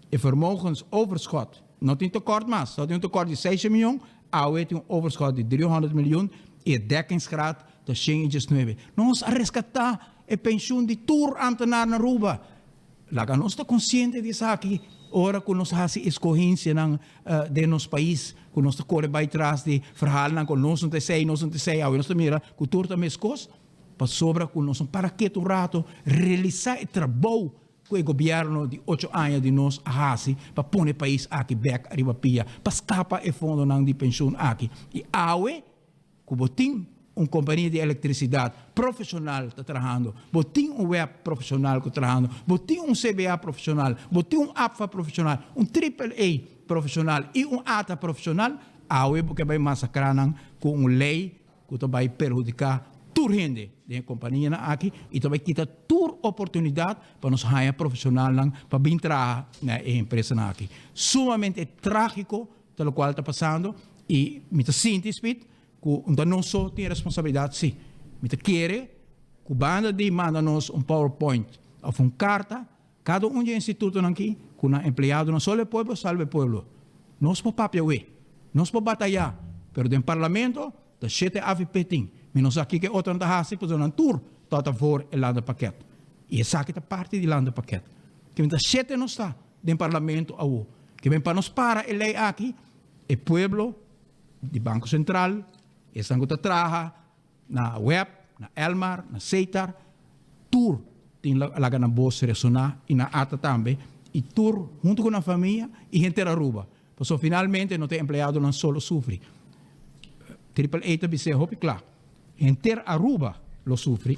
E vermogensoverschot no tin tekort mas, ta tin un tekort di seisha mion, awe tin un overschot di driehonderd miljoen i e dekkingsgraad ta shen i diesnuebe. Nos a reskatá e penshun di tur ambtenaar na Aruba. Laga nos ta konsiente di esaki ora ku nos hasi eskohensianan den nos pais, ku nos ta kore bai tras di verhaalnan ku nos no ta esei, nos no ta esei, awe nos ta mira ku tur ta meskos. Pasobra ku nos no para ketu un rato realisá e trabou ku e gobièrnu di ocho aña di nos a hasi pa pone e pais aki bèk riba pia, pa skapa e fondonan di penshun aki. I awe ku bo tin un kompania di elektrisidat profeshonal ta trahando, bo tin un web profeshonal ku trahando, bo tin un CBA profeshonal, bo tin un APFA profeshonal, un Triple A profeshonal i un ata profeshonal, awe bo ke bai masakrá nan ku un lei ku ta bai perhudiká tur hende den e kompanianan aki i ta bai kita tur oportunidat pa nos haña profeshonalnan pa bin traha na e empresanan aki. Sumamente trágiko ta lokual ta pasando i mi ta sinti, Speed, ku no ta nos so tin e responsabilidat, sí. Mi ta kere ku banda di manda nos un powerpoint òf un karta, Kada un di e institutonan aki ku nan empleadonan solo e pueblo salba e pueblo. Nos por papia we, nos por batayá, pero den parlamento ta shete avp tin. Mi no sa kiko e otronan ta hasi pasobra nan tur tabata voor e landenpakket. I esaki ta parti di landenpakket. Ke men ta shete nos ta den parlamento awo. Ke men pa nos para e lei aki e pueblo di Banko Sentral, esnan ku ta traha, Na web, na Elmar, na Setar, tur tin laga nan bos resoná i na ata tambe i tur huntu ku nan famia i henter Aruba. Pasobra finalmente no ta e empleadonan so lo sufri. Triple A ta bis'é hopi kla, henter Aruba lo sufri.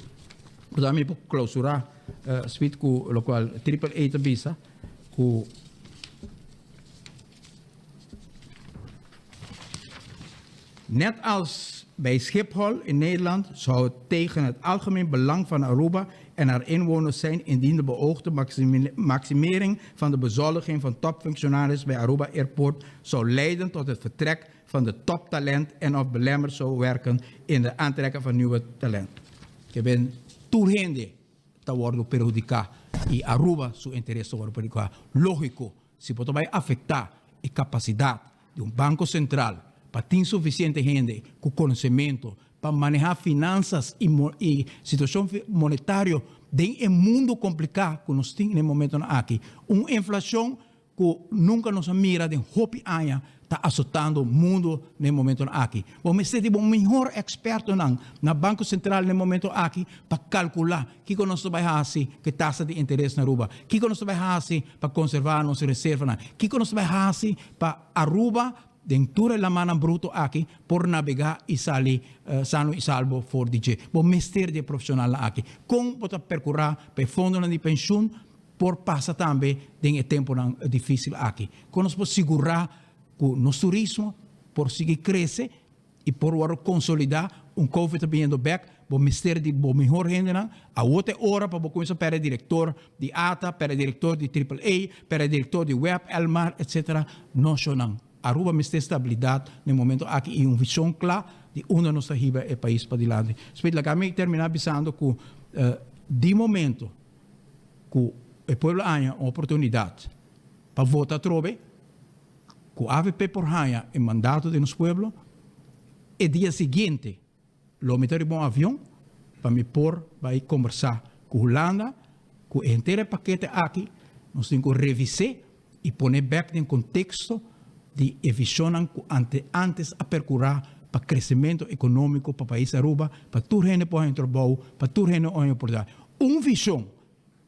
Por tanto mi por klausurá Smith ku lokual Triple A ta bisa ku. Net als bij Schiphol in Nederland zou het tegen het algemeen belang van Aruba en haar inwoners zijn indien de beoogde maximering van de bezoldiging van topfunctionaris bij Aruba Airport zou leiden tot het vertrek van de toptalent en of belemmerd zou werken in de aantrekken van nieuwe talent. Ke ben tur hende ta wordo perhudica y Aruba su interes ta wordo perhudica. Logico, si bo ta bay afecta e capacidad di un Banco Central pa tin suficiente hende cu conocemento pa maneha finanzas y y situacion monetario den e mundo complica cu nos tin na e momentonan aki. Un inflacion cu nunca nos a mira den hopi aña ta azotando mundo na e momentonan aki. Bo mester di bo mihor expertonan na Banco Central na e momento aki pa calcula kico nos ta bay haci cu e tasa di interes na Aruba, kico nos ta bay haci pa conserva nos reservanan, kico nos ta bay haci pa Aruba den tur e lamannan bruto aki por nabega y sali sano y salbo for di dje. Bo mester di e profesionalnan aki. Con bo ta percura pa e fondonan di pensioen por pasa tambe den e temponan dificil aki? Con nos por sigura cu nos turismo por sigui crece y por worde consolida? Un covid ta biniendo bek, bo mester di bo mihor hendenan. Awor ta e ora pa bo cuminsa perde director di ata, perde director di Triple A, perde director di web, Elmar, etc. No shonan. Aruba mester stabilidad na e momento aki y un vision cla di unda nos ta hiba e pais padilanti. Speed, laga mi termina bisando cu di momento cu e pueblo haña un oportunidad pa vota atrobe, cu avp por haña e mandato di nos pueblo, e dia siguiente lo mi ta riba un avion pa mi por bay combersa cu Hulanda, cu e henter e pakete aki nos tin cu revis'e y pone bek den contexto di e visionnan cu ante antes a percura pa crecemento economico pa pais Aruba, pa tur hende por haña un trabou, pa tur hende haña oportunidad. Un vision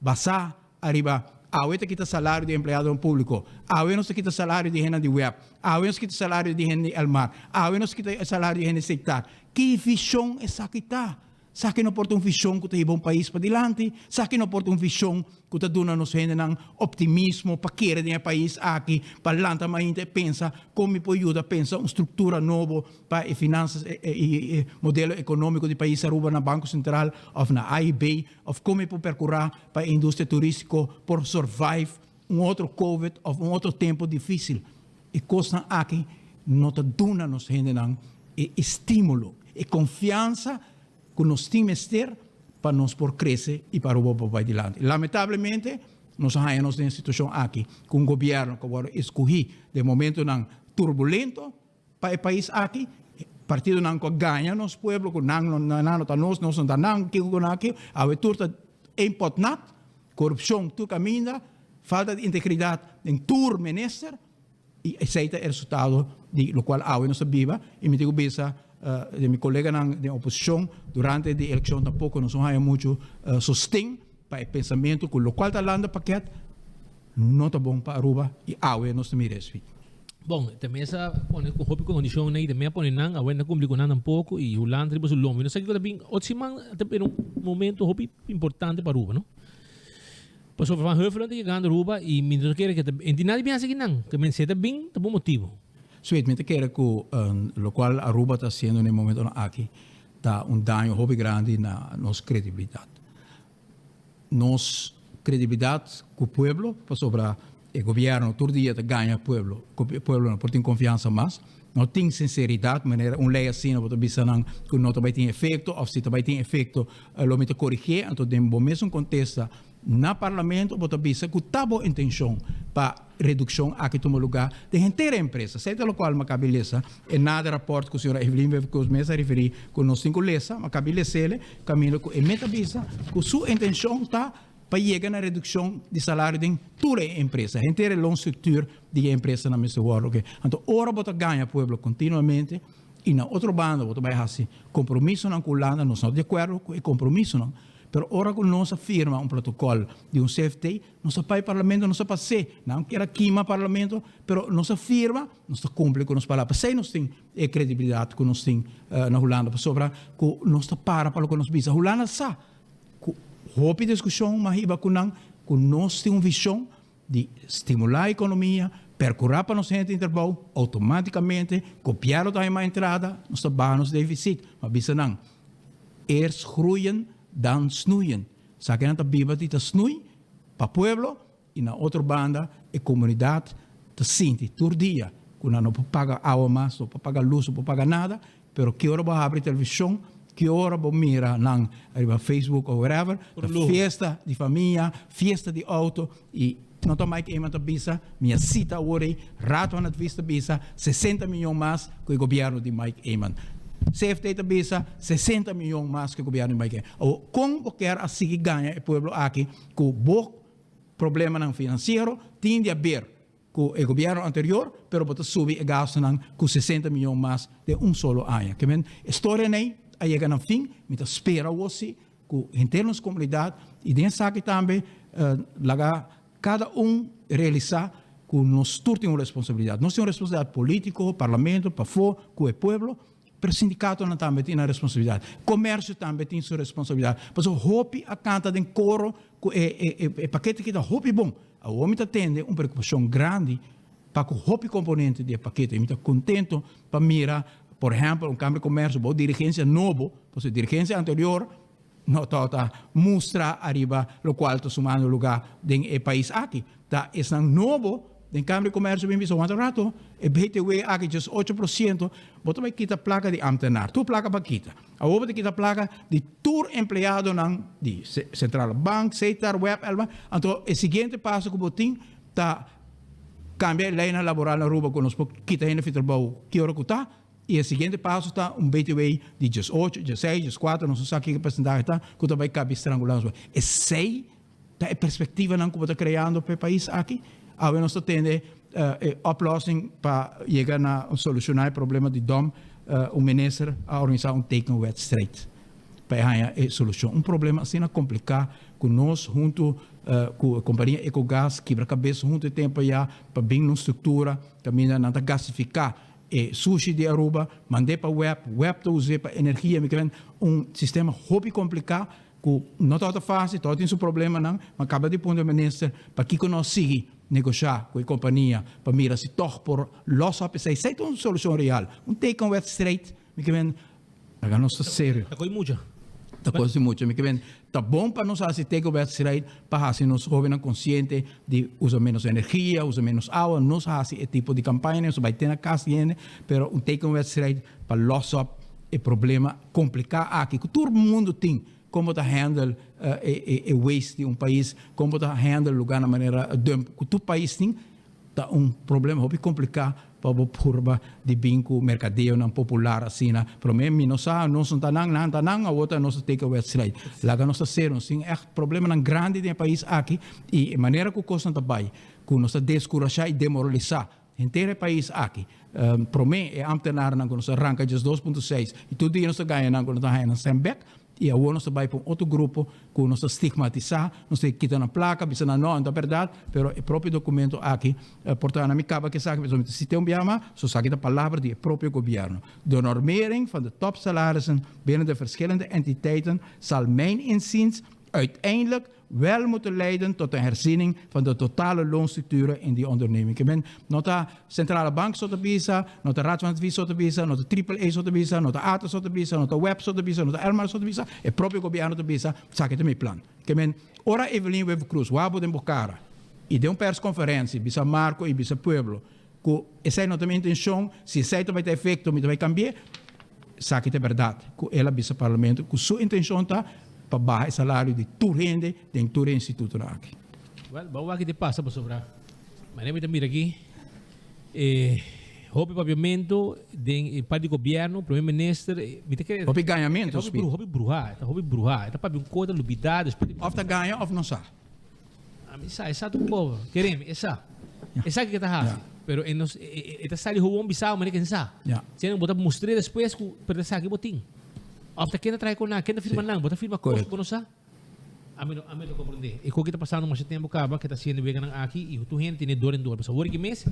basá ariba awe ta kita salario di empleadonan públiko, awe nos ta kita salario di hendenan di web, awe nos ta kita salario di hende di Elmar, awe nos ta kita salario di hende di Sectar. Ki vision esaki ta? Esaki no por ta un vision ku ta hiba un pais padilanti, esaki no por ta un vision ku ta duna nos hendenan optimismo pa kere den e pais aki, pa lanta mainta i pensa kon mi por yuda pensa un struktura nobo pa e finansas i e modelo ekonómiko di pais Aruba na Banko Sentral òf na AIB òf kon mi por perkurá pa e industria turístiko por survive un otro covid òf un otro tempu difísil. E kosnan aki no ta duna nos hendenan e estímulo, e konfiansa ku nos tin mester pa nos por krese i pa Aruba por bai dilanti. Lamentablemente nos a haña nos den e situashon aki ku un gobièrnu ku a wòrdu eskohí den momentunan turbulento pa e pais aki, partidonan ku a gaña nos pueblo ku nan no ta nos, nos no ta nan, kiko ku nan aki, awe tur ta een pot nat, korupshon tur kaminda, falta di integridat den tur minister. I esei ta e resultado di lokual awe nos ta biba. I mi tin ku bisa di mi koleganan den oposishon, durante di elekshon tampoko nos no haña muchu sosten pa e pensamentu ku lokual ta landa pakèt no ta bon pa Aruba i awe nos ta mira esei. Bon, te mesa pone ku hopi kondishonnan i tambe a pone nan, awe no a kumpli ku nan tampoko i Hulanda riba su lombi. No sa kiko ta bin otro siman ta bira un momento hopi importante pa Aruba, no? Pasobra Van Huffelen ta yegando Aruba y mi no ta kere ke ta bin. Nadie bin haci kinan. Ke men si e ta bin ta bo motibo. Sweet, mi ta kere ku lokual Aruba ta hasiendo na e momentonan aki ta un daño hopi grandi na nos kredibilidat. Nos kredibilidat ku pueblo, pasobra e gobièrnu tur dia ta gaña pueblo, ku e pueblo no por tin konfiansa mas. No tin sinseridat, manera un lei asina bo ta bisa nan ku no ta bai tin efekto òf si ta bai tin efekto lo mi ta korigié, anto den bo mesun kontesta na parlamento bo ta bisa ku ta bo intenshon pa redukshon aki tuma lugá den henter e empresa. Esei ta lokual mi a kabi lesa e nader rapòrt ku señora Evelyn Wever-Croes mes a referí ku nos tin ku lesa, mi a kabi les'el kaminda ku e mes ta bisa ku su intenshon ta pa yega na redukshon di salario den tur e empresa, henter e loonstructuur di e empresanan mester wòrdu oke. Anto ora bo ta gaña pueblo kontinuamente i na otro banda bo ta bai hasi kompromisonan ku Hulanda, nos no ta di akuerdo ku e kompromisonan. Pero ora ku nos a firma un protokòl di un CFT, nos a bai parlamento, nos a pas'é. Nan kier a kima parlamento, pero nos a firma, nos ta kumpli ku nos palabra. P'esei nos tin e kredibilidat ku nos tin na Hulanda, pasobra ku nos ta para pa loke nos bisa. Hulanda sa ku hopi diskushon mas hiba ku nan, ku nos tin un vishon di stimulá ekonomia, perkurá pa nos hende tin trabou, outomátikamente gobièrnu ta haña mas entrada, nos ta baha nos defisit. Ma bisa nan, Eerst groeien, dan snoeien. Sa ke nan ta biba di ta snoei pa pueblo i na otro banda e komunidat ta sinti tur dia ku nan no por paga awa mas, no por paga lus, no por paga nada, pero ki ora bo habri televishon, ki ora bo mira nan riba Facebook o wherever, ta fiesta di famia, fiesta di auto i no ta Mike Eman ta bisa, mi a sita awor ei, Raad van Advies ta bisa 60 miyon mas ku e gobierno di Mike Eman. CFT ta bisa 60 miyon mas ku e gobierno di Mike Eman. Awor kon bo kier a sigui gaña e pueblo aki ku bo problemanan finansiero tin di haber ku e gobierno anterior, pero bo ta subi e gastonan ku 60 miyon mas den un solo aña. Ke men e storia nei a yega na fin, mi ta spera awor si ku henter nos komunidat i den esaki tambe laga kada un realisá ku nos tur tin un responsabilidat. Nos tin un responsabilidat polítiko, parlamento, pafó, ku e pueblo, Pero sindikatonan tambe tin nan responsabilidat. Komersio tambe tin su responsabilidat. Pasobra hopi a kanta den koro ku e e pakete aki ta hopi bon. Awor mi ta tende un preokupashon grandi pa ku hopi komponente di e pakete. I mi ta kontento pa mira, por ehèmpel, un Kamera di Komersio bou dirigensia nobo, pasobra e dirigensia anterior no tabata mustra ariba lokual ta sumando lugá den e pais aki. Ta esnan nobo den Kamera di Komersio bin bisa, Wanta un rato, e btw aki djes 8%, bo ta bai kita plaka di amtenar, tur plaka bo a kita. Awor bo ta kita plaka di tur empleadonan di Centrale Bank, Setar, web, Elma. Anto e siguiente paso ku bo tin ta kambia e leinan laboral na Aruba ku nos por kita hende fi trabou ki ora ku ta. I e siguiente paso ta un btw di 18, 16, 14, nos no sa kiko porcentahe ta, ku ta bai kabi strangulá nos. Esei ta e perspektivanan ku bo ta kreando pa e pais aki. Awe nos ta tende e oplossing pa yega na solushoná e problema di dòm, un minister a organisá un tekenwedstrijd pa e haña e solushon. Un problema asina kompliká ku nos huntu ku e kompania Ecogas kibra kabes huntu e tempu ayá pa bin un struktura kaminda nan ta gasifiká E sushi di Aruba, mand'é pa web, web ta us'é pa energia, mi kren un sistema hopi kompliká ku no tabata fásil, tabata tin su problemanan, ma kaba di puntra minister pakiko no a sigui negoshá ku e kompania pa mira si tòg por lòs òp esei. Esei ta un solushon real, un tekenwedstrijd, mi kren Laga nos ta serio. Ta ko'i mucha. Ta kos di mucha. Mi ke ben, ta bon pa nos hasi tekenwedstrijd pa hasi nos hobennan konsiente di usa menos energia, usa menos awa. Nos hasi e tipo di kampaña, nos bai te na kas di hende, pero un tekenwedstrijd pa los op e problema kompliká aki ku tur mundu tin, kon bo ta handle e waste di un pais, kon bo ta handle lugánan manera dump ku tur pais tin. Ta un problema hopi kompliká pa bo purba di bin ku merkadeonan popular asina. Promé mi no sa, nos no ta nan, nan ta nan, awor ta nos ta teken wèdstrijd. Laga nos ta serio, nos tin ègt problemanan grandi den e pais aki i e manera ku kosnan ta bai, ku nos ta deskurashá i demoralisá henter e pais aki. Promé e ámtenarnan ku nos a ranka 12.6 i tur dia nos ta gaña nan ku nos ta haña nan sèn bèk. I awor nos ta bai pa un otro grupo ku nos ta stigmatisá, nos ta kita nan plaka, bisa nan no, no ta bèrdat, pero e propio dokumento aki por ta na mi kaba ku esaki, pasobra mi ta sit'é un biaha mas, so esaki ta palabra di e propio gobièrnu. De normering van de topsalarissen binnen de verschillende entiteiten zal mijn inziens uiteindelijk wel moeten leiden tot een herziening van de totale loonstructuren in die onderneming. Ik ben, no ta Centrale Bank so ta bisa, no ta Raad van Advies so ta bisa, no ta Triple A so ta bisa, no ta ATA so ta bisa, no ta web so ta bisa, no ta Elmar so ta bisa, e propio gobierno ta bisa, esaki ta mi plan. Ke men, ora Evelyn Wever-Croes wak bo den bo cara y den un persconferencia bisa Marco y bisa pueblo cu esey no ta mi intencion, si esey ta bay ta efecto mi ta bay cambi'e, esaki ta e berdad cu el a bisa Parlamento cu su intencion ta pa baha e salario di tur hende den tur e institutonan aki. Wel, bo wak di pasa pasobra manera mi ta mira aki e hopi papiamento den e parti di gobierno, primer minister, mi ta kere. Hopi gañamento, Hopi hopi bruha, e ta hopi bruha, e ta papia un cosa, ta lubida, despues. Of ta gaña of no sa. Ami sa, e sa tur pober. Keremi, e sa. E sa kiko e ta hasi. Pero e no, e ta sali howon bisao manera ke e sa. Sino bo ta mustr'é despues ku pero ta sa ke bo tin. Òf ta ken ta traha ku nan, ken ta firma nan, bo ta firma kos ku bo no sa. Ami no, ami no ta comprende. E koki ta pasando masha tempo caba ke ta haciendo weganan aki y tur hende tene dor en dor. Pasobra awor ki mes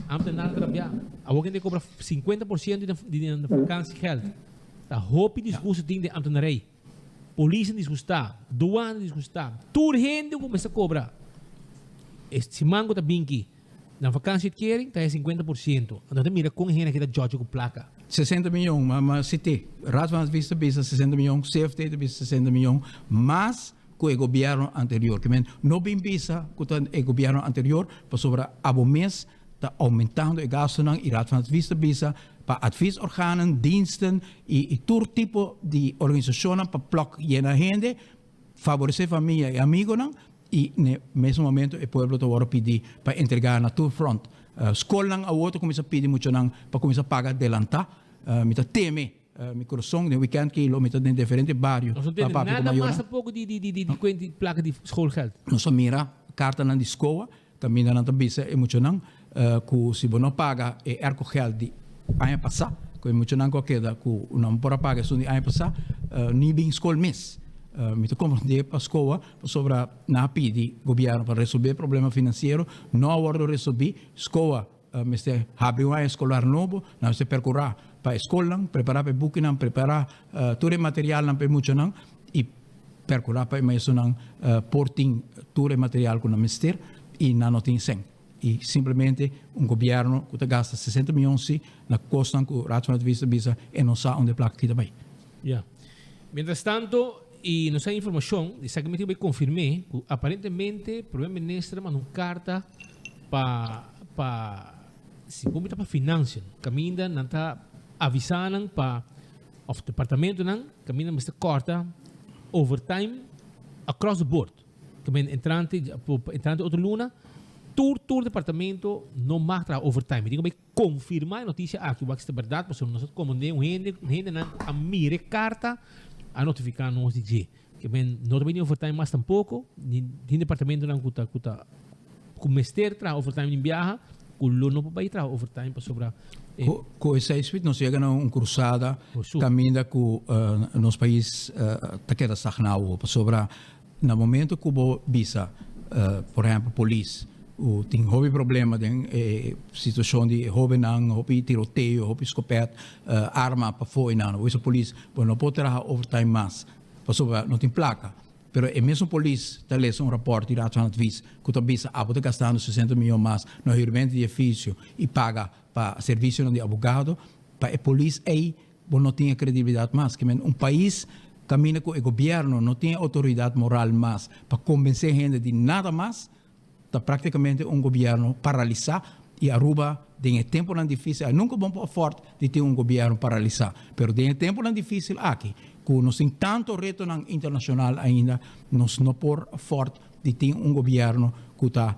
ambtenaar ta rabia. Awor kende cobra 50% di nan vakantiegeld. Ta hopi disgusto tin den ambtenarij. Polis a disgusta, douane a disgusta, tur hende ku mester kobra e siman ku ta binki nan vakantieuitkering ta e 50%. Anto ta mira kon e hende aki ta djòdjo ku plaka. 60 miyon, ma ma CT, Raad van Advies ta bisa 60 miyon, CFT ta bisa 60 miyon, mas ku e gobièrnu anterior. Ke men no bin bisa ku ta e gobièrnu anterior pasobra abo mes ta oumentando e gastunan i Raad van Advies ta bisa pa adviesorganen, diensten i i tur tipo di organisashonnan pa plòk yena hende, faboresé famia i amigonan i n'e mesmo momento e pueblo ta wòrdu pidi pa entregá na tur front. Skolnan awor ta kuminsá pidi muchanan pa kuminsá paga delantá. Mi ta teme mi kurason den wikènt ki lo mi ta den diferente bario Nos no pa tende papia ku nada mayornan. mas tampoco di di di di di plaka di schoolgeld. Nos a mira kartanan di skoa Kaminda nan ta bisa e muchanan ku si bo no paga e aircogeld di aña pasá, ku e muchanan ku a keda ku nan por a paga esun di aña pasá, ni bin skol mes. Mi ta komprendé pa SCOA pasobra nan a pidi gobièrnu pa resolvé e problema finansiero, no a wòrdu resolví. SCOA mester habri un aña eskolar nobo, nan mester perkurá pa e skolnan, prepará pa e bukinan, prepará tur e materialnan pa e muchanan i Percura pa e maestronan por tin tur e material cu nan mester y nan no tin cen. Y simplemente un gobierno cu ta gasta 60 miyon si na cosnan cu Raad van Advies ta bisa e no sa unda e placa aki ta bay. Ya. Mientras tanto y nos hay informacion, esaki mi tin bay confirme cu aparentemente Primer Minister a manda un carta pa pa segun mi ta pa Financiën caminda nan ta avisa nan pa Of departamentonan kaminda mester kòrta overtime across the board. Kaminda entrante entrante otro luna tur tur departamento no mag traha overtime. Mi tin ku bai konfirmá e notisia aki wak si ta bèrdat pasobra nos a komand'é un hende hendenan ku a mira e karta a notifiká nos di dje. Ke men no ta bini overtime mas tampoko ni tin departamentonan ku ta ku ta ku mester traha overtime den biaha ku lo no por bai traha overtime pasobra e Ku ku esei Smith nos yega na un krusada kaminda ku nos pais ta keda stagná awo pasobra na momento ku bo bisa por ehempel polis ku tin hopi problema den e situashon di hobennan hopi tiroteo hopi skopèt arma pafó einan bo bisa polis bo no por traha overtime mas pasobra no tin plaka. Pero e mesun polis ta lesa un raport di Raad van Advies ku ta bisa abo ta gastando 60 miyon mas na huurmento di efisio i paga pa servisionan di abogado. Pa e polis ei bo no tin e kredibilidat mas. Ke men un pais kaminda ku e gobièrnu no tin e outoridat moral mas pa kombensé hende di nada mas, Ta prácticamente un gobierno paralisa y Aruba den e temponan dificil, a nunca bon por afford di tin un gobierno paralisa, pero den e temponan dificil aki cu nos tin tanto retonan internacional ainda, nos no por afford di tin un gobierno cu ta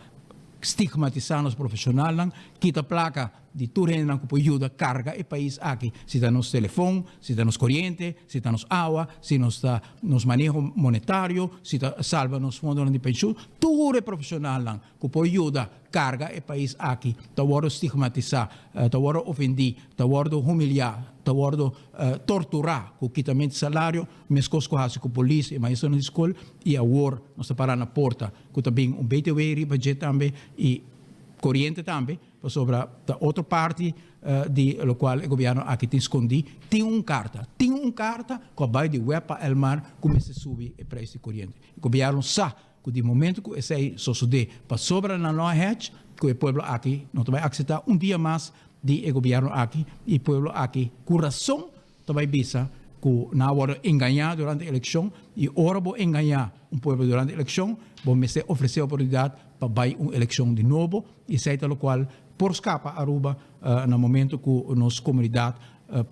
stigmatisa nos profesionalnan, kita placa di tur hendenan ku por yuda karga e pais aki, si ta nos telefon, si ta nos koriente, si ta nos awa, si nos ta nos maneho monetario, si ta salba nos fondonan di penshun, tur e profeshonalnan ku por yuda karga e pais aki ta wòrdu stigmatisá, ta wòrdu ofendí, ta wòrdu humiliá, ta wòrdu torturá ku kitamentu di salario, meskos ku hasi ku polis i maestronan di skol, i awor nos ta pará na porta ku ta bin un btw riba dje tambe i koriente tambe. Pasobra ta otro parti di locual e gobierno aki tin scondi. Tin un carta, tin un carta cu a bay di web pa Elmar cu mester subi e prijs di coriente. E gobierno sa cu di momento cu esey sosode pasobra nan no a hech cu e pueblo aki no ta bay acepta un dia mas di e gobierno aki y pueblo aki cu razon ta bai bisa ku nan a wòrdu engañá durante elekshon i ora bo engañá un pueblo durante elekshon bo mester ofresé oportunidat pa bai un elekshon di nobo i esei ta lokual por skapa Aruba na momento ku nos komunidat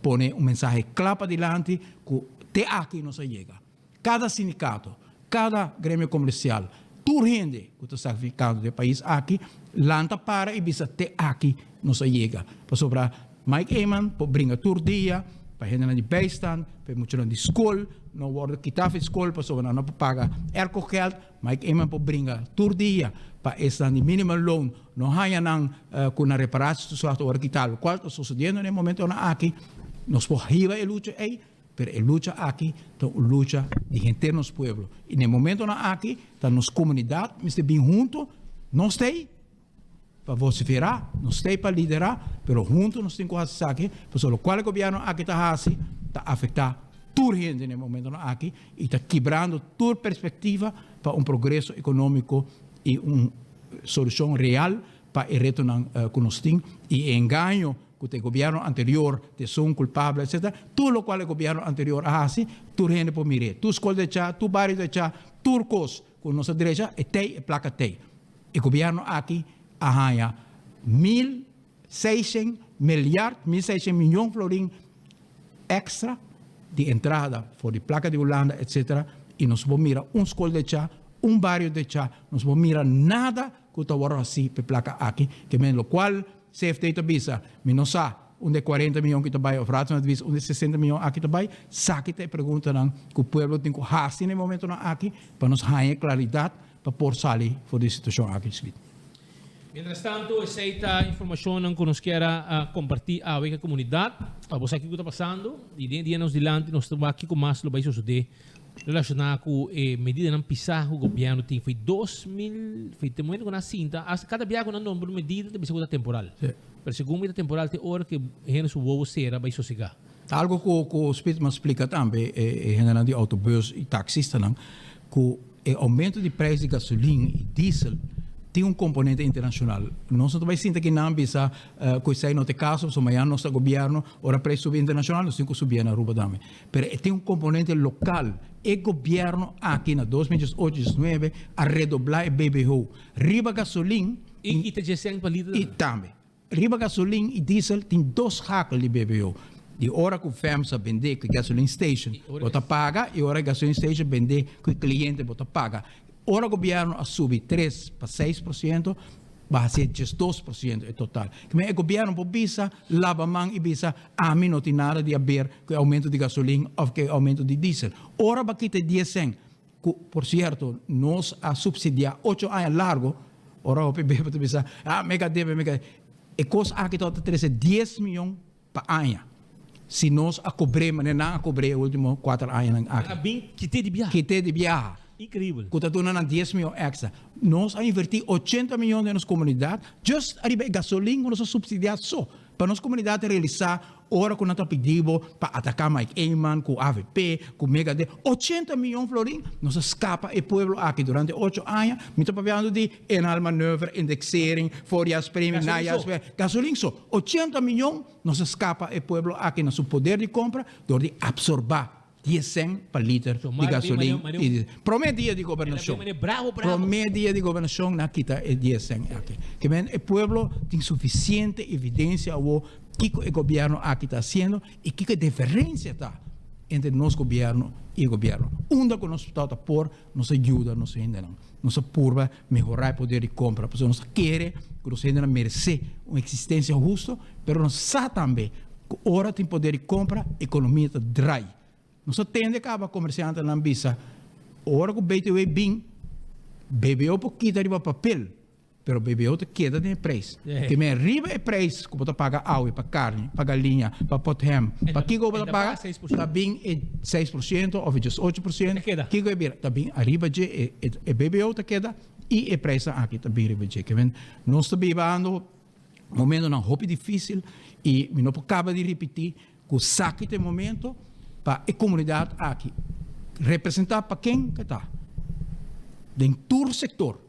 pone un mensahe kla padilanti ku te aki nos a yega. Kada sindikato, kada gremio komersial, tur hende ku ta sakrifikando den e pais aki, lanta para i bisa te aki nos a yega. Pasobra Mike Eman por bringa tur dia pa hendenan di bijstand, pa e muchanan di skol no wòrdu kitá for di skol pasobra nan no por paga aircogeld. Mike Eman por bringa tur dia pa esnan di minimumloon no haña nan ku nan reparatietoeslag ta wòrdu kitá, lokual ta sosodiendo na e momentonan aki. Nos por hiba e lucha ei. Pero e lucha aki ta un lucha di henter nos pueblo. Y na e momentonan aki ta nos comunidad mester bin hunto, nos ta ey pa vocifera, nos ta ey pa lidera, pero hunto nos tin cu haci esaki, pasobra locual e gobierno aki ta haci ta afecta tur hende na e momentonan aki y ta kibrando tur perspectiva pa un progreso economico y un solucion real pa e retonan cu nos tin y e engaño cu ta e gobierno anterior ta esun culpable etc. Tur locual e gobierno anterior a haci tur hende por mir'é. Tur scol drecha, tur bario drecha, tur cos cu nos a drecha e tey, e placa tey. E gobierno aki a haya 1600 milyard, 1600 miyon florin extra di entrada for di placa di Hulanda etc. Y nos por mira un scol drecha, un bario drecha, nos por mira nada cu ta worde haci p'e placa aki, ke men locual CFT ta bisa, mi no sa unda e cuarenta miyon ki ta bay of Raad van Advies unda e sesenta miyon aki ta bay, saki ta e preguntanan cu pueblo tin cu haci na e momentonan aki pa nos haña e claridad pa por sali for di e situacion aki. Smit. Mientras tanto, esey ta informacionnan cu nos kier a comparti awe cu e comunidad. Pa bo sa kico ta pasando y den e dia nos dilanti nos ta wak kico mas lo bay sosode Relashoná ku e medidanan pisá ku gobièrnu tin foi 2000, foi te momento ku nan a sinta, hasta kada biaha ku nan nombra un medida ta bisa ku ta temporal. Pero segun mi ta temporal te ora ku e hende su wowo sera bai sosegá. Ta algo ku ku Spitsman splika tambe e hendenan di autobus i taksistanan ku e oumento di prijs di gasolin i diesel tin un komponente internashonal. Nos no ta bai sinta kinan bisa ku esei no ta e kaso pasobra mañana nos ta gobièrnu ora prijs subi internashonal nos tin ku subié na Aruba tambe. Pero e tin un componente local. E gobierno aki na 2018, 19 a redobla e BBO riba gasolin. Y kita dje cent pa liter Y tambe. Riba gasolin y diesel tin dos schakel di BBO. Di ora cu FEMSA bende cu e gasoline station bo ta paga y ora e gasoline station bende cu e cliente bo ta paga. Ora gobierno a subi tres pa seis por ciento, baha si e 12% e total. Kimen e gobierno por bisa, laba man y bisa, ami no tin nada di haber cu e aumento di gasolin of cu e aumento di diesel. Ora bo a kita e dies cent, cu por cierto nos a subsidia ocho aña largo, ora hopi bebe ta bisa, ah mega debe, mega E cos aki tabata trece dies miyon pa aña. Si nos a cobr'é manera nan a cobr'é e ultimo cuater añanan aki. Nan a bin kit'é di biaha. Kit'é di biaha. Increíbel. Cu ta duna nan dies miyon extra. Nos a inverti ochenta miyon den nos comunidad just ariba e gasolin cu nos a subsidia so. Pa nos comunidad ta realisa ora cu nan ta pidi bo pa ataca Mike Eman cu avp, cu Mega D. Ochenta miyon florin nos a scapa e pueblo aki durante ocho aña. Mi ta papiando di inhaalmanoeuvre, indexering, voorjaarspremie, najaarspremie. Gasolin so. Ochenta miyon nos a scapa e pueblo aki na su poder di compra door di absorba dies cent pa liter di gasolin y diesel. Prome dia di gobernacion, prome dia di gobernacion nan a kita e dies cent aki. Ke men e pueblo tin suficiente evidencia awo kico e gobierno aki ta haciendo y kico e diferencia ta entre nos gobierno y e gobierno. Unda cu nos ta por nos a yuda nos hendenan, nos a purba mehora e poder di compra pasobra nos ta kere cu nos hendenan merece un existencia husto, pero nos sa tambe cu ora tin poder di compra economia ta draai. Nos a tende caba comerciantenan bisa ora cu BTW bin, BBO por kita riba papel, Pero BBO ta keda den e prijs. Te men riba e prijs ku bo ta paga awe pa karni, pa galiña, pa pothem, pa kiko bo ta paga, ta bin e 6% of e 18%, kiko e bira? Ta bin ariba dje, e BBO ta keda i e prijsnan aki ta bin riba dje. Ke men nos ta bibando momentonan hopi difisil i mi no por kaba di ripiti ku saki ta e momento pa e komunidat aki representa pa ken ke ta den tur sektor.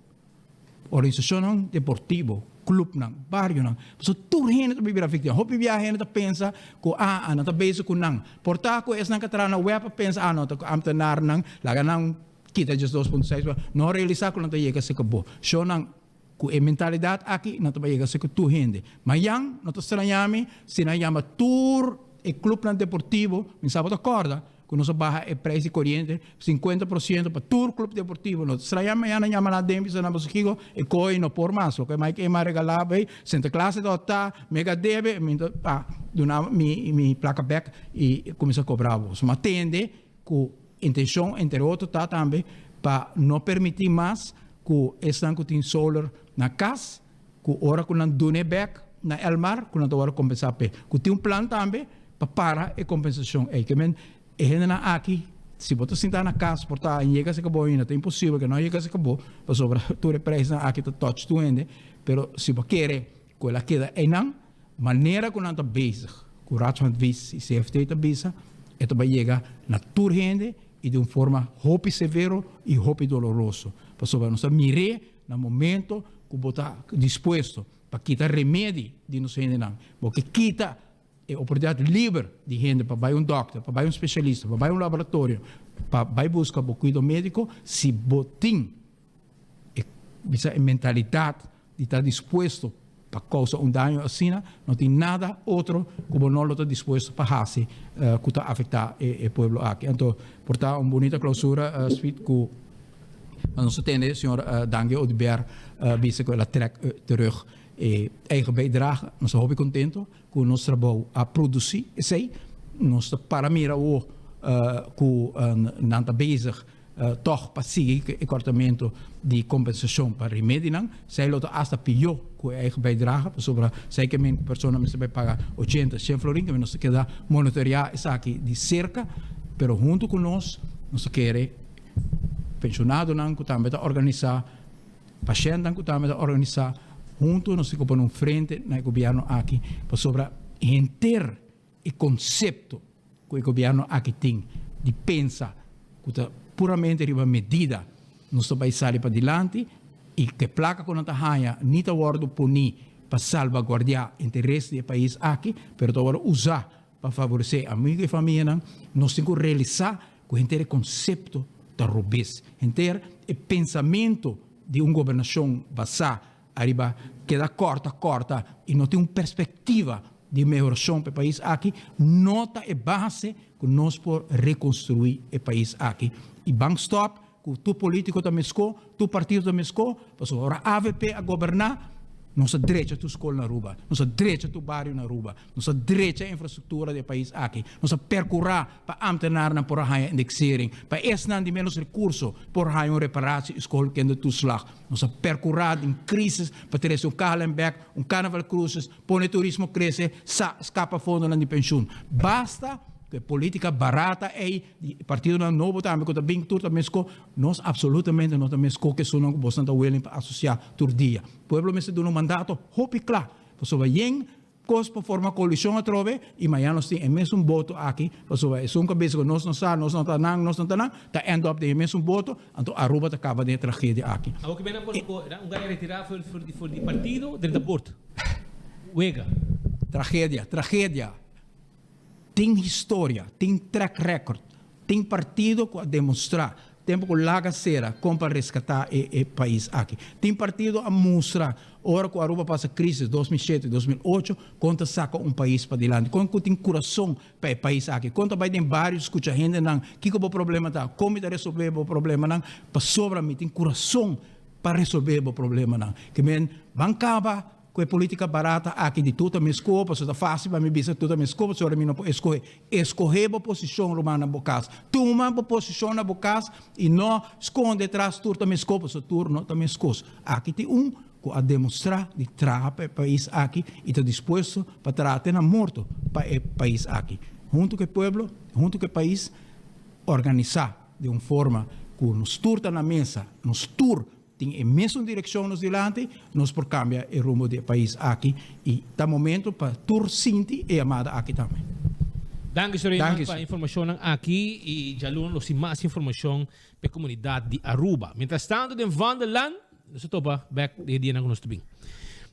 Organisashonnan deportivo, klupnan, barionan, pasobra tur hende ta bira víktima. Hopi biaha hende ta pensa ku aa nan ta bezig ku nan. Por ta ku esnan ka traha na web a pensa ah no ta ku ámtenarnan laga nan kita djes dos punto seis por No realisá ku nan ta yega seka bo. Shownan ku e mentalidat aki nan ta bai yega seka tur hende. Mayan no ta straña mi si nan yama tur e klupnan deportivo, mi sa bo ta kòrda Ku nos a baha e prijs di koriente 50% pa tur club deportivo. No ta straña mañana yama nan den bisa nan boso kiko e koe no por mas. Loke Mike Eman a regalá bay Santa Claus e tabata mega debe mi ta pa duna mi mi plaka bek i kuminsá kobra boso. Ma tende ku intenshon entre otro ta tambe pa no permití mas ku esnan ku tin solar na kas ku ora ku nan dun'é bek na Elmar ku nan ta wòrdu kompensá p'e. Ku tin un plan tambe pa para e kompensashon ei. Ke men. E hendenan aki, si bo ta sinta na cas por ta yega cerca bo ainda, ta imposibel ke no yega cerca bo, pasobra tur e prijsnan aki ta touch tur hende, pero si bo kere ku el a keda einan, manera ku nan ta bezig, ku Raad van Advies i CFT ta bisa, e ta bai yega na tur hende i di un forma hopi severo i hopi doloroso, pasobra nos ta mir'é na momento ku bo ta dispuesto pa kita remedi di nos hendenan, bo ke kita E oportunidat liber di hende pa bai un dòkter, pa bai un spesialista, pa bai un laboratorio, pa bai buska bo kuido médiko, si bo tin e bisa e mentalidat di ta dispuesto pa kousa un daño asina, no tin nada otro ku bo no lo ta dispuesto pa hasi ku ta afektá e pueblo aki. Anto por ta un bunita klousura, Sweet, ku nos a tende señor Dangui Oduber bisa ku el a trèk terug E eigen bijdrage, nos ta hopi contento cu nos trabou a produci esey. Nos ta para mira awor cu nan ta bezig toch pa sigui cu e cortamento di compensacion pa remedinan. Esey lo ta hasta pio cu e eigen bijdrage, pasobra esey ke men cu persona mester bay paga ochenta, shen florin, nos ta keda monitorea esaki di cerca, pero hunto cu nos, nos ta kere pensionadonan cu tambe ta organisa. Pashèntnan ku tambe ta organisá huntu nos tin ku pone un frente na e gobièrnu aki pasobra henter e konsepto ku e gobièrnu aki tin di pensa ku ta puramente riba medida nos ta bai sali padilanti i ku e plaka ku nan ta haña ni ta wòrdu poní pa salbaguardiá interes di e pais aki pero ta wòrdu usá pa favoresé amigu i famianan, nos tin ku realisá ku henter e konsepto ta robes. Henter e pensamentu di un gobernashon basá ariba keda kòrta kòrta i no tin un perspektiva di mehorashon pa e pais aki, no ta e base ku nos por rekonstruí e pais aki. I ban stòp ku tur polítiko ta meskó, tur partido ta meskó, pasobra ora avp a goberná, nos a drecha tur skol na Aruba, nos a drecha tur bario na Aruba, nos a drecha infrastruktura di e pais aki, nos a perkurá pa ámtenarnan por a haña indeksering, pa esnan di ménos rekurso por haña un reparatie i schoolkindertoeslag, nos a perkurá den krisis pa trese un KLM bèk, un Carnival Cruises, pone turismo krese, sa skapa fondonan di penshun. Basta ku e polítika barata ei Di e partidonan nobo tambe ku ta bin tur ta mesko, nos absolutamente no ta mesko ku esunnan ku bosnan ta willing pa asosiá tur dia. Pueblo mester duna un mandato hopi kla, pasobra yen kos pa forma koalishon atrobe i mañana nos tin e mesun boto aki, pasobra esun ku a bisa ku nos no sa, nos no ta nan, nos no ta nan, ta end up den e mesun boto, anto Aruba ta kaba den e tragedia aki. Awor ki bena por un gaya retirá for di partido drenta bord. Wega. Tragedia, tragedia. Tin historia, tin track record, tin partido cu a demostra tempo cu laga cera con pa rescata e e pais aki. Tin partido a mustra ora cu Aruba pasa crisis 2007, 2008 con ta saca un pais padilanti, con cu tin curason pa e pais aki, con ta bay den bario scucha hendenan kico bo problema ta, con mi ta resolve bo problemanan pasobra mi tin curason pa resolve bo problemanan. Ke men ban caba Ku e politica barata aki di tur ta mi skohe pasobra ta facil pa mi bisa tur ta mi skohe pasobra mi no por eskohe. Eskohe bo posicion ruman na bo cas. Tuma bo posicion na bo cas y no skonde tras tur ta mi skohe pasobra tur no ta meskos. Aki tin un ku a demostra di traha pa e pais aki y ta dispuesto pa traha te na morto pa e pais aki. Hunto ku e pueblo, hunto ku e pais organisa di un forma ku nos tur ta na mesa, nos tur Tin e mesun direccion nos dilanti, nos por cambia e rumbo di e pais aki y ta momento pa tur sinti e yamada aki tambe. Danki señor Raymond pa e informacionnan aki y djaluna nos tin mas informacion pa e comunidad di Aruba. Mientras tanto den Vondelland, nos ta topa bek den e dianan cu nos ta bin.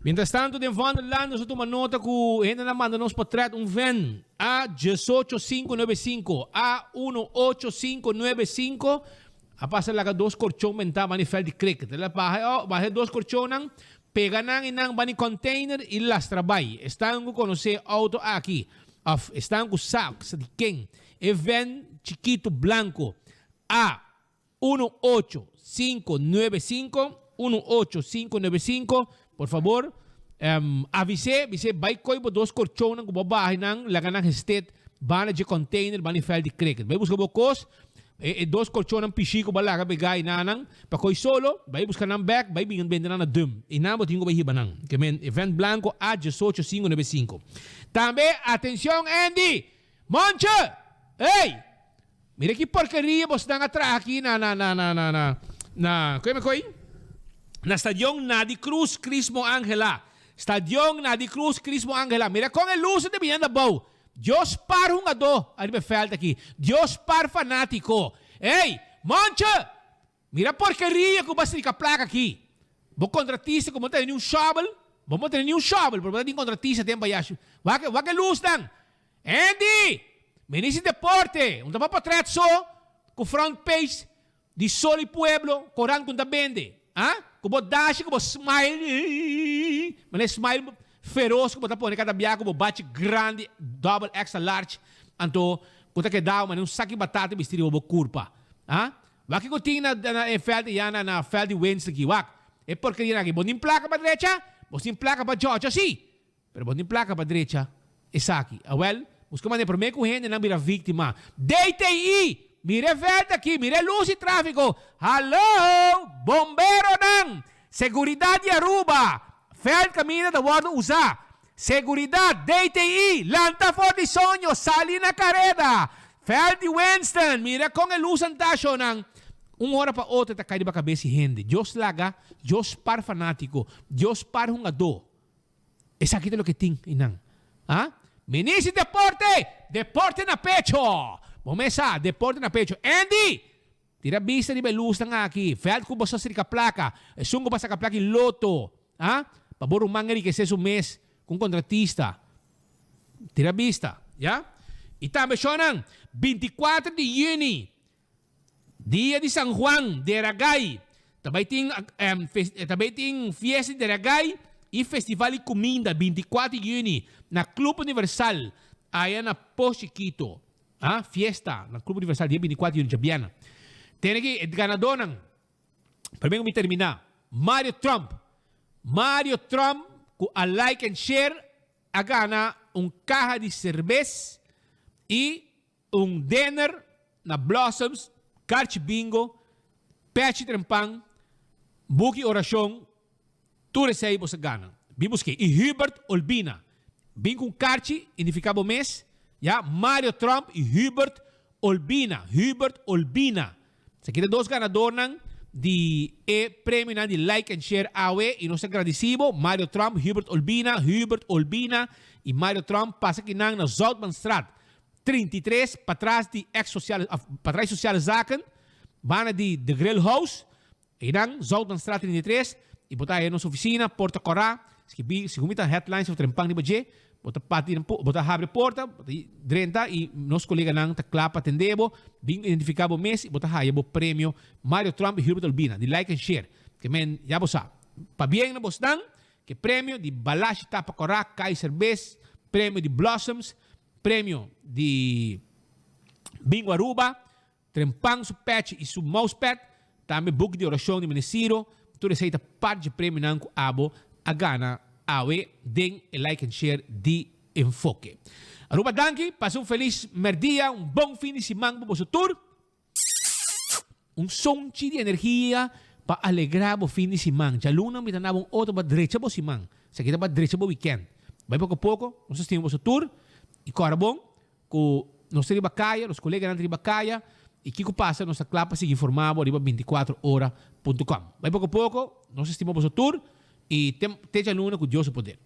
Mientras tanto den Vondelland nos a tuma nota cu hendenan a manda nos potret un ven A 18595 A 18595 A pasa laga dos korchon bentá bani vèlt di cricket. El a baha baha e dos korchonnan, pega nan i nan bani container i lastra bai. Esnan ku konosé e outo aki, òf esnan ku sa sa di ken, e vèn chikitu blanku A unu ocho sinku nuebe sinku, unu ocho sinku nuebe sinku, por fabor, avis'é, bis'é bai koi bo dos korchonnan ku bo a baha i nan laga nan gestet banda dje container bani vèlt di cricket. Bai buska bo kos. E dos colchonnan pishi cu bo a laga pega y nanan pa coy solo, bay busca nan bek, bay bin bende nan na dum. Y nan bo tin cu bay hiba nan. Ke men e vent blanco A diesocho cinco nuebe cinco. Tambe, atencion Andy! Monche! Ey! Mira ki porkeria bosnan a traha aki na na na na na na na koe me koe? Na stadion Nadi Cruz Crismo Angela. Stadion Nadi Cruz Crismo Angela. Mira kon e lusa ta bini anda bou. Dios par hungadó ariba e veld aki. Dios par fanátiko. Ey! Monche! Mira porkeria ku bo a strika plaka aki. Bo kontratista ku bo no tene ni un shòbel. Bo no tene ni un shòbel, pero bo ta tin kontratista den bayashi. Wak wak e lusnan. Andy! Minister di Deporte, un ta pa potret so ku front page di Sol y Pueblo, korant ku ta bende. Ah? Ku bo dashi ku bo smile, manera smile feroz ku bo ta pone kada bia ku bo bachi grandi, double extra large, anto ku ta keda manera un saki batata bisti riba bo kurpa. Ah? Wak kiko tin na na e veld ya na na veld di Winston aki, wak. E porkeria aki. Bo tin plaka pa drecha, bo tin plaka pa djocho si. Pero bo tin plaka pa drecha esaki. Awel, buska manera prome ku hendenan bira víktima. DTI! Mira e veld aki, mira e lus di tráfiko. Hallo! Bomberonan! Seguridat di Aruba! Veld kaminda ta wòrdu usá. Seguridat, DTI! Lanta for di soño, sali na kareda! Veld di Winston, mira kon e lusnan ta, shownan. Un ora pa otro e ta kai riba kabes di hende. Dios laga, Dios par fanátiko, Dios par hungadó. Esaki ta loke tin einan. A? Minister di Deporte! Deporte na pecho! Bo mes sa, deporte na pecho. Andy! Tira bista riba e lusnan aki. Veld ku bo sa strika plaka. Esun ku bo a saka plaka i loto. A? Pa bo ruman enrikesé su mes ku un kontratista. Tira bista. Ya? I tambe shonnan, 24 di yüni, Dia di San Juan, Deragay, ta bai tin ta bai tin fiesta di Deragay y festival di cuminda 24 di juni na Club Universal aya na Pos Chiquito. Ah, fiesta na Club Universal dia 24 di juni djabièrnè. Tene ki e ganadónan, promé ku mi terminá, Mario Trump, Mario Trump ku a like and share a gana un kaha di serbes y Un dinner na Blossoms, karchi bingo, pechi trempan, buki orashon, tur esei bo sa gana. Bin busk'é. I Hubert Olbina. Bin ku un karchi, identifiká bo mes, ya, Mario Trump i Hubert Olbina, Hubert Olbina. Esaki ta dos ganadornan di e premionan di Like and Share awe i nos ta gradisí bo, Mario Trump, Hubert Olbina, Hubert Olbina i Mario Trump pasa kinan na Zoutmanstraat 33 patras di ex Sociale of patras di Sociale Zaken banda di The Grill House einan Zoutmanstraat 33 i bo ta haña nos oficina porta kòrá skibi segun mi ta headlines of trempan riba dje bo ta pati bo ta habri porta bo ta drenta i nos koleganan ta kla pa atendé bo bin identifiká bo mes i bo ta haña bo premio Mario Trump i Hubert Olbina di Like and Share ke men ya bo sa pabien na bosnan ke premio di Balashi Tapa Kòrá Kai Serbes premio di Blossoms Premio di Bingo Aruba, Trempan su pèchi i su mousepad, tambe buki di orashon di Meneer Ciro, tur esei ta part dje premionan ku abo a gana awe den e Like and Share di Enfoke. Aruba danki, pasa un felis mèrdia, un bon fin di siman pa boso tur. Un sonchi di energia pa alegrá bo fin di siman. Djaluna mi ta na bo un oto pa drecha bo siman. Esaki ta pa drecha bo wikènt. Bai poko poko, nos ta stima boso tur i kòrda bon ku nos ta riba kaya, nos koleganan ta riba kaya i kiko pasa nos ta kla pa sigui informá bo riba bintikuatro ora punto com. Bai poko poko, nos ta stima boso tur i te djaluna ku Dios su poder.